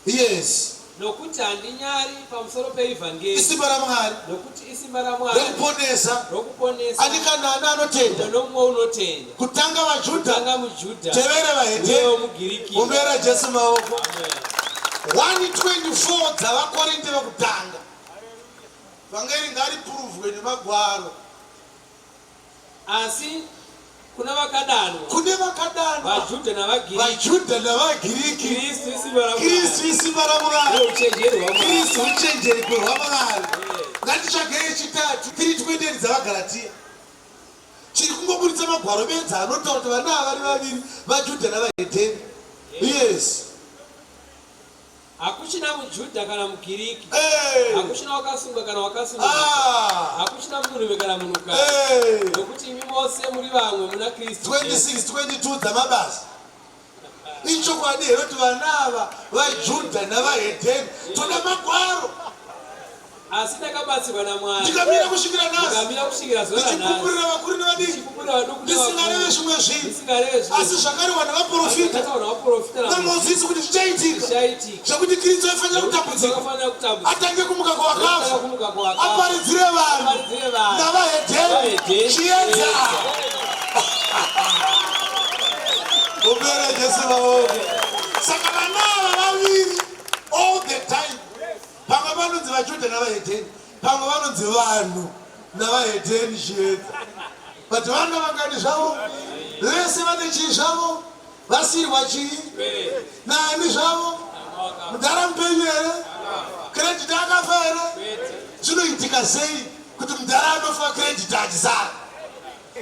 Yes. Nokuti handinyari pamusoro peivhangeri. Isimba raMwari. Nokuti isimba raMwari. Rekuponesa. Rokuponesa. Ani kana ani anotenda. Mumwe nomumwe unotenda. Kutanga vaJudha. Kutanga muJudha. Tevere vaHedheni. Uyewo muGiriki. Ombera Jesu maoko. Amen. 1:24 dzavaKorinte vekutanga. Vhangeri ngaripuruvhwe nemagwaro. Asi. Kuna vakadanwa. Kune vakadanwa. VaJudha navaGiriki. VaJudha navaGiriki. Kristu isimba raMwari. Kristu isimba raMwari. Uchenjeri hwaMwari. Kristu uchenjeri hwaMwari. Ngatitsvagei yechitatu 3:28 dzavaGaratia. Chiri kungoburitsa magwaro bedzi anotaura kuti vana ava vari vaviri vaJudha navahedheni. Yes. Hakuchina muJudha kana muGiriki, Hey. hakuchina wakasungwa kana wakasununguka, Ah. hakuchina munhurume kana munhukadzi, Hey. nokuti imi mose muri vamwe muna Kristu Jesu. 26 22 dzamabasa ichokwadi here kuti vana ava vajudha navahedheni toda magwaro Asi ndakabatsirwa naMwari, ndikamira kusvikira nhasi ndikamira kusvikira zuva ranhasi, ndichipupurira vakuru nevadiki ndichipupurira vaduku ndisingareve nevakuru, zvimwe zvinhu ndisingareve zvimwe asi zvakarehwa navaprofita zvakataurwa navaprofita naMozisi naMozisi kuti zvichaitika zvichaitika. zvekuti Kristu aifanira kutambudzika Akafanira kutambudzika, atange kumuka kwavakafa atanga kumuka kwavakafa, aparidzire vanhu aparidzire vanhu navahedheni navahedheni chiedza Umbere Jesu vaone. Saka vana ava vaviri all the time pamwe vanonzi vaJudha navahedheni pamwe vanonzi vanhu navahedheni chiedza but vana vangani zvavo vese vane chii zvavo vasirwa chii naani zvavo mudhara mupenyu here creditor akafa here zvinoitika sei kuti mudhara anofa creditor achisara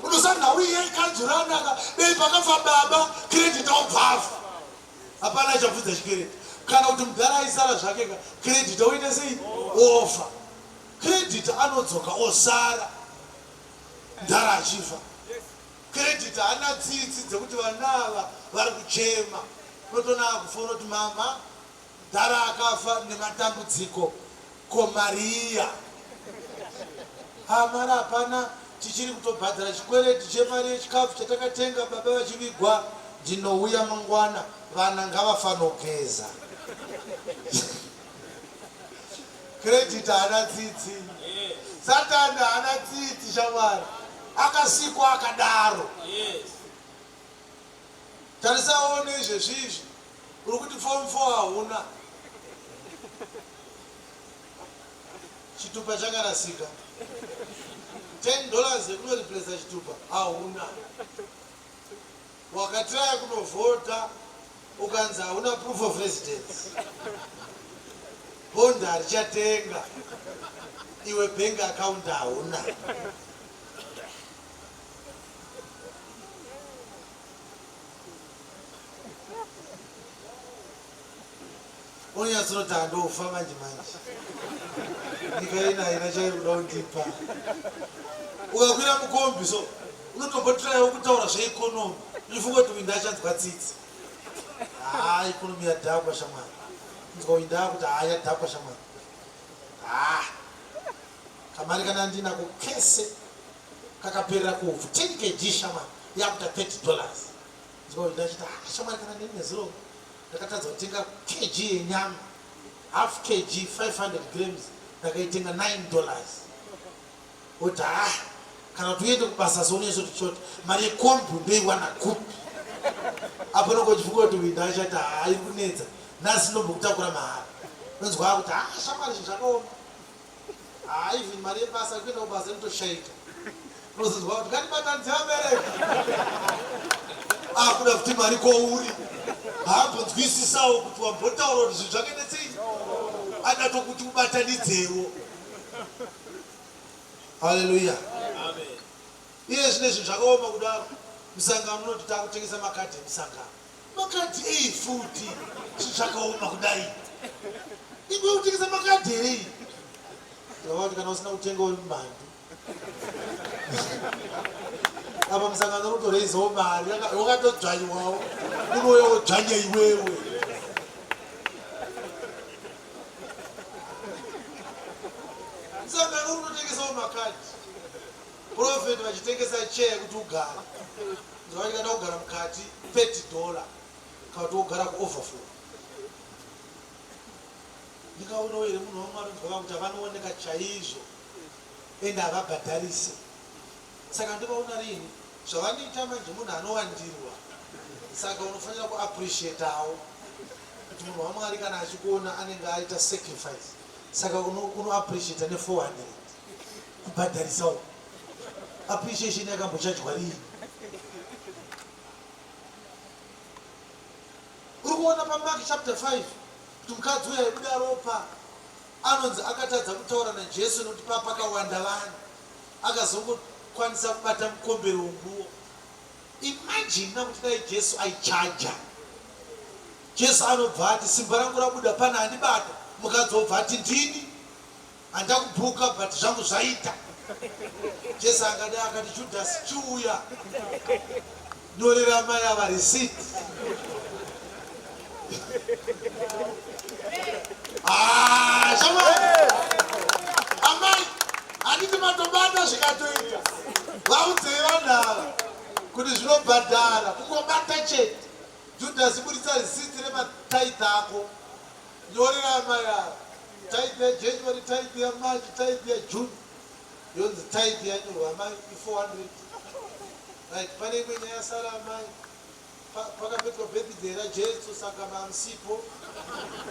unosanhau iye kanzuranaka dei pakafa baba creditor obva afa hapana achabvunza chikwereti kana kuti mudhara aisara zvake ka creditor oita sei ofa creditor anodzoka osara mudhara achifa creditor haana tsitsi dzekuti vana ava vari kuchema unotoona akufona kuti mama mudhara akafa nematambudziko ko mariya mari hapana tichiri kutobhadhara chikwereti chemari yechikafu chatakatenga baba vachivigwa ndinouya mangwana vana ngavafanogeza creditor haana tsitsi satani haana tsitsi shamwari akasikwa akadaro tarisaone izvezvi izvi uri kuti form 4 hauna chitupa chakarasika 10 dollars yekunoreplaca chitupa hauna wakatraya kunovhota ukanzi hauna proof of residence bond harichatenga iwe bank account hauna unonyatsonoti handofa manje manje nyika ina haina chairi kuda kundipa ukakwira mukombi so unotombotrayawo kutaura zveeconomy uchifunga kuti winda achanzwa tsitsi haa economy yadhakwa shamwari nzwa winda akuti haa yadhakwa shamwari haa kamari kana ndinako kese kakaperera kuupfu 10 kg shamwari yakuta 30 dollars nzwa winda achiti haa shamwari kana ndini nezuro ndakatadza kutenga kg yenyama half kg 500 grams ndakaitenga 9 dollars oti ha kana kuti uende kubasa sounyatsoti mari yekombi ndoiwana kupi apo nonge uchifunga kuti winda achati haa iri kunetsa nhasi ndombokutakura mahara unonzwa akuti ha shamwari zvinhu zvakaoma haa even mari yebasa kuenda kubasa inotoshaika unozonzwa kuti ngatibatanidze vabereki akuda kuti mari kwauri haambonzwisisawo kuti wambotaura kuti zvinhu zvakaita sei ada tokuti ubatanidzewo haleluya iye zvine zvinhu zvakaoma kudaro musangano unoti takutengesa makadhi emusangano makadhi ei futi zvinhu zvakaoma kudai ingwe kutengesa makadhi here iyi ndakati kana usina kutenga uri mbandu apa musangano uri kutoreizawo mari wakatodzvanyiwawo unouya wodzvanya iwewe musangano uri kutotengesawo makadhi prophet vachitengesa chair kuti ugare zvavachikada kugara mukati 30 dollar kana kuti wogara kuoverflow ndikaonawo here munhu wamwari unzwava kuti havanooneka chaizvo ende havabhadharise saka ndivaona riini zvavanoita manje munhu anowandirwa saka unofanira kuappreciatawo kuti munhu wamwari kana achikuona anenge aita sacrifice saka unoappreciata uno ne400 kubhadharisawo appreciation yakambochajwa riini kuona paMark chapter 5 kuti mukadzi uyu aibuda ropa anonzi akatadza kutaura naJesu nekuti paa pakawanda vanhu akazongokwanisa kubata mukombero wenguo. Imagine kuti dai Jesu aichaja. Jesu anobva ati simba rangu rabuda pane andibata, mukadzi obva ati ndini. Handakubhuka but zvangu zvaita. Jesu angadai akati Judas chiuya nyorera mai ava receipt. Ah, shamwari. Amai, handiti matobata zvikatoita. Vaudzei vanhu ava kuti zvinobhadhara kungobata chete. Judas buritsa receipt remataithe ako. Nyorera amai ava. Tithe yaJanuary, tithe yaMarch, tithe yaJune. Yonzi tithe yanyorwa amai i400. Right, pane imwe nyaya yasara amai. Pakapetwa birthday raJesu saka mamusipo.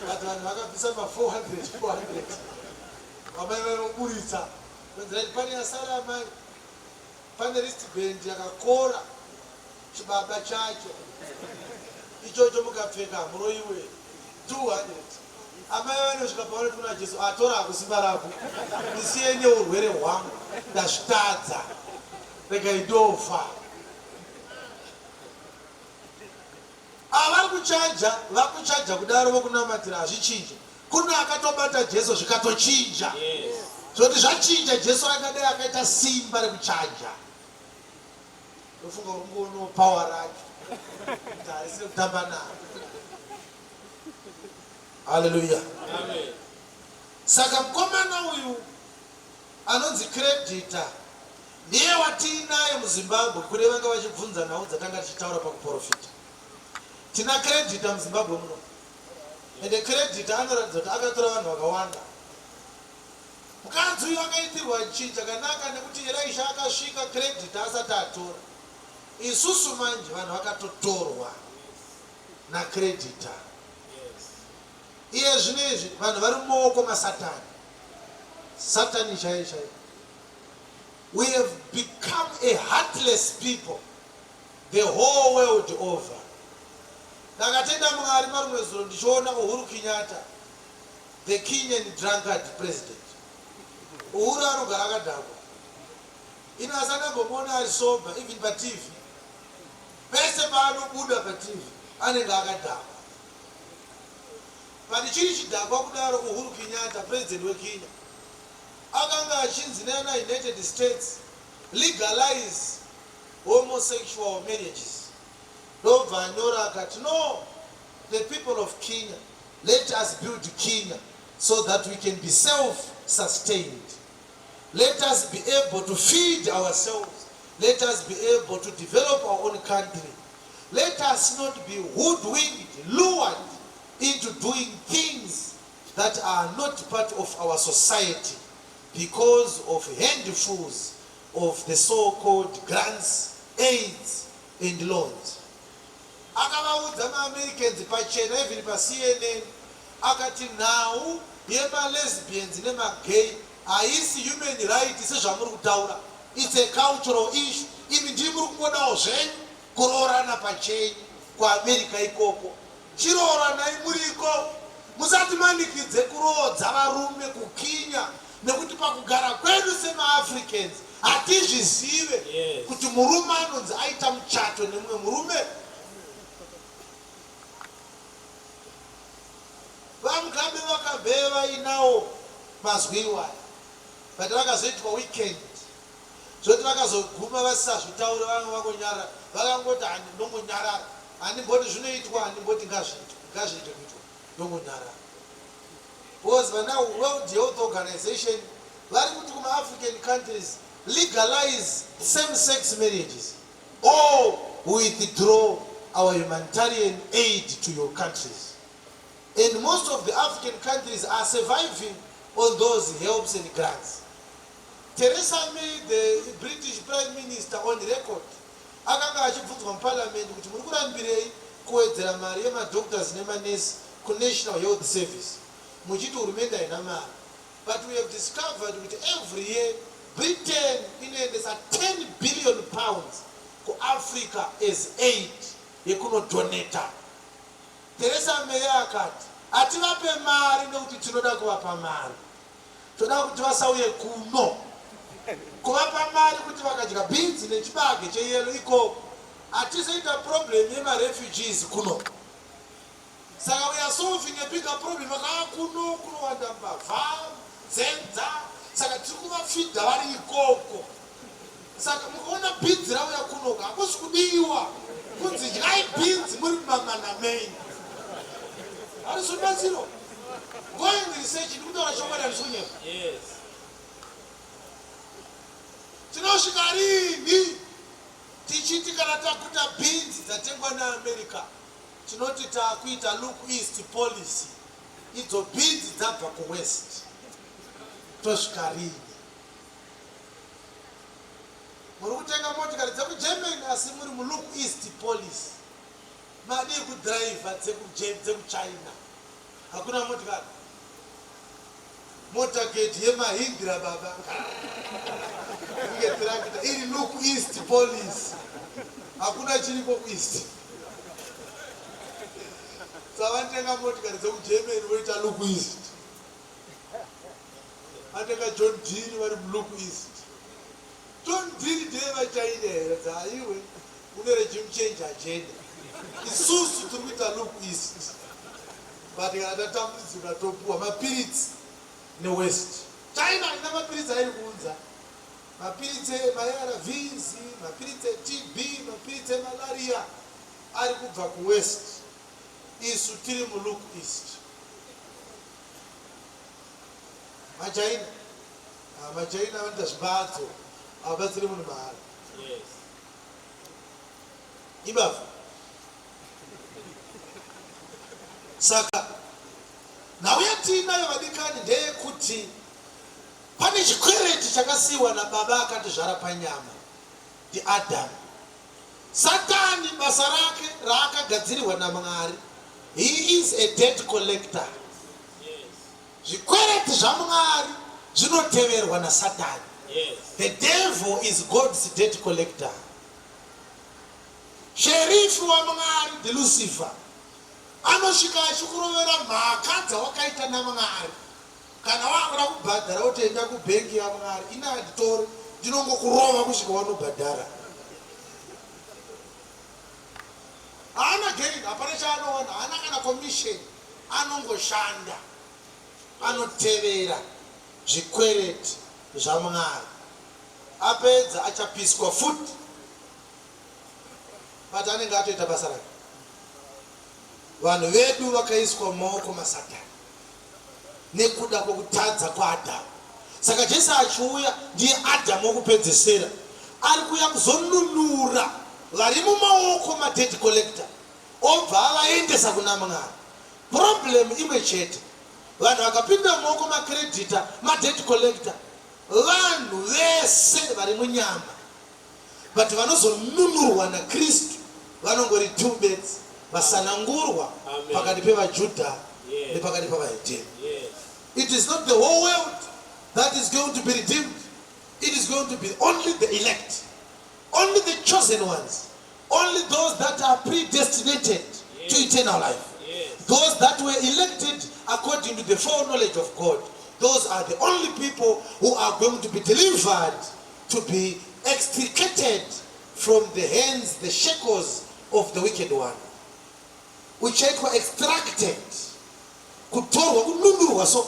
But vanhu vakabvisa ma400 400. Amai vaivoburitsa. Yonzi right, pane yasara amai. Pane wristband yakakora chibaba chacho. Ichocho mukapfeka hamuroyiwe. 200. Amai vanosvika pavanoti kuna Jesu, atora hako simba rako, ndisiye neurwere hwangu, ndazvitadza, regai ndofa. Ava vari kuchaja, vakuchaja kudaro vokunamatira hazvichinje. Kune akatobata Jesu zvikatochinja. Zvoti zvachinja Jesu akadai akaita simba rekuchaja. Ndofunga uri kungoonao power racho kuti harisi rekutamba naro. Haleluya. Amen. Saka mukomana uyu anonzi creditor ndiye watiinaye muZimbabwe kune vanga vachibvunza nhau dzatanga tichitaura pakuprofita. Tina creditor muZimbabwe muno. Ende creditor anoratidza kuti akatora vanhu vakawanda. Mukadzi uyu akaitirwa chinhu chakanaka nekuti Elisha akasvika creditor asati atora. Isusu manje vanhu vakatotorwa nacreditor. Iye zvino izvi vanhu vari mumaoko masatani. Satani chaiye chaiye. We have become a heartless people the whole world over. Ndakatenda Mwari marumwe zuro ndichiona Uhuru Kenyatta, the Kenyan drunkard president. Uhuru anogara akadhakwa. Ini asati ndambomuona ari sober even paTV. Pese paanobuda paTV anenge akadhakwa. But chiri chidhakwa kudaro Uhuru Kenyatta president weKenya akanga achinzi nana United States legalize homosexual marriages. Ndobva anyora akati no the people of Kenya let us build Kenya so that we can be self sustained. Let us be able to feed ourselves. Let us be able to develop our own country. Let us not be hoodwinked, lured into doing things that are not part of our society because of handfuls of the so-called grants, aids and loans. Akavaudza maAmericans pachena even paCNN akati nhau yemalesbians nemagay haisi human right sezvamuri kutaura it's a cultural issue imi ndimi muri kungodawo zvenyu kuroorana pachenyu kuAmerica ikoko chirooranai muriko musatimanikidze kuroodza varume kuKenya nekuti pakugara kwedu semaAfricans hatizvizive kuti murume anonzi aita muchato nemumwe murume. VaMugabe vakambe vainawo mazwi iwaya but vakazoitwa weekend zvoti vakazoguma vasisazvitaure vanga vangonyarara vakangoti ndongonyarara handimboti zvinoitwa handimboti ngazviitwe ngazviite kuitwa ndongonyarara because vana World Health Organization vari kuti kumaAfrican countries legalize same sex marriages or withdraw our humanitarian aid to your countries and most of the African countries are surviving on those helps and grants. Theresa May the British Prime Minister on record akanga achibvunzwa muparliament kuti muri kurambirei kuwedzera mari yemadoctors nemanesi kuNational Health Service muchiti hurumende haina mari but we have discovered kuti every year Britain inoendesa 10 billion pounds kuAfrica as aid yekunodonata. Theresa May akati, Hativape mari nekuti tinoda kuvapa mari. Toda kuti vasauye kuno. Kuvapa mari kuti vakadya bhinzi nechibage cheyellow ikoko hatizoita problem yemarefugees kuno. Saka we are solving a bigger problem vakauya kuno kunowanda mbavha, nzenza saka tiri kuvafidha vari ikoko. Saka mukaona bhinzi rauya kunoka hakusi kudiwa kunzi dyai bhinzi muri mumamana menyu. Harisi rubatsiro. Go and research ndikutaura chokwadi handisi kunyepa. Yes. Tinosvika rini tichiti kana taguta bhinzi dzatengwa neAmerica tinoti takuita look east policy idzo bhinzi dzabva kuwest tosvika rini? Muri kutenga motikari dzekuGermany asi muri muLook East policy. Madii kudhiraivha dzekuChina? Hakuna motikari. Motorcade yeMahindra baba. Kunge tractor iri Look East policy. Hakuna chiriko kuEast. Saka vanotenga motikari dzekuGermany voita Look East. Vatanga John Deere vari muLook East. John Deere ndeyevaChina here? Dzaiwe une regime change agenda. Isusu tiri kuita Look East. But kana tatambudzika topuwa mapiritsi neWest. China haina mapiritsi airi kuunza. Mapiritsi emaARVs, mapiritsi eTB, mapiritsi emalaria ari kubva kuWest. Isu tiri muLook East. Machaina ah, machaina vanoita zvimbatso havabatsiri munhu mahara. Yes. Imbavha. Saka nhau yatiinayo vadikani ndeyekuti pane chikwereti chakasiyiwa nababa akatizvara panyama ndiAdhamu. Satani basa rake raakagadzirirwa naMwari, he is a debt collector. Zvikwereti zvaMwari zvinoteverwa naSatani. The devil is God's debt collector. Sherifi waMwari ndiLucifer. Anosvika achikurovera mhaka dzawakaita naMwari. Kana wakuda kubhadhara wotoenda kubhengi yaMwari. Ini handitore, ndinongokurova kusvika wanobhadhara. Haana gain, hapana chaanowana, haana kana commission, anongoshanda. Anotevera zvikwereti zvaMwari. Apedza achapiswa futi. But anenge atoita basa rake. Vanhu vedu vakaiswa mumaoko maSatani nekuda kwekutadza kwaAdhamu. Saka Jesu achiuya ndiye Adhamu wekupedzesera ari kuuya kuzonunura vari mumaoko madebt collector obva avaendesa kuna Mwari. Problem imwe chete, vanhu vakapinda mumaoko macreditor, madebt collector, vanhu vese vari munyama but vanozonunurwa naKristu vanongori two bedzi, vasanangurwa pakati pevaJudha nepakati pavahedheni. It is not the whole world that is going to be redeemed, it is going to be only the elect, only the chosen ones, only those that are predestinated to eternal life. Those that were elected according to the foreknowledge of God, those are the only people who are going to be delivered to be extricated from the hands, the shackles of the wicked one. Uchaitwa extracted, kutorwa, kununurwa so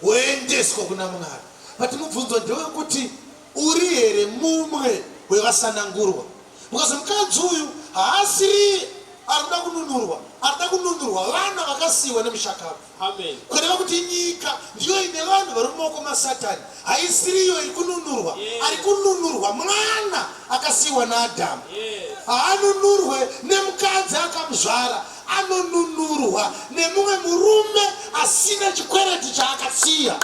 woendeswa kuna Mwari. But mubvunzo ndewekuti uri here mumwe wevasanangurwa? Because mukadzi uyu haasiriye ari kuda kununurwa, ari kuda kununurwa vana vakasiyiwa nemushakabvu. Amen. Kureva kuti nyika ndiyo ine vanhu vari mumaoko maSatani, haisiriyo iri kununurwa. Yes. Ari kununurwa mwana akasiyiwa naAdhamu. Yes. Haanunurwe nemukadzi akamuzvara, anonunurwa nemumwe murume asina chikwereti chaakasiya.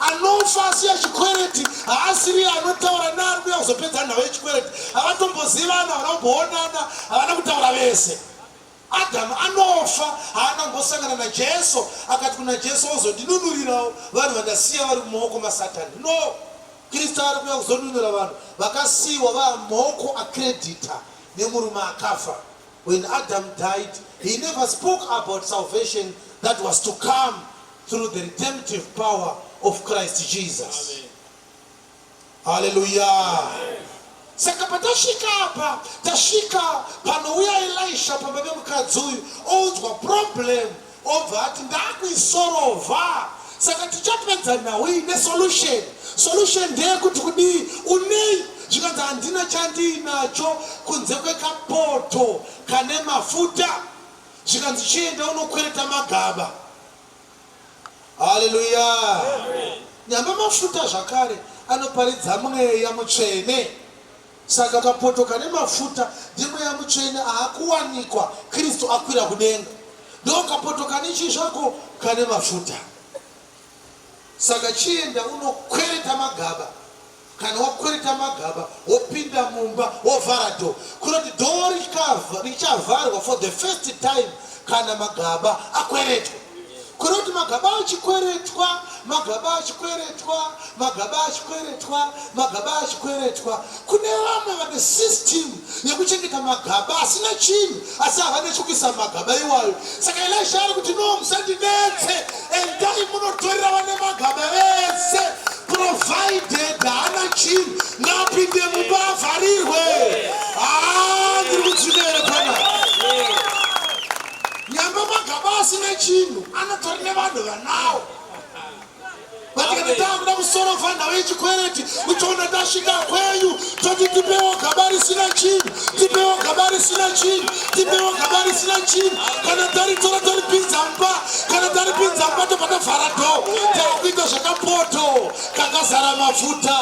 Anofa asiya chikwereti haasiriye anotaura neari kuuya kuzopedza nhau yechikwereti. Havatombozivana, havana kumboonana, havana kutaura vese. Adhamu anofa haana kumbosangana naJesu akati kuna Jesu wozondinunurirawo vanhu vandasiya vari mumaoko maSatani. No! Kristu ari kuuya kuzonunura vanhu vakasiiwa vaa mumaoko acreditor nemurume akafa. When Adam died, he never spoke about salvation that was to come through the redemptive power of Christ Jesus. Hallelujah. Saka patasvika apa, tasvika panouya Elisha pamba pemukadzi uyu, oudzwa problem, obva ati ndakuisorova. Saka tichapedza nhau iyi nesolution. Solution ndeyekuti kudii? Unei? Zvikanzi handina chandiinacho kunze kwekapoto kane mafuta. Zvikanzi chienda unokwereta magaba. Haleluya! Nyamba mafuta zvakare anoparidza mweya mutsvene. Saka kapoto kane mafuta ndimweya mutsvene aakuwanikwa Kristu akwira kudenga. Ndo kapoto kane chii zvako kane mafuta. Saka chienda unokwereta magaba. Kana wakwereta magaba wopinda mumba wovhara door. Kunoti door richavharwa for the first time kana magaba akweretwa. Kunoti magaba achikweretwa, magaba achikweretwa, magaba achikweretwa, magaba achikweretwa. Kune vamwe vane system yekuchengeta magaba asina chinhu asi havane chekuisa magaba iwayo. Saka Elisha ari kuti no, musandinetse, endai munotorera vane magaba vese, provided haana chinhu, ngaapinde mumba avharirwe. Haa, ndiri kudzvika here pana? Nyamba magaba asina chinhu anotori nevanhu vanawo. But kana takuda kusorova nhau yechikwereti uchiona tasvika kwenyu toti tipewo gaba risina chinhu, tipewo gaba risina chinhu, tipewo gaba risina chinhu. Kana taritora toripinza mumba, kana taripinza mumba tobva tavhara dhoo, takuita zvakapoto kakazara mafuta.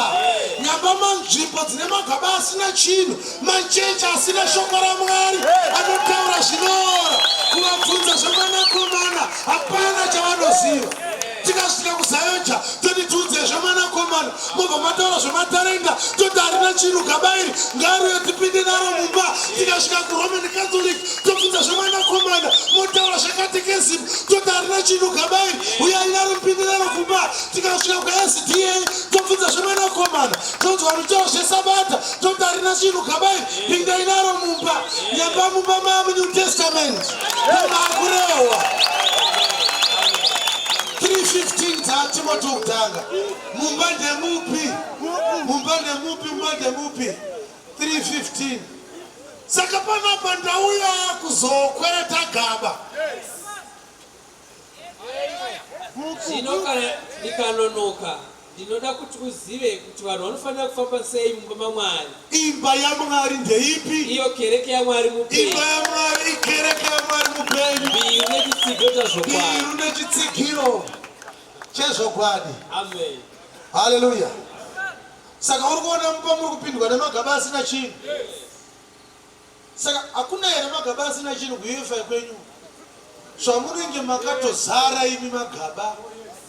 Nyamba manzvimbo dzine magaba asina chinhu, Machechi asina shoko raMwari anotaura zvinoora, kuvabvunza zvemwanakomana hapana chavanoziva. Tikasvika kuZayoja toti tiudze zvemwanakomana, mobva mataura zvematarenda, toti harina chinhu gaba iri ngariuye tipinde naro mumba. Tikasvika kuRoman Catholic tobvunza zvemwanakomana, motaura zvekatekezimu, toti harina chinhu gaba iri uyai naro mupinde naro kumba. Tikasvika kuSDA tobvunza zvemwanakomana, tonzwa rutauro zvesabata toti harina chinhu gaba iri pindai naro mumba. Nyamba mumba maamuNew Testament ndomaakurehwa 3:15 dzaTimoti wokutanga. Mumba ndemupi? Mumba ndemupi? Mumba ndemupi? 3:15. Saka panapa ndauya kuzokwereta gaba. Zvino kana ndikanonoka, ndinoda kuti uzive kuti vanhu vanofanira kufamba sei mumba maMwari. Imba yaMwari ndeipi? Iyo kereke yaMwari mupenyu. Imba yaMwari ikereke yaMwari mupenyu. Mbiru nechitsigiro chazvokwadi. Mbiru nechitsigiro chezvokwadi. Amen. Haleluya. Saka uri kuona mumba muri kupindwa nemagaba asina chinhu. Saka hakuna here magaba asina chinhu kuUFI kwenyu? Zvamunenge makatozara imi magaba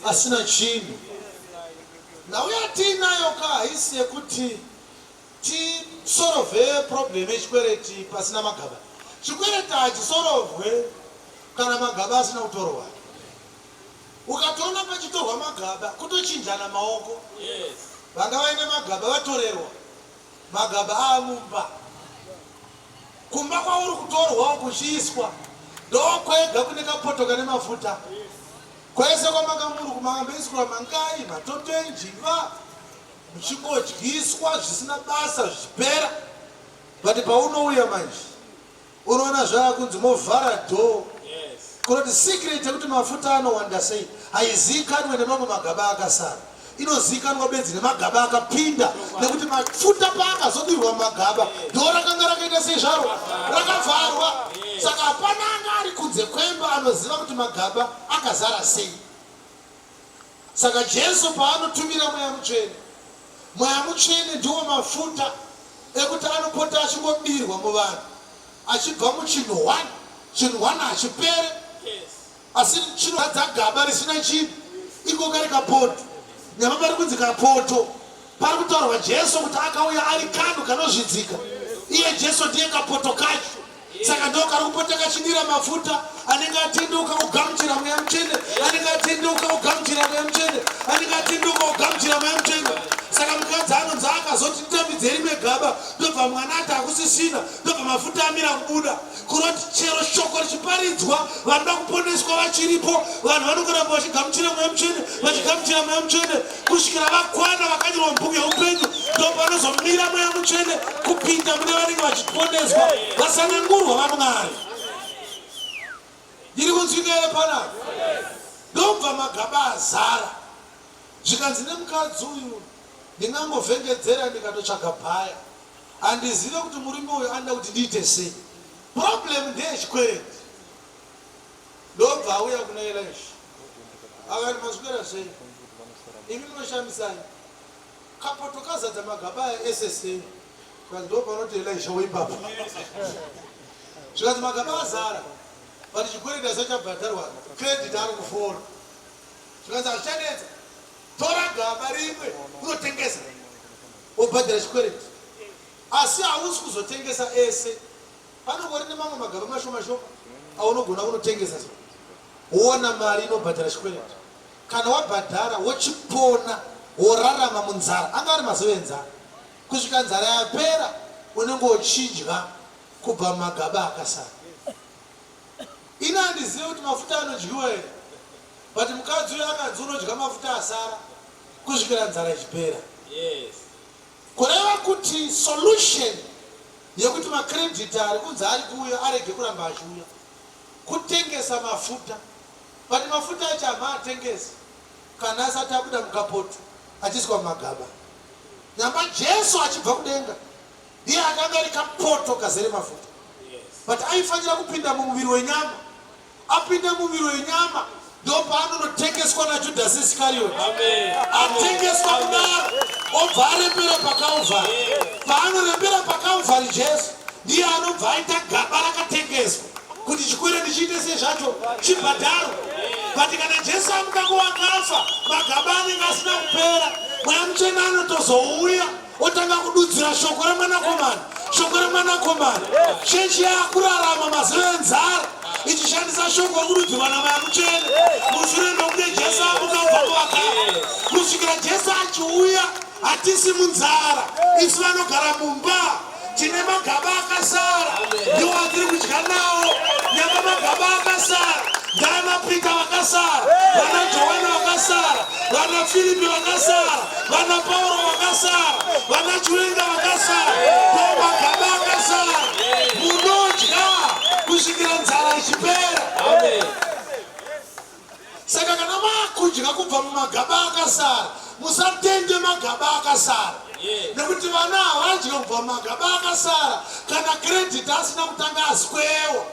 asina chinhu. Nhau yatiinayo ka haisi yekuti tisorovhe problem yechikwereti pasina magaba. Chikwereti hachisorovhwe kana magaba asina kutorwa. Ukatoona pachitorwa magaba kutochinjana maoko. Vanga vaine magaba vatorerwa. Magaba aamumba. Kumba kwauri kutorwa kuchiiswa ndokwega kune kapoto kane mafuta. Kwese kwamanga muri kumakamboiswa mangai, matoto enjiva, muchingodyiswa zvisina basa zvichipera. But paunouya manje Unoona zvava kunzi movhara door. Kunoti secret yekuti mafuta anowanda sei haiziikanwe nemamwe magaba akasara. Inoziikanwa bedzi nemagaba akapinda nekuti mafuta paakazodirwa mumagaba door rakanga rakaita sei zvaro rakavharwa. Saka hapana anga ari kunze kwemba anoziva kuti magaba akazara sei. Saka Jesu paanotumira Mweya Mutsvene, Mweya Mutsvene ndiwo mafuta ekuti anopota achingodirwa muvanhu achibva muchinhu one, chinhu one hachipere asi chinozadza gaba risina chinhu, iko kari kapoto. Nyamba pari kunzi kapoto, pari kutaurwa Jesu kuti akauya ari kanhu kanozvidzika. Iye Jesu ndiye kapoto kacho. Saka ndo kari kupota kachidira mafuta anenge atendeuka ogamuchira Mweya Mutsvene, anenge atendeuka ogamuchira Mweya Mutsvene, anenge atendeuka ogamuchira Mweya Mutsvene. Saka mukadzi anonzi akazoti nditambidze rimwe gaba, ndobva mwana ati hakusisina, ndobva mafuta amira kubuda. Kuroti chero shoko richiparidzwa, vanoda kuponeswa vachiripo, vanhu vanongoramba vachigamuchira Mweya Mutsvene, vachigamuchira Mweya Mutsvene kusvikira vakwana vakanyorwa mubhuku yeupenyu, ndopanozomira Mweya Mutsvene kupinda mune vanenge vachiponeswa, vasanangurwa vaMwari. Ndiri kunzwika here panapa? Ndobva magaba azara. Zvikanzi nemukadzi uyu ndingangovhengedzera ndikatotsvaga bhaya. Handizive kuti murume uyu anoda kuti ndiite sei. Problem ndeyechikwereti. Ndobva auya kuna Elisha akati maswera sei? Imi munoshamisai. Kapoto kazadza magaba aya ese sei? Zvikanzi ndopanoti Elisha weipapa. Zvikanzi magaba azara but chikwereti asati chabhadharwa credit ari kufona. Zvikanzi hazvichanetsa tora gaba rimwe unotengesa wobhadhara chikwereti asi hausi kuzotengesa ese panongori nemamwe magaba mashoma shoma aunogona kunotengesa so wowana mari inobhadhara chikwereti kana wabhadhara wochipona worarama munzara anga ari mazuva enzara kusvika nzara yapera unenge uchidya kubva mumagaba akasara Ini handizive kuti mafuta anodyiwa here but mukadzi uyo akanzi unodya mafuta asara kusvikira nzara ichipera. Yes. Kureva kuti solution yekuti macreditor ari kunzi ari kuuya arege kuramba achiuya kutengesa mafuta but mafuta acho hamaatengesi kana asati abuda mukapoto achiiswa mumagaba. Nyamba Jesu achibva kudenga Ndiye akanga ari kapoto kazere mafuta. But aifanira kupinda mumuviri wenyama. Apinda mumuviri wenyama ndopaanonotengeswa naJudhasi Iskarioti. Atengeswa kudaro obva arembera paKalvari. Paanorembera paKalvari Jesu ndiye anobva aita gaba rakatengeswa kuti chikwereti chiite sei zvacho chibhadharwe. But kana Jesu amuka kuvakafa magaba anenge asina kupera. Mweya Mutsvene anotozouya otanga kududzira shoko remwanakomana shoko remwanakomana chechi yakurarama mazuva enzara ichishandisa shoko rekududzirwa namaya mutsvene mushure mekunge jesu amuka kubva kuvakafa kusvikira jesu achiuya hatisi munzara isu vanogara mumba tine magaba akasara ndiwo atiri kudya nawo nyamba magaba akasara ndana pita vakasara vana johani vakasara vana firipi vakasara vana pauro vakasara vana chiwenga vakasara ndo magaba akasara munodya kusvikira nzara ichipera Saka kana makudya kubva mumagaba akasara, musatende magaba akasara. Nekuti vana havadye kubva mumagaba akasara kana credit asina kutanga askwewa.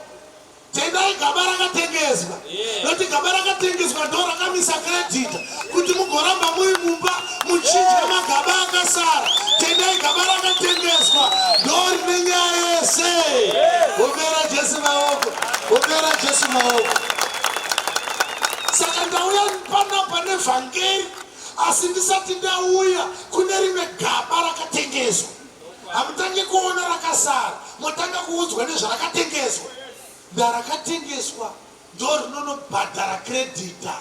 Tendai gaba rakatengeswa. Nekuti gaba rakatengeswa ndo rakamisa credit kuti mugoramba muri mumba muchidya magaba akasara. Tendai gaba rakatengeswa ndo rine nyaya yese. Omera Jesu maoko. Omera Jesu maoko. Saka ndauya panapa nevhangeri asi ndisati ndauya kune rimwe gaba rakatengeswa. Hamutange kuona rakasara, motanga kuudzwa nezvarakatengeswa. Ndarakatengeswa ndo rinonobhadhara creditor.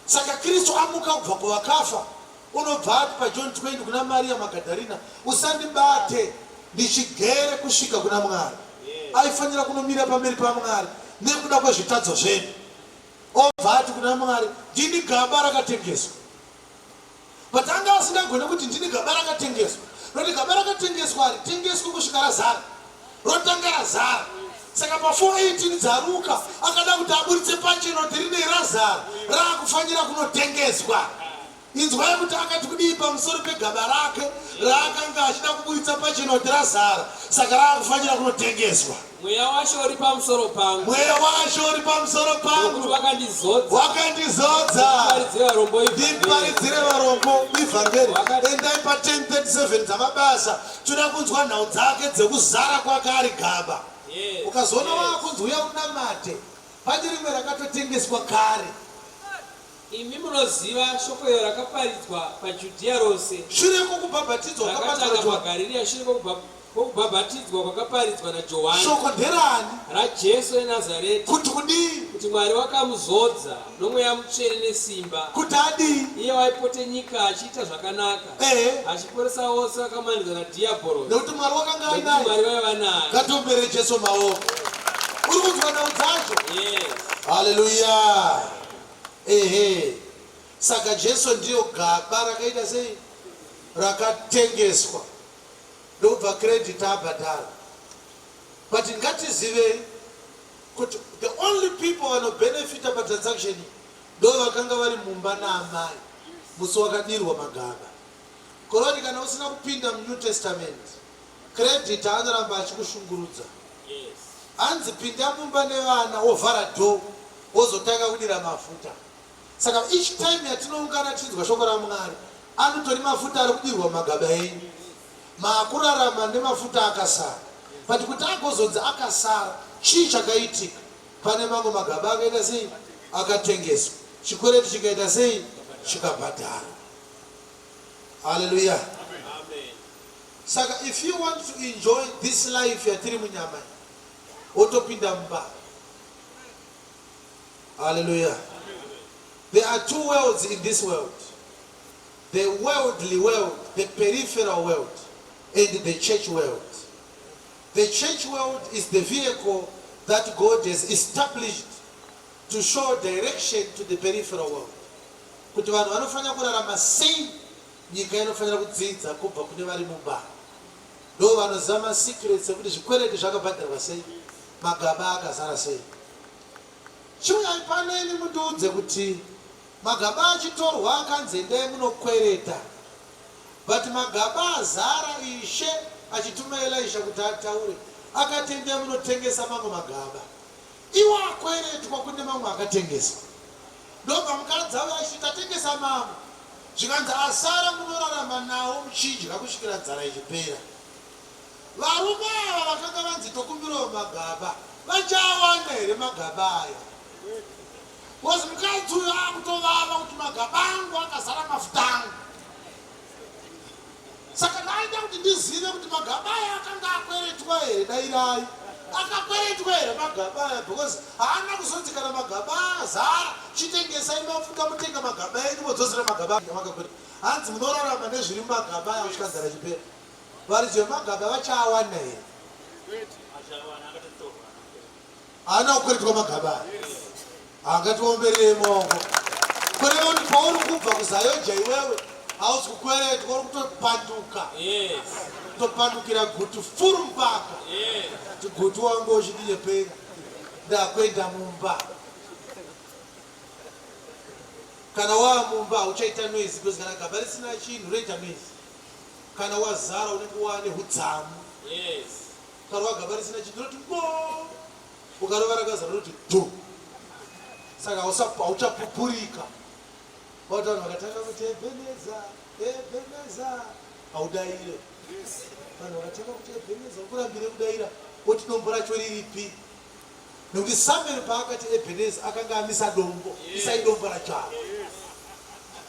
Saka Kristu amuka kubva kuvakafa unobva ati paJohn 20 kuna Maria Magadharina, usandibate ndichigere kusvika kuna Mwari. Aifanira kunomira pamberi paMwari nekuda kwezvitadzo zvedu. Obva ati kuna Mwari, ndini gaba rakatengeswa. But anga asingagone kuti ndini gaba rakatengeswa. Nokuti gaba rakatengeswa haritengeswi kusvika razara. Rotanga razara. Saka pa 4:18 dzaRuka akada kuti aburitse pachena kuti rinei razara raakufanira kunotengeswa. Inzwai kuti akati kudii pamusoro pegaba rake raakanga achida kuburitsa pachena kuti razara saka raakufanira kunotengeswa. Mweya waShe uri pamusoro pangu. Mweya waShe uri pamusoro pangu. Nokuti wakandizodza. Wakandizodza. Ndiparidzire varombo ivhangeri. Ndiparidzire varombo ivhangeri. Endai pa 10:37 dzamabasa. Toda kunzwa nhau dzake dzekuzara kwake ari gaba. Ukazoona wakunzi uya unamate pane rimwe rakatotengeswa kare. Imi munoziva shoko iro rakaparidzwa paJudhiya rose. Shure kwokubhabhatidzwa kwakaparidzwa. Rakatanga paGarirea shure Kwokubhabhatidzwa kwakaparidzwa naJohani. Shoko nderani? RaJesu weNazareti. Kuti kudii? Kuti Mwari wakamuzodza noMweya Mutsvene nesimba. Kuti adii? Iye waipote nyika achiita zvakanaka. Achiporesa vose vakamanidzwa naDhiyabhorosi. Nekuti Mwari wakanga Nekuti ainaye. Mwari vaiva naye. Ngatiomberere Jesu maoko. Uri kunzwa nhau dzacho? Yes. Haleluya. Ehe. Saka Jesu ndiyo gaba rakaita sei? Rakatengeswa. Ndokubva credit abhadhara. But ngatizivei kuti the only people vanobenefita patransaction ndo vakanga vari mumba naamai musi wakadirwa magaba. Koroti kana usina kupinda muNew Testament, creditor anoramba achikushungurudza. Hanzi pinda mumba nevana wovhara door wozotanga kudira mafuta. Saka each time yatinoungana tichinzwa shoko raMwari, anotori mafuta ari kudirwa mumagaba enyu. Maakurarama nemafuta akasara. But kuti agozonzi akasara, chii chakaitika? Pane mamwe magaba akaita sei? Akatengeswa. Chikwereti chikaita sei? Chikabhadharwa. Hallelujah. Saka if you want to enjoy this life yatiri munyama iyi, wotopinda mumba. Hallelujah. There are two worlds in this world. The worldly world, the peripheral world, and the church world. The church world is the vehicle that God has established to show direction to the peripheral world. Kuti vanhu vanofanira kurarama sei, nyika inofanira kudzidza kubva kune vari mumba. Ndo vanoziva masecrets ekuti zvikwereti zvakabhadharwa sei, magaba akazara sei. Chiuyai pano imi mundiudze kuti magaba achitorwa akanzi endai munokwereta but magaba azara Ishe achituma Elisha kuti ataure akati endai munotengesa mamwe magaba iwo akweretwa kune mamwe akatengeswa ndobva mukadzi auya achiti tatengesa mamwe zvikanzi asara munorarama nawo muchidya kusvikira nzara ichipera. Varume ava vakanga vanzi tokumbirawo magaba vachaawana here magaba aya? Because mukadzi uyu akutovava kuti magaba angu akazara mafuta angu. Saka ndaida kuti ndizive kuti magaba aya akanga akweretwa here, dairai. Akakweretwa here magaba aya because haana kuzonzi kana magaba azara chitengesai mafuta mutenga magaba enyu modzosera magaba amakakwereta. Hanzi munorarama nezviri mumagaba aya kusvika nzara ichipera. Varidzi vemagaba vachaawana here? Haana kukweretwa magaba aya. Haangatiomberere maoko. Kureva kuti pauri kubva kuZayoja iwewe hausi kukweretwa, uri kutopanduka. Kutopandukira gutu furu mpaka. Kuti gutu wangu uchidinyepera. Ndakuenda mumba. Kana waa mumba hauchaita noise because kana gaba risina chinhu rinoita noise. Kana wazara unenge waane hudzamu. Yes. Ukarova gaba risina chinhu rinoti ngo. Ukarova rakazara rinoti dhu. Saka hauchapupurika. Wati vanhu vakatanga kuti Ebeneza, Ebeneza, haudaire. Vanhu vakatanga kuti Ebeneza, ukurambire kudaira, woti dombo racho riripi? Nekuti Samuel paakati Ebeneza akanga amisa dombo, isai dombo racho apa.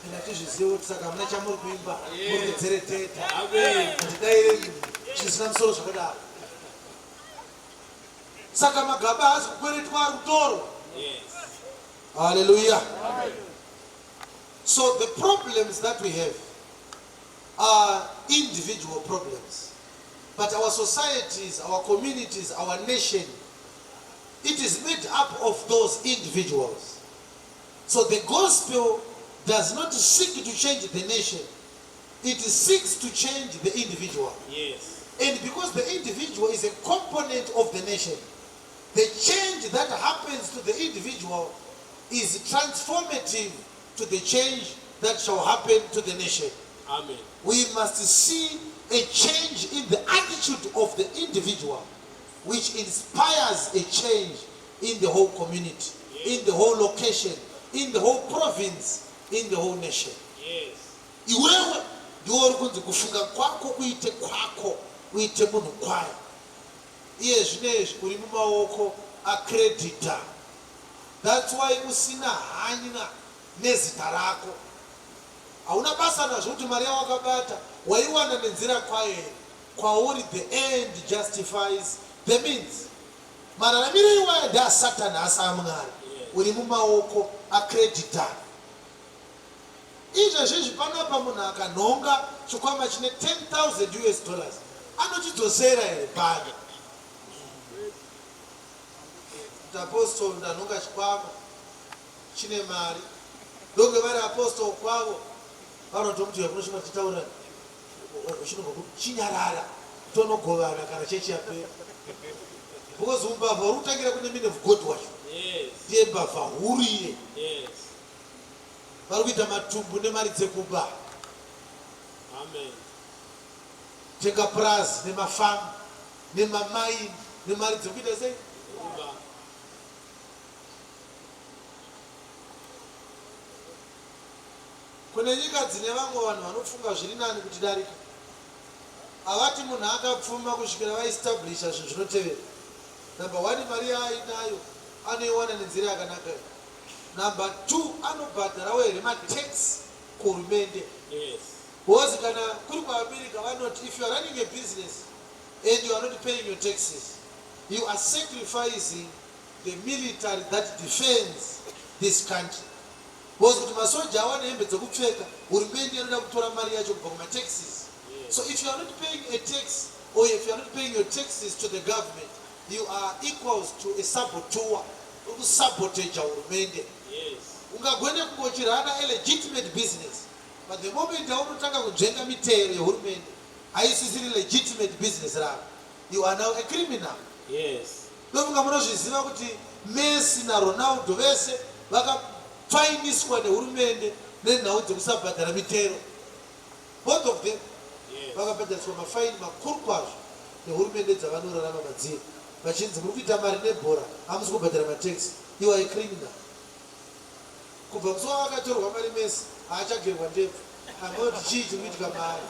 Enda tizvizive kuti saka hamuna chamuri kuimba, muri kudzereteta. Handidaire zvisina musoro zvakadaro. Saka magaba haasi kukweretwa ari kutorwa. Hallelujah. So the problems that we have are individual problems. But our societies, our communities, our nation, it is made up of those individuals. So the gospel does not seek to change the nation. It seeks to change the individual. And because the individual is a component of the nation, the change that happens to the individual is transformative to the change that shall happen to the nation. Amen. We must see a change in the attitude of the individual, which inspires a change in the whole community, in the whole location, in the whole province, in the whole nation. Iwewe ndiwe uri kunzi kufunga kwako kuite kwako, uite munhu kwaye. Iye zvinezvi uri mumaoko acreditor. That's why usina hanya nezita rako. Hauna basa nazvo kuti mari yawakabata waiwana nenzira kwayo here. Kwauri the end justifies the means. Mararamiro iwaya ndeaSatan haasi aMwari. Uri mumaoko acreditor. Izvezvizvi panapa munhu akanhonga chikwama chine 10,000 us dollars anochidzosera here pano? Kuti apostle ndanhonga chikwama chine mari ndonge vari apostle kwavo vanotomuti uya kuno chimwe titaurirane chinyarara tonogovana kana chechi yapera because umbavha uri kutangira kune man of god wacho ndiye mbavha huru iye vari kuita matumbu nemari dzekuba tenga purazi nemafamu nemamaini nemari dzekuita sei Kune nyika dzine vamwe vanhu vanofunga zviri nani kutidarika. Havati munhu akapfuma kusvikira vaestablisha zvinhu zvinotevera. Number one mari yaainayo anoiwana nenzira yakanaka here? Number two anobhadharawo here matax kuhurumende? Yes. Because kana kuri kuAmerica vanoti if you are running a business and you are not paying your taxes, you are sacrificing the military that defends this country. Because kuti masoja awane hembe dzekupfeka, hurumende inoda kutora mari yacho kubva kumataxes. So if you are not paying a tax or if you are not paying your taxes to the government, you are equals to a saboteur. Uri kusaboteja hurumende. Ungagone kunge uchirana a legitimate business, but the moment yaunotanga kunzvenga mitero yehurumende, haisisiri legitimate business rako. You are now a criminal. Yes. Ndofunga munozviziva kuti Messi naRonaldo vese vakafainiswa nehurumende nenhau dzekusabhadhara mitero. Both of them vakabhadhariswa mafaini makuru kwazvo nehurumende dzavanorarama madziri vachinzi muri kuita mari nebhora hamusi kubhadhara matax. You are a criminal. Kubva musi wavakatorwa mari Messi haachagerwa ndebvu. Anoti chii chiri kuitika maari?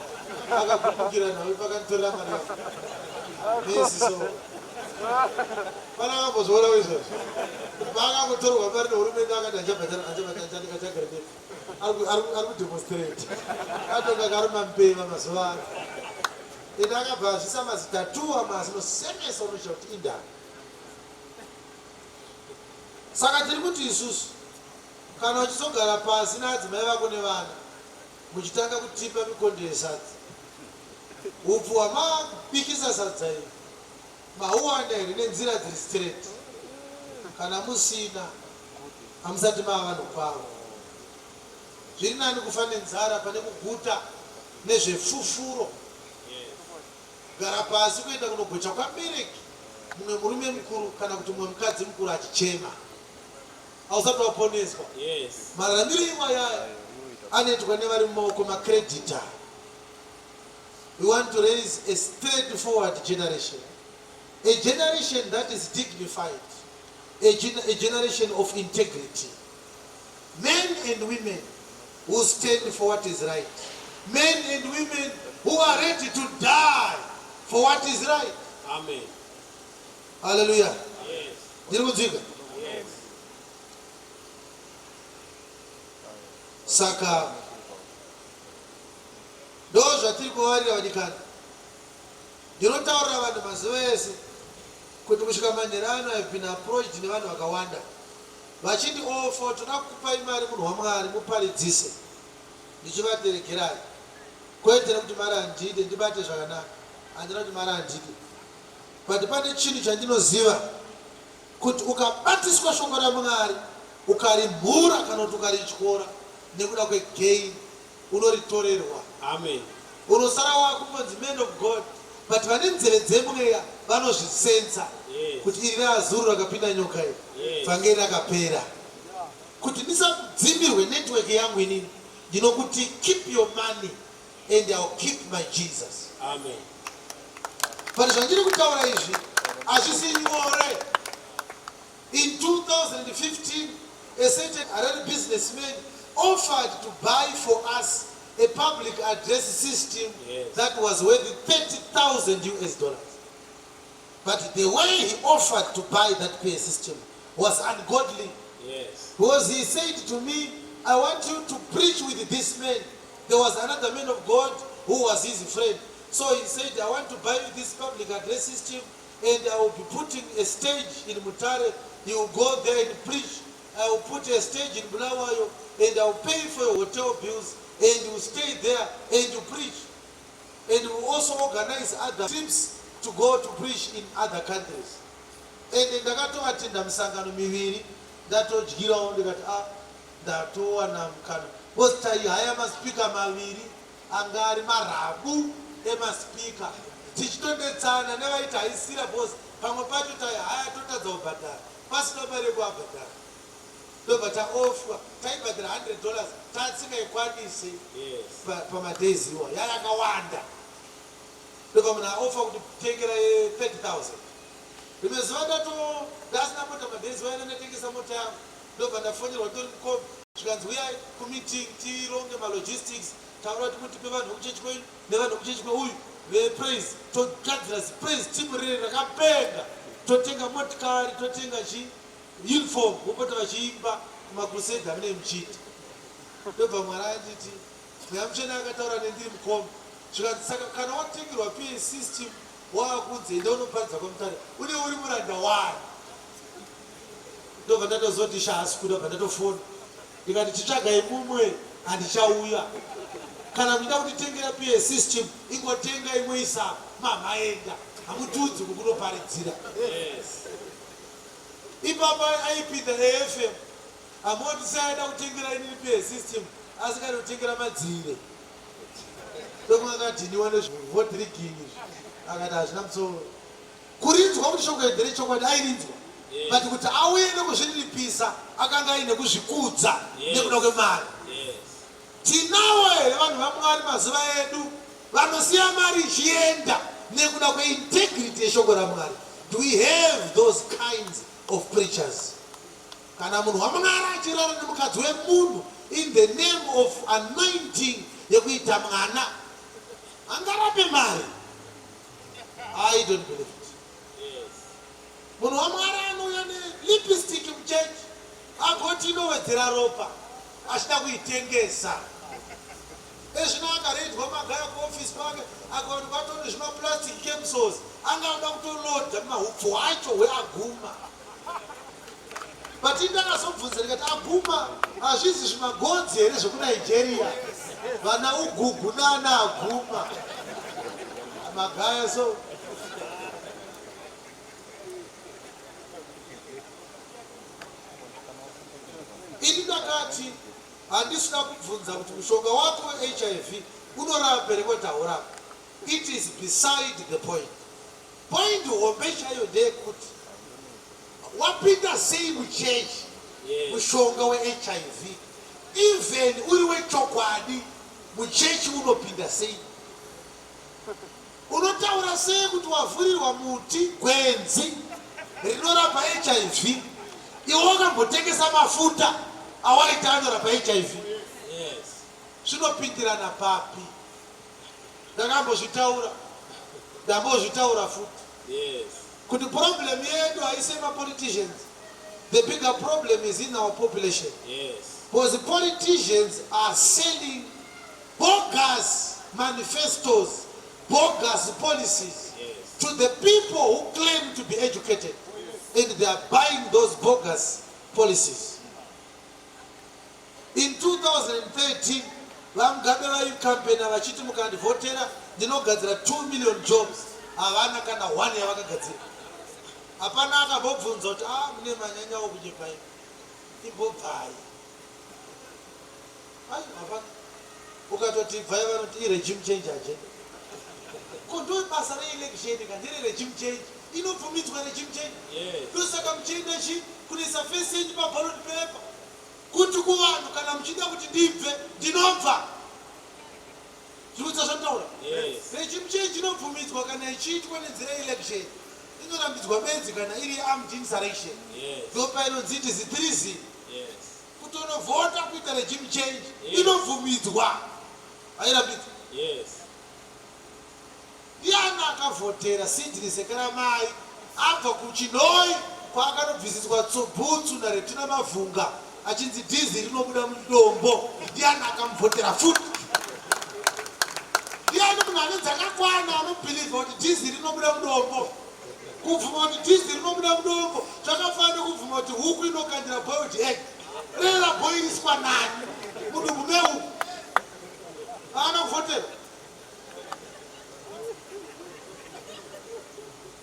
Akagumbukira nhau pakanditorera mari yangu. Messi so. Pana akambozvionawo izvozvo. Kuti paakangotorwa mari nehurumende akati handichabhadhara handichagera ndebvu. Ari kudemonstrate. Atonga akaruma mbeva mazuva ano. Ende akabva azvisa mazitatuwa mazinosemesa unoshaya kuti indava. Saka tiri kuti isusu kana uchizogara pasi naadzimai vako nevana muchitanga kutipa mikondo yesadza, hupfu hwamabikisa sadza iri mahuwana here nenzira dziri straight? Kana musina hamusati mava vanhu kwavo. Zviri nani kufa nenzara pane kuguta nezvefufuro. Gara pasi kuenda kunogocha kwaMereki mumwe murume mukuru kana kuti mumwe mukadzi mukuru achichema. Hausati waponeswa. Yes. Mararamiro iwayaya anoitwa nevari mumaoko macreditor. We want to raise a straightforward generation. A generation that is dignified. A, gen a generation of integrity. Men and women who stand for what is right. Men and women who are ready to die for what is right. Amen. Hallelujah. Yes. Ndiri kunzwika? Yes. Saka ndo zvatiri kuvavarira vadikani. Ndinotaurira vanhu mazuva ese kuti kusvika manheru ano I've been approached nevanhu vakawanda Vachiti ofo toda kukupai mari munhu waMwari muparidzise ndichivati regerai kwete nekuti mari handide ndibate zvakanaka handina kuti mari handide but pane chinhu chandinoziva kuti ukabatiswa shoko raMwari ukarimhura kana kuti ukarityora nekuda kwegain unoritorerwa. Amen. Unosara wakungonzi man of God but vane nzeve dzemweya vanozvisensa Yes. kuti iri raazuru rakapinda nyoka iri Yes. vhangeri rakapera. Kuti ndisadzimirwe network yangu inini ndinokuti keep your money and I'll keep my Jesus. Amen. But zvandiri kutaura izvi hazvisi nyore. In 2015, a certain Harare businessman offered to buy for us a public address system Yes. that was worth 30,000 US dollars. But the way he offered to buy that PA system was ungodly. Yes. Because he said to me, I want you to preach with this man. There was another man of God who was his friend. So he said, I want to buy you this public address system and I will be putting a stage in Mutare. You will go there and preach. I will put a stage in Bulawayo and I will pay for your hotel bills and you will stay there and you preach. And we will also organize other trips to go to preach in other countries. And ndakatoatenda misangano miviri ndatodyirawo ndikati ah ndatowana mukana because taihaya maspeaker maviri anga ari marabu emaspeaker tichitondetsana nevaitaisira because pamwe pacho taihaya totadza kubhadhara pasina mari yekuabhadhara ndobva taofwa taibhadhara 100 dollars tasingaikwanise pamadays iwa yayakawanda ndobva munhu aofa kuti tengera ye 30,000 rimwe zuva ndato ndasina mota madays waina ndatengesa mota yangu ndobva ndafonерwa nditori mukombi zvikanzi uyai kumeeting tironge malogistics taura kuti mutipe vanhu vekuchechi kwenyu nevanhu vekuchechi kweuyu vepraise togadzira zipraise team riri rakapenga totenga motikari totenga chi uniform vopota vachiimba kumacrusade amune muchiita ndobva Mwari anditi Mweya Mutsvene akataura nendiri mukombi zvikanzi saka kana watengerwa PA system waakunzi enda unoparidza kwaMutare une uri muranda wani ndobva ndatozoti haasi kuda bva ndatofona ndikati titsvagai mumwe handichauya kana muchida kutitengera PA system ingotenga imwe isapo mamaenda hamutiudzi kukunoparidzira. Ipapa aipinda AFM amoti seaida kutengera inini PA system asingadi kutengera madzire ndokunge akadhiniwa nezvote rigging izvi akati hazvina musoro kurinzwa kuti shoko iri nderechokwadi airinzwa but kuti auye nekuzvininipisa akanga aine kuzvikudza nekuda kwemari. Tinawo here vanhu vaMwari mazuva edu vanosiya mari ichienda nekuda kweintegrity yeshoko raMwari? Do we have those kinds of preachers? Kana munhu waMwari achirara nemukadzi wemunhu in the name of anointing yekuita mwana angarape mari? I don't believe it. Munhu waMwari anouya nelipstick muchechi agoti inowedzera ropa achida kuitengesa. Ezvino akaredwa Magaya kuofisi kwake akawanikwa atone zvimaplastic capsules anga anoda kutolodha mahupfu hwacho hweaguma. But ndakazobvunza ndikati aguma hazvizi zvimagodzi here zvekuNigeria vana ugugu nana aguma Magaya so ini ndakati handisina kubvunza kuti mushonga wako weHIV unorapa here kwete haurapi. It is beside the point. Point hombe chaiyo ndeyekuti wapinda sei muchechi mushonga weHIV even uri wechokwadi muchechi unopinda sei? Unotaura sei kuti wavhurirwa muti gwenzi rinorapa HIV iwe wakambotengesa mafuta awaita anorapa HIV? Zvinopindirana papi? Ndakambozvitaura, ndambozvitaura futi kuti problem yedu haisi yemapoliticians. The bigger problem is in our population because the politicians are selling bogus manifestos, bogus policies to the people who claim to be educated and they are buying those bogus policies. In 2013 VaMugabe vaikampena vachiti mukandivhotera ndinogadzira 2 million jobs havana kana 1 yavakagadzira. Hapana akambobvunza kuti ah mune manyanyawo kunyepai imbobvai. Ai hapana. Ukatoti ibvai vanoti iregime change agenda. Ko ndo basa reelection ka ndere regime change inobvumidzwa regime change. Ndosaka muchienda chi kunoisa face yenyu paballot paper kuti kuvanhu kana muchida kuti ndibve ndinobva. Zvikuita zvandaura. Regime change inobvumidzwa kana ichiitwa nenzira yeelection. Inorambidzwa bedzi kana iri armed insurrection. Ndopainonzi it is treason. Kutonovhota kuita regime change inobvumidzwa hairambidzwa. Ndiani akavhotera Sydney Sekeramai abva kuChinhoyi kwaakanobvisiswa bhutsu naRetina Mavhunga achinzi dhizi rinobuda mudombo? Ndiani akamuvhotera futi? Ndiani? Pane munhu ane dzakakwana anobhilivha kuti dhiziri rinobuda mudombo. Kubvuma kuti dhiziri rinobuda mudombo zvakafanana nekubvuma kuti huku inokandira boiled egg. Ree rabhoiriswa nani mudumbu mehuku? Haana kuvhotera.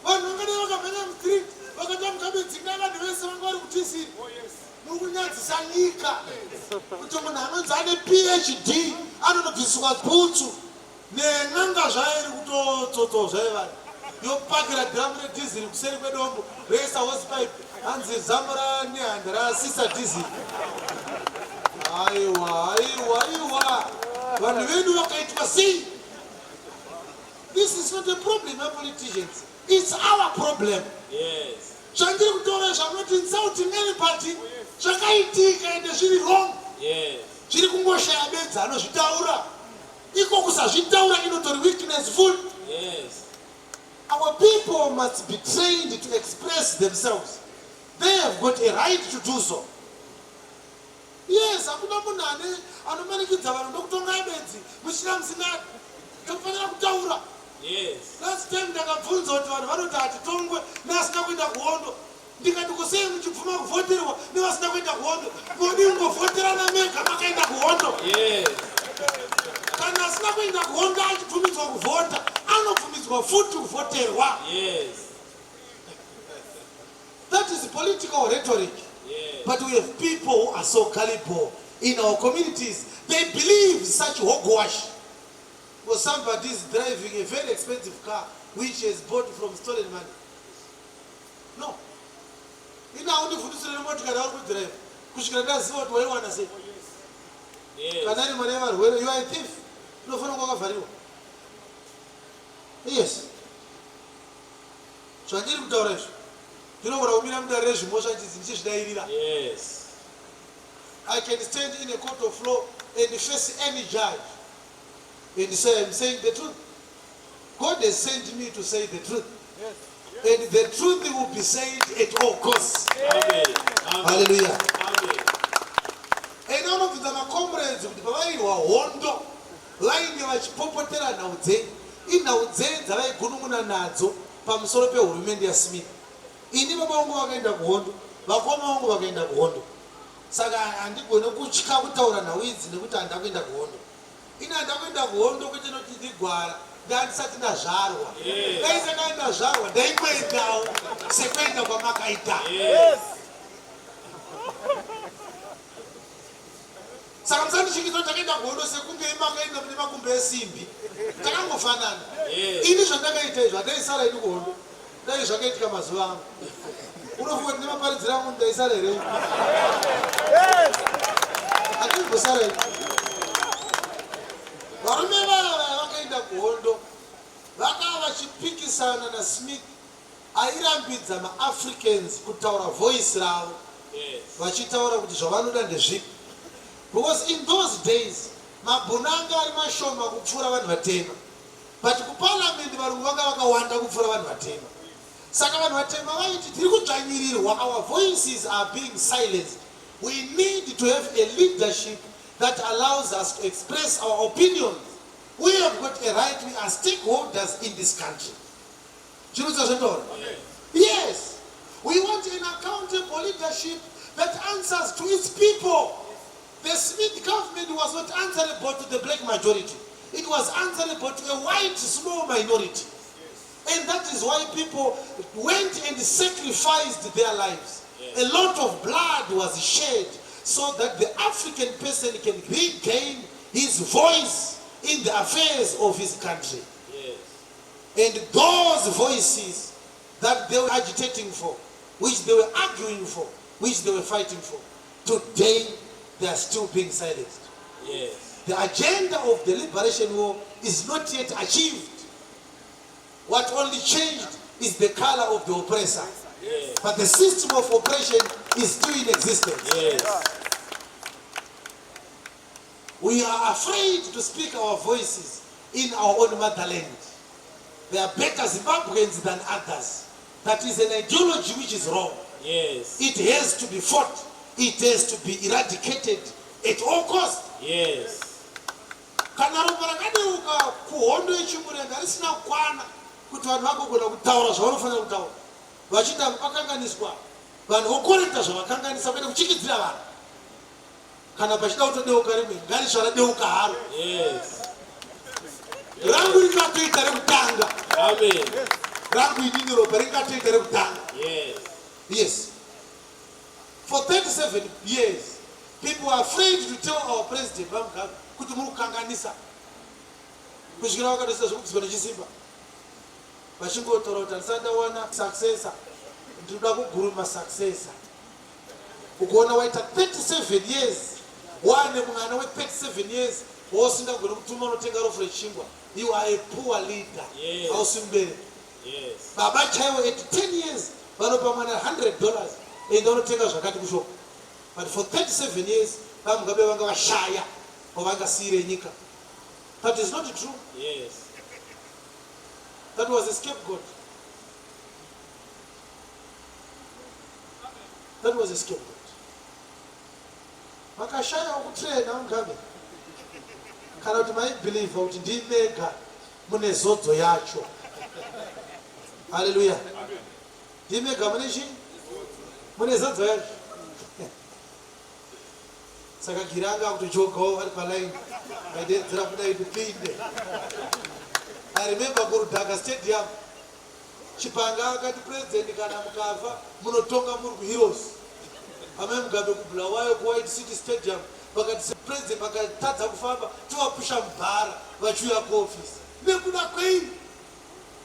Vanhu vangadai vakamhanya mustreet vakaita Mugabe dzingai vanhu vese vanga vari kudhiziri. Muri kunyadzisa nyika kuti munhu anonzi ane PhD anonobviswa bhutsu nen'anga zvayo iri kutotsotsawo zvayo vanhu yopakira dhiramu redhiziri kuseri kwedombo roisa hosepipe hanzi zamu ranehanda rasisa dhiziri. Aiwa aiwa aiwa vanhu vedu vakaitwa sei? This is not a problem yepoliticians, it's our problem. Yes. Zvandiri kutaura zvamunoti insulting anybody zvakaitika ende zviri wrong. Yes. Zviri kungoshaya bedzi anozvitaura. Iko kusazvitaura inotori weakness futi. Yes. Our people must be trained to express themselves. They have got a right to do so. Yes, hakuna munhu ane anomanikidza vanhu ndokutongai bedzi muchida musingadi. Tofanira kutaura. Yes. Last time ndakabvunza kuti vanhu vanoti hatitongwe neasina kuenda kuhondo. Ndikati ko sei muchibvuma kuvhoterwa nevasina kuenda kuhondo? Modii kungovhoterana mega makaenda kuhondo? Yes. Kana asina kuenda kuhondo achibvumidzwa kuvhota, anobvumidzwa futi kuvhoterwa. Yes. That is political rhetoric. Yes. But we have people who are so gullible in our communities. They believe such hogwash. Or somebody is driving a very expensive car which is bought from stolen money. No. Ina haundivhundusire nemotikari yauri kudrive kusvikira ndaziva kuti waiwana sei. Yes. Kana iri mari yevarwere, you are a thief. Unofanira kunge wakavhariwa. Yes. Zvandiri kutaura izvi ndinogona kumira mudare rezvimhosva ndichizvidairira. Yes. I can stand in a court of law and face any judge and say I'm saying the truth. God has sent me to say the truth. Yes. And the truth will be said at all costs. Amen. Amen. Hallelujah. Amen. Ena unobvunza macomrades kuti pavairwa hondo vainge vachipopotera nhau dzei. Inhau dzei dzavaigunun'una nadzo pamusoro pehurumende yaSmith. Ini baba vangu vakaenda kuhondo, vakoma vangu vakaenda kuhondo. Saka handigone kutya kutaura nhau idzi nekuti handina kuenda kuhondo. Ini handina kuenda kuhondo kwete nekuti ndigwara, ndandisati ndazvarwa. Dai ndakanga ndazvarwa ndaingoendawo sekuenda kwamakaita. Yes. Saka musandishingidza kuti takaenda kuhondo sekunge imi makaenda mune makumbo esimbi. Takangofanana. Yes. Ini zvandakaita izvo handaisara ini kuhondo. Dai zvakaitika mazuva angu. Unofunga kuti nemaparidziro angu ndaisara here? Yes. Handaimbosara ini. Varume vaya vaya vakaenda kuhondo vakava vachipikisana naSmith airambidza maAfricans kutaura voice ravo vachitaura kuti zvavanoda ndezvipi because in those days mabhunu anga ari mashoma kupfuura vanhu vatema but kuparliament varungu vanga vakawanda kupfuura vanhu vatema saka vanhu vatema vaiti tiri kudzvanyirirwa our voices are being silenced we need to have a leadership that allows us to express our opinions we have got a right we are stakeholders in this country Chirudza zvendoona. Yes. We want an accountable leadership that answers to its people. The Smith government was not answerable to the black majority. It was answerable to a white small minority. And that is why people went and sacrificed their lives. A lot of blood was shed so that the African person can regain his voice in the affairs of his country. And those voices that they were agitating for, which they were arguing for, which they were fighting for, today they are still being silenced. Yes. The agenda of the liberation war is not yet achieved. What only changed is the color of the oppressor. Yes. But the system of oppression is still in existence. Yes. We are afraid to speak our voices in our own motherland. There are better Zimbabweans than others. That is an ideology which is wrong. Yes. It has to be fought. It has to be eradicated at all costs. Yes. Kana ropa rakadeuka kuhondo yeChimurenga risina kukwana kuti vanhu vagogona kutaura zvavanofanira kutaura, vachiti apa pakanganiswa, vanhu vokorekta zvavakanganisa kwete kuchikidzira vanhu. Kana pachida kutodeuka rimwe, ngarisva radeuka haro. Yes. Rangu ringatoita rekutanga. Amen. Rangu inini ropa ringatoita rekutanga. Yes. Yes. For 37 years people were afraid to tell our president VaMugabe kuti muri kukanganisa kusvikira vakatoisa zvekubviswa nechisimba vachingotaura kuti handisati ndawana successor ndinoda kuguruma successor ukuona waita 37 years wane mwana we 37 years wausingagoni kutuma unotenga rofu rechingwa you are a poor leader hausi mubereki Yes. Baba chaivo at 10 years vanopa mwana 100 dollars enda unotenga zvakati kushop but for 37 years vaMugabe vanga vashaya wavangasiire nyika that is not true Yes. that was a scapegoat that was a scapegoat Makashayawo kutrainer Mugabe kana kuti maibeliever kuti ndimega mune zodzo yacho. Haleluya. Ndimega mune chii? Mune zodzo yacho. Saka Giri anga akutojogawo ari paline aidedzera kudai ndipinde. I remember kuRudhaka Stadium Chipanga akati president kana mukafa munotonga muri kuHeroes. Amai Mugabe kuBulawayo kuWhite City Stadium vakati president vakatadza kufamba tovapusha mubhara vachiuya kuoffice. Nekuda kwei?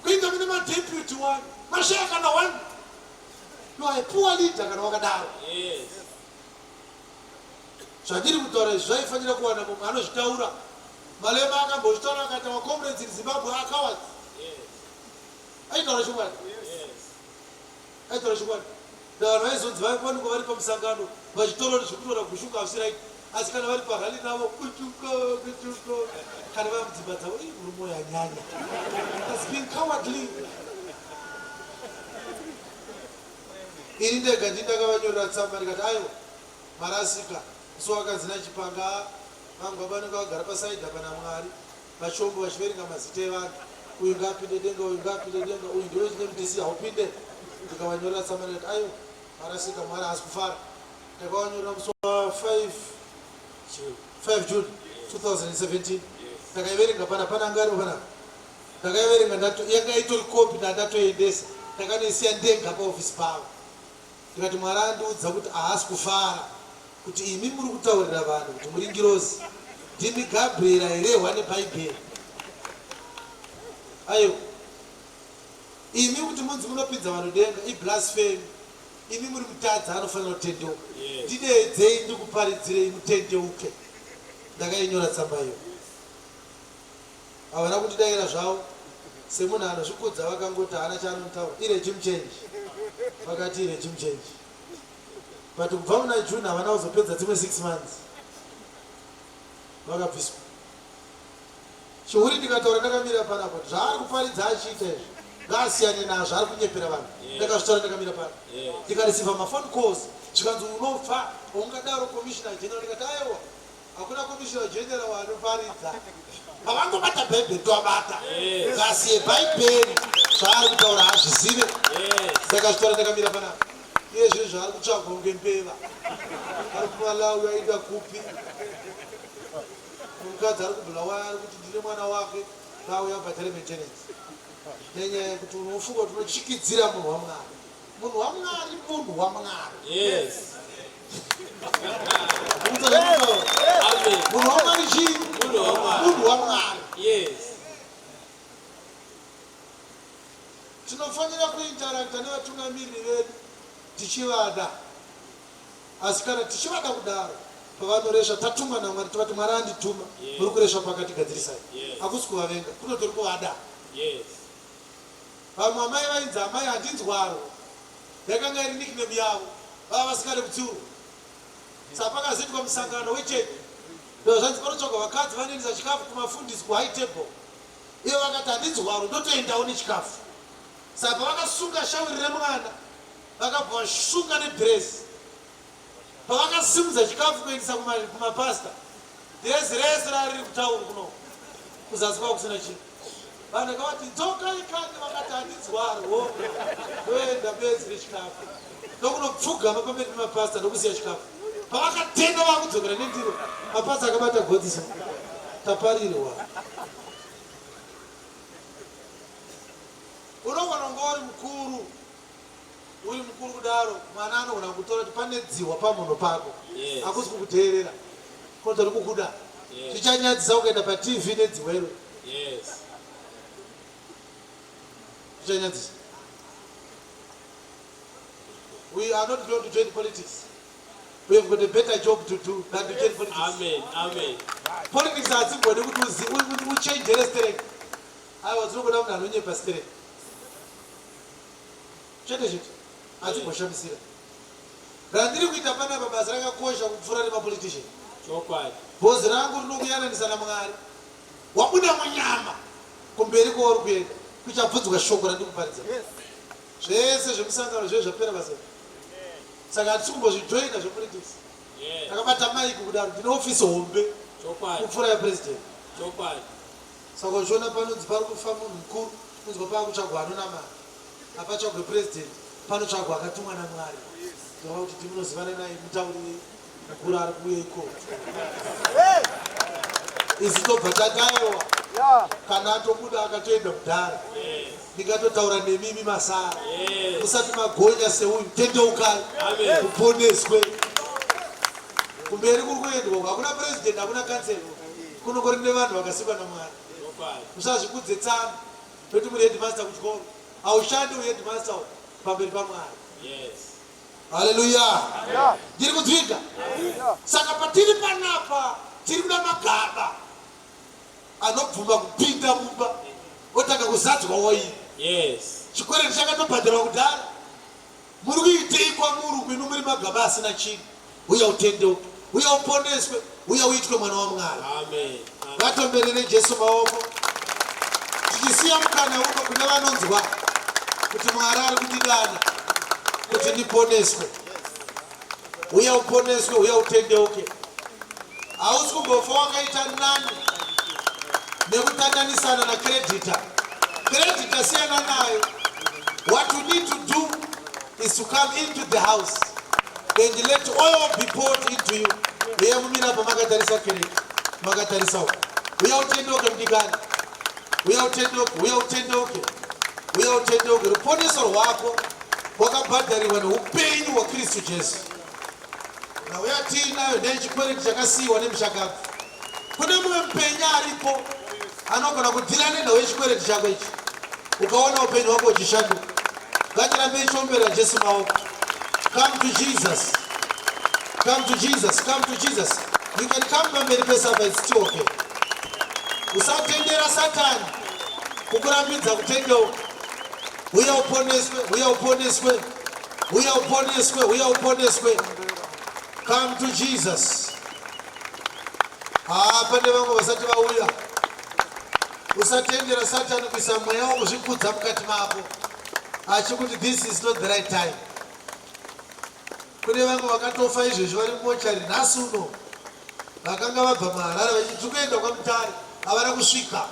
Kuinga mune madeputy wani mashaya kana one. You are a poor leader kana wakadaro. Yes. Zvandiri kutaura izvi zvaifanira kuwana mumwe anozvitaura. Malema akambozvitaura akati our comrades in Zimbabwe are cowards. Aitaura chokwadi. Aitaura chokwadi. Ndavanhu vaizonzi vanenge vari pamusangano vachitora zvekutora gushuka hausi right asi kana vari parally navo kutuka kutuka kana vari mudzimba dzavo ii murume uyo anyanya has been cowardly ini ndega ndini ndakavanyorera tsamba ndikati aiwa marasika musi wakanzi nachipanga vangu baba vanenge vagara pasaidha pana mwari VaChombo vachiverenga mazita evanhu, uyu ngaapinde denga, uyu ngaapinde denga, uyu ndiwe mdc haupinde. Ndikavanyorera tsamba ndikati aiwa marasika, Mwari haasi kufara. Ndakavanyorera musi wa 5 5 June 2017 ndakaiverenga pana pana anga aripo panapa ndakaiverenga yanga itori kopi ndandatoendesa ndakanoisiya ndega paofisi pavo Ndikati, Mwari andiudza kuti haasi kufara kuti imi muri kutaurira vanhu kuti muri ngirozi. Ndimi Gabriel airehwa neBhaibheri. Aiwa. Imi kuti munzi munopinza vanhu denga iblasphemy. Imi muri mutadzi anofanira kutendeuka. Ndideedzei ndikuparidzirei mutendeuke. Ndakainyora tsamba iyo. Havana kundidaira zvavo semunhu anozvikudza vakangoti haana chaanotaura iregime change vakati iregime change but kubva muna June havana kuzopedza dzimwe 6 months vakabviswa chihuri ndikataura ndakamira panapa kuti zvaari kuparidza achiita izvi ngaasiyane nazvo ari kunyepera vanhu ndakazvitaura ndakamira pano ndikareceiva mafone calls zvikanzi unofa ungadaro commissioner general ndikati aiwa Hakuna commissioner general anoparidza. Pavangobata bhaibheri tovabata. Ngasiye bhaibheri zvaari kutaura hazvizive. Saka zvitaura ndakamira panapa. Iye zvino zvaari kutsvagwa kunge mbeva. Ari kuMalawi aenda kupi? Mukadzi ari kuBulawayo ari kuti ndine mwana wake ngauye abhadhare maintenance. Nenyaya yekuti unofunga kuti unochikidzira munhu waMwari. Munhu waMwari munhu waMwari. Yes. Munhu waMwari chii? Munhu waMwari. Yes. Tinofanira kuinteracta nevatungamiriri vedu tichivada. Asi kana tichivada kudaro pavanoresva tatumwa naMwari tovati Mwari andituma muri kuresva pakati gadzirisai. Hakusi kuvavenga kunotori kuvada. Yes. Vamwe amai vainzi amai handinzwaro yakanga iri nickname yavo vava vasingade kutsiurwa. Saka pakazoitwa musangano wechechi ndozvanzi panotsvagwa vakadzi vanoendesa chikafu kumafundisi kuhigh table. Ivo vakati handinzwaro ndotoendawo nechikafu. Saka pavakasunga shawiri remwana vakabva vasunga nedress. Pavakasimudza chikafu kuendesa kumapastor. Dhirezi rese rariri kutauni kuno kuzasi kwava kusina chinhu. Vanhu vakavati dzokai kani vakati handinzwarwo ndoenda bedzi nechikafu. Ndokunopfugama pamberi pemapasita ndokusiya chikafu. Pavakatenda vakudzokera nendiro mapasita akabata gotsi so taparirwa. Unogona kunge uri mukuru Uri mukuru kudaro mwana anogona kutora kuti pane dzihwa pamhuno pako hakusi kukuteerera kotori kukuda zvichanyadzisa ukaenda patv nedzihwa iro zvichanyadzisa we are not going to join politics we have got a better job to do than to join politics amen amen politics hadzimbodi kuti uchenjere sterek aiwa dzinongoda munhu anonyepa sterek Chete chete adzimboshamisira. Randiri kuita panapa basa rakakosha kupfuura remapolitician. Chokwadi. Bhozi rangu rinokuyananisa naMwari. Wabuda munyama kumberi kwauri kuenda kuchabvunzwa shoko randiri kuparidza. Zvese zvemusangano zve zvapera basa. Saka hatisi kumbozvijoina zvepolitics. Takabata maiki kudaro ndine ofisi hombe kupfuura yapresident. Chokwadi. Saka uchiona panonzi pari kufa munhu mukuru unzwa paakutsvagwa anonamata. Hapatsvagwe president panotsvagwa akatumwa naMwari. Zvoreva kuti timunozivana naye mutaurire mukuru ari kuuya ikoko. Isu tobva tati aiwa kana atobuda akatoenda kudhara ndingatotaura nemimi masara musati magonya seuyu tendeukai muponeswe kumberi kuri kuendwa hakuna president hakuna kansela kunongori nevanhu vakasikwa namwari musazvikudze tsano Toti muri headmaster kuchikoro. Haushandi uheadmaster uhu pamberi paMwari. Yes. Haleluya. Ndiri kudzidza. Saka patiri panapa tiri kuda magaba anobvuma kupinda mumba otanga kuzadzwa waini. Yes. Chikwereti chakatobhadharwa kudhara. Muri kuitei kwamuri uku imi muri magaba asina chinhu? Uya utendeuke, uya uponeswe, uya uitwe mwana waMwari. Amen. Ngatomberere Jesu maoko tichisiya mukana uno kune vanonzwa kuti Mwari ari kundidana kuti ndiponeswe. Uya uponeswe, uya utendeuke. Hausi kumbofa wakaita nani nekutandanisana nacreditor. Creditor siyana nayo. What you need to do is to come into the house and let oil be poured into you. Uya mumira apa makatarisa kereke, makatarisa uko. Uya utendeuke mudikani. Uya utendeuke, uya utendeuke. Uya utendeuke. Ruponeso rwako rwakabhadharirwa neupenyu hwaKristu Jesu. Nhau yatiinayo ndeyechikwereti chakasiiwa nemushakabvu. Kune mumwe mupenyu aripo anogona kudhila nenhau yechikwereti chako ichi ukaona upenyu hwako huchishanduka. Ngatirambei tichiombera Jesu maoko. Come to Jesus. Come to Jesus. Come to Jesus. You can come pamberi pesapa, it's still okay. Usatendera Satani kukurambidza kutendeuka. Uya uponeswe, uya uponeswe. Uya uponeswe, uya uponeswe. Come to Jesus. Haa, pane vamwe vasati vauya. Usatendera Satani kuisa mweya wokuzvikudza mukati mako achikuti this is not the right time. Kune vamwe vakatofa izvezvi vari mumochari nhasi uno vakanga vabva muHarare vachiti tiri kuenda kwaMutare havana kusvika.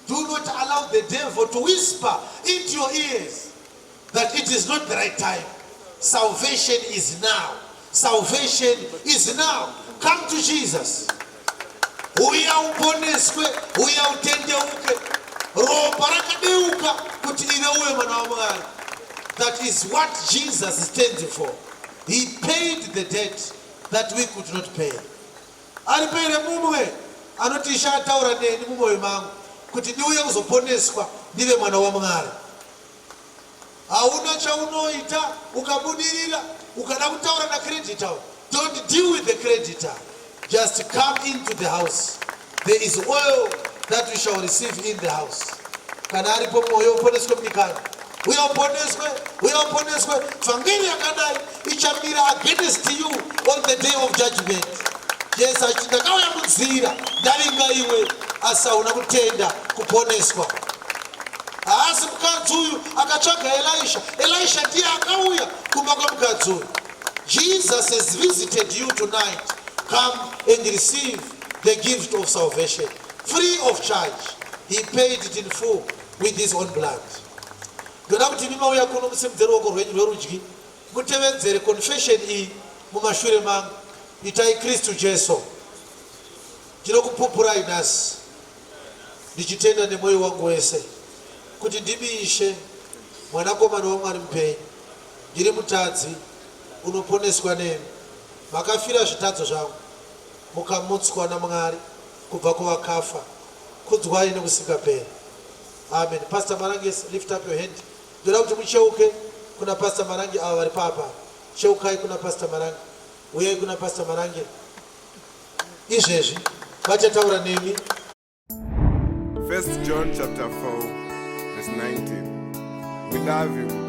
Do not allow the devil to whisper into your ears that it is not the right time. Salvation is now. Salvation is now. Come to Jesus. Uya uponeswe, uya utendeuke. Ropa rakadeuka kuti ive uwe mwana waMwari. That is what Jesus stands for. He paid the debt that we could not pay. Aripo here mumwe anoti Ishe ataura neni mumwoyo mangu kuti ndiuye kuzoponeswa ndive mwana waMwari? Hauna chaunoita ukabudirira ukada kutaura nacreditor uyu. Don't deal with the creditor. Just come into the house. There is oil that you shall receive in the house. Kana aripo mwoyo uponeswe mudikani. Uya uponeswe, uya uponeswe. Vhangeri yakadai ichamira against you on the day of judgment. Jesu achiti ndakauya munzira ndavinga iwe asi hauna kutenda kuponeswa. Haasi mukadzi uyu akatsvaga Elisha. Elisha ndiye akauya kumba kwemukadzi uyu. Jesus has visited you tonight. Come and receive the gift of salvation free of charge. He paid it in full with his own blood. Ndoda kuti imi mauya kuno musimudze ruoko rwenyu rwerudyi mutevedzere confession iyi mumashure mangu. Itai Kristu Jesu. Ndinokupupurai nhasi ndichitenda nemwoyo wangu wese kuti ndimi Ishe, Mwanakomana waMwari mupenyu. Ndiri mutadzi unoponeswa nemi. Makafira zvitadzo zvangu mukamutswa naMwari kubva kuvakafa. Kudzwai nekusingaperi. Amen. Pastor Marange, lift up your hand. Ndoda kuti mucheuke kuna Pastor Marange ava vari papa. Cheukai kuna Pastor Marange. Uyai kuna Pastor Marange. Izvezvi vachataura nemi. First John chapter 4 verse 19. We love you.